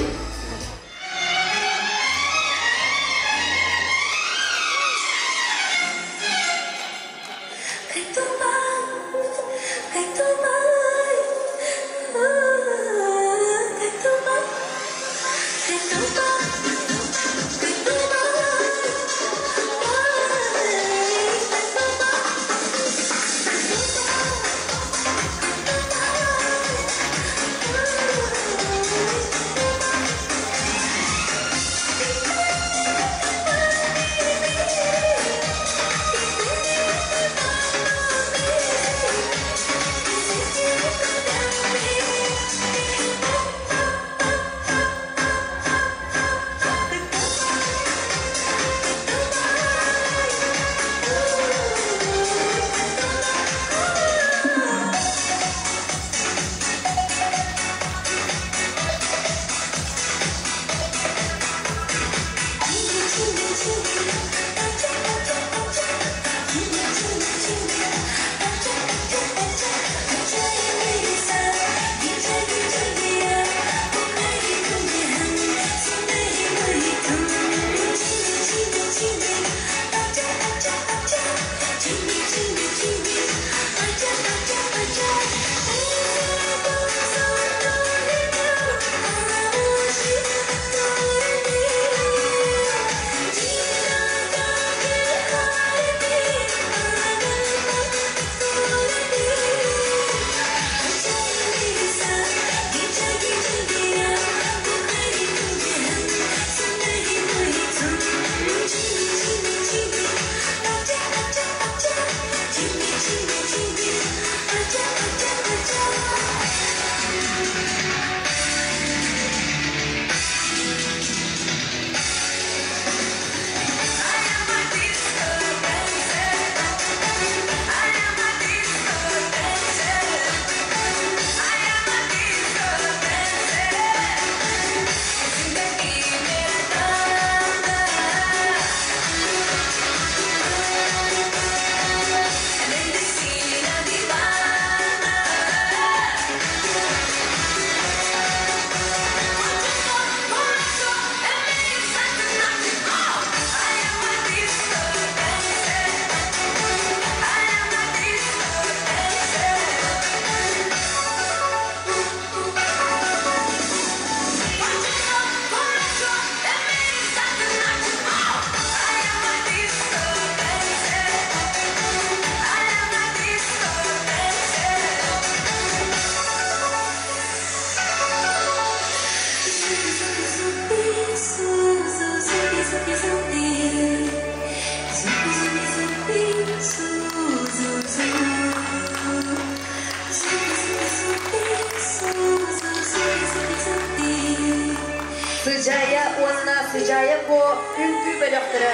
Сыдьаайа уонна Сыдьаайа Куо үҥкүү бөлөхтөрө.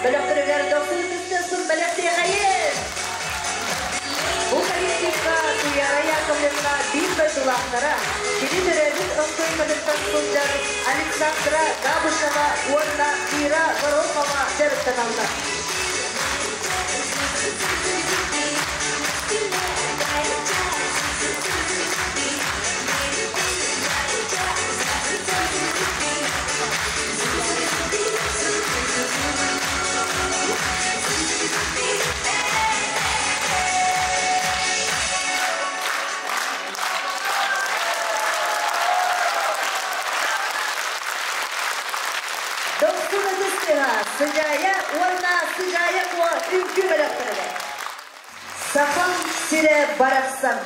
Бөлөхтөрүгэр дохсун ытыстыахпын бэлэхтиэхэйин! Бу коллективка Туяра Яковлевна биир дойдулаахтара, кини төрөөбүт Оскуйкатыттан сылдьар Александра Габышева уонна Ира Горохова дьарыктаналлар. Дохсун ытыс тыаһа Сыдьаайа уонна Сыдьаайа Куо үҥкүү бөлөхтөрүгэр. Сахам сирэ барахсан.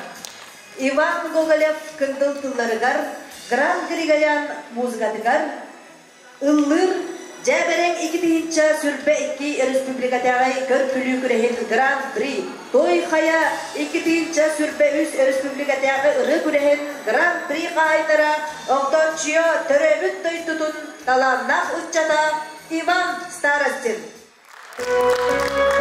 Иван Гоголев кындыл тылларыгар, Гран Григорян музыкатыгар ыллыыр Дьээбэрэҥ 2022 республикатааҕы көр-күлүү күрэһин Гран-при, Той Хайа 2023 республикатааҕы ырыа күрэһин Гран-при хаһаайыннара Огдооччуйа төрөөбүт дойдутун талааннаах ыччата Иван Старостин. Үрүҥ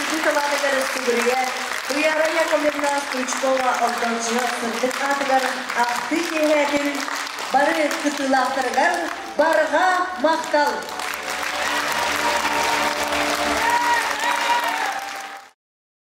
сайдыы салаатыгар сүгүрүйэ Туяра Яковлевна Стручкова Огдолчуйа сырдык аатыгар ахтыы киэһээтин бары кыттыылаахтарыгар барҕа махтал!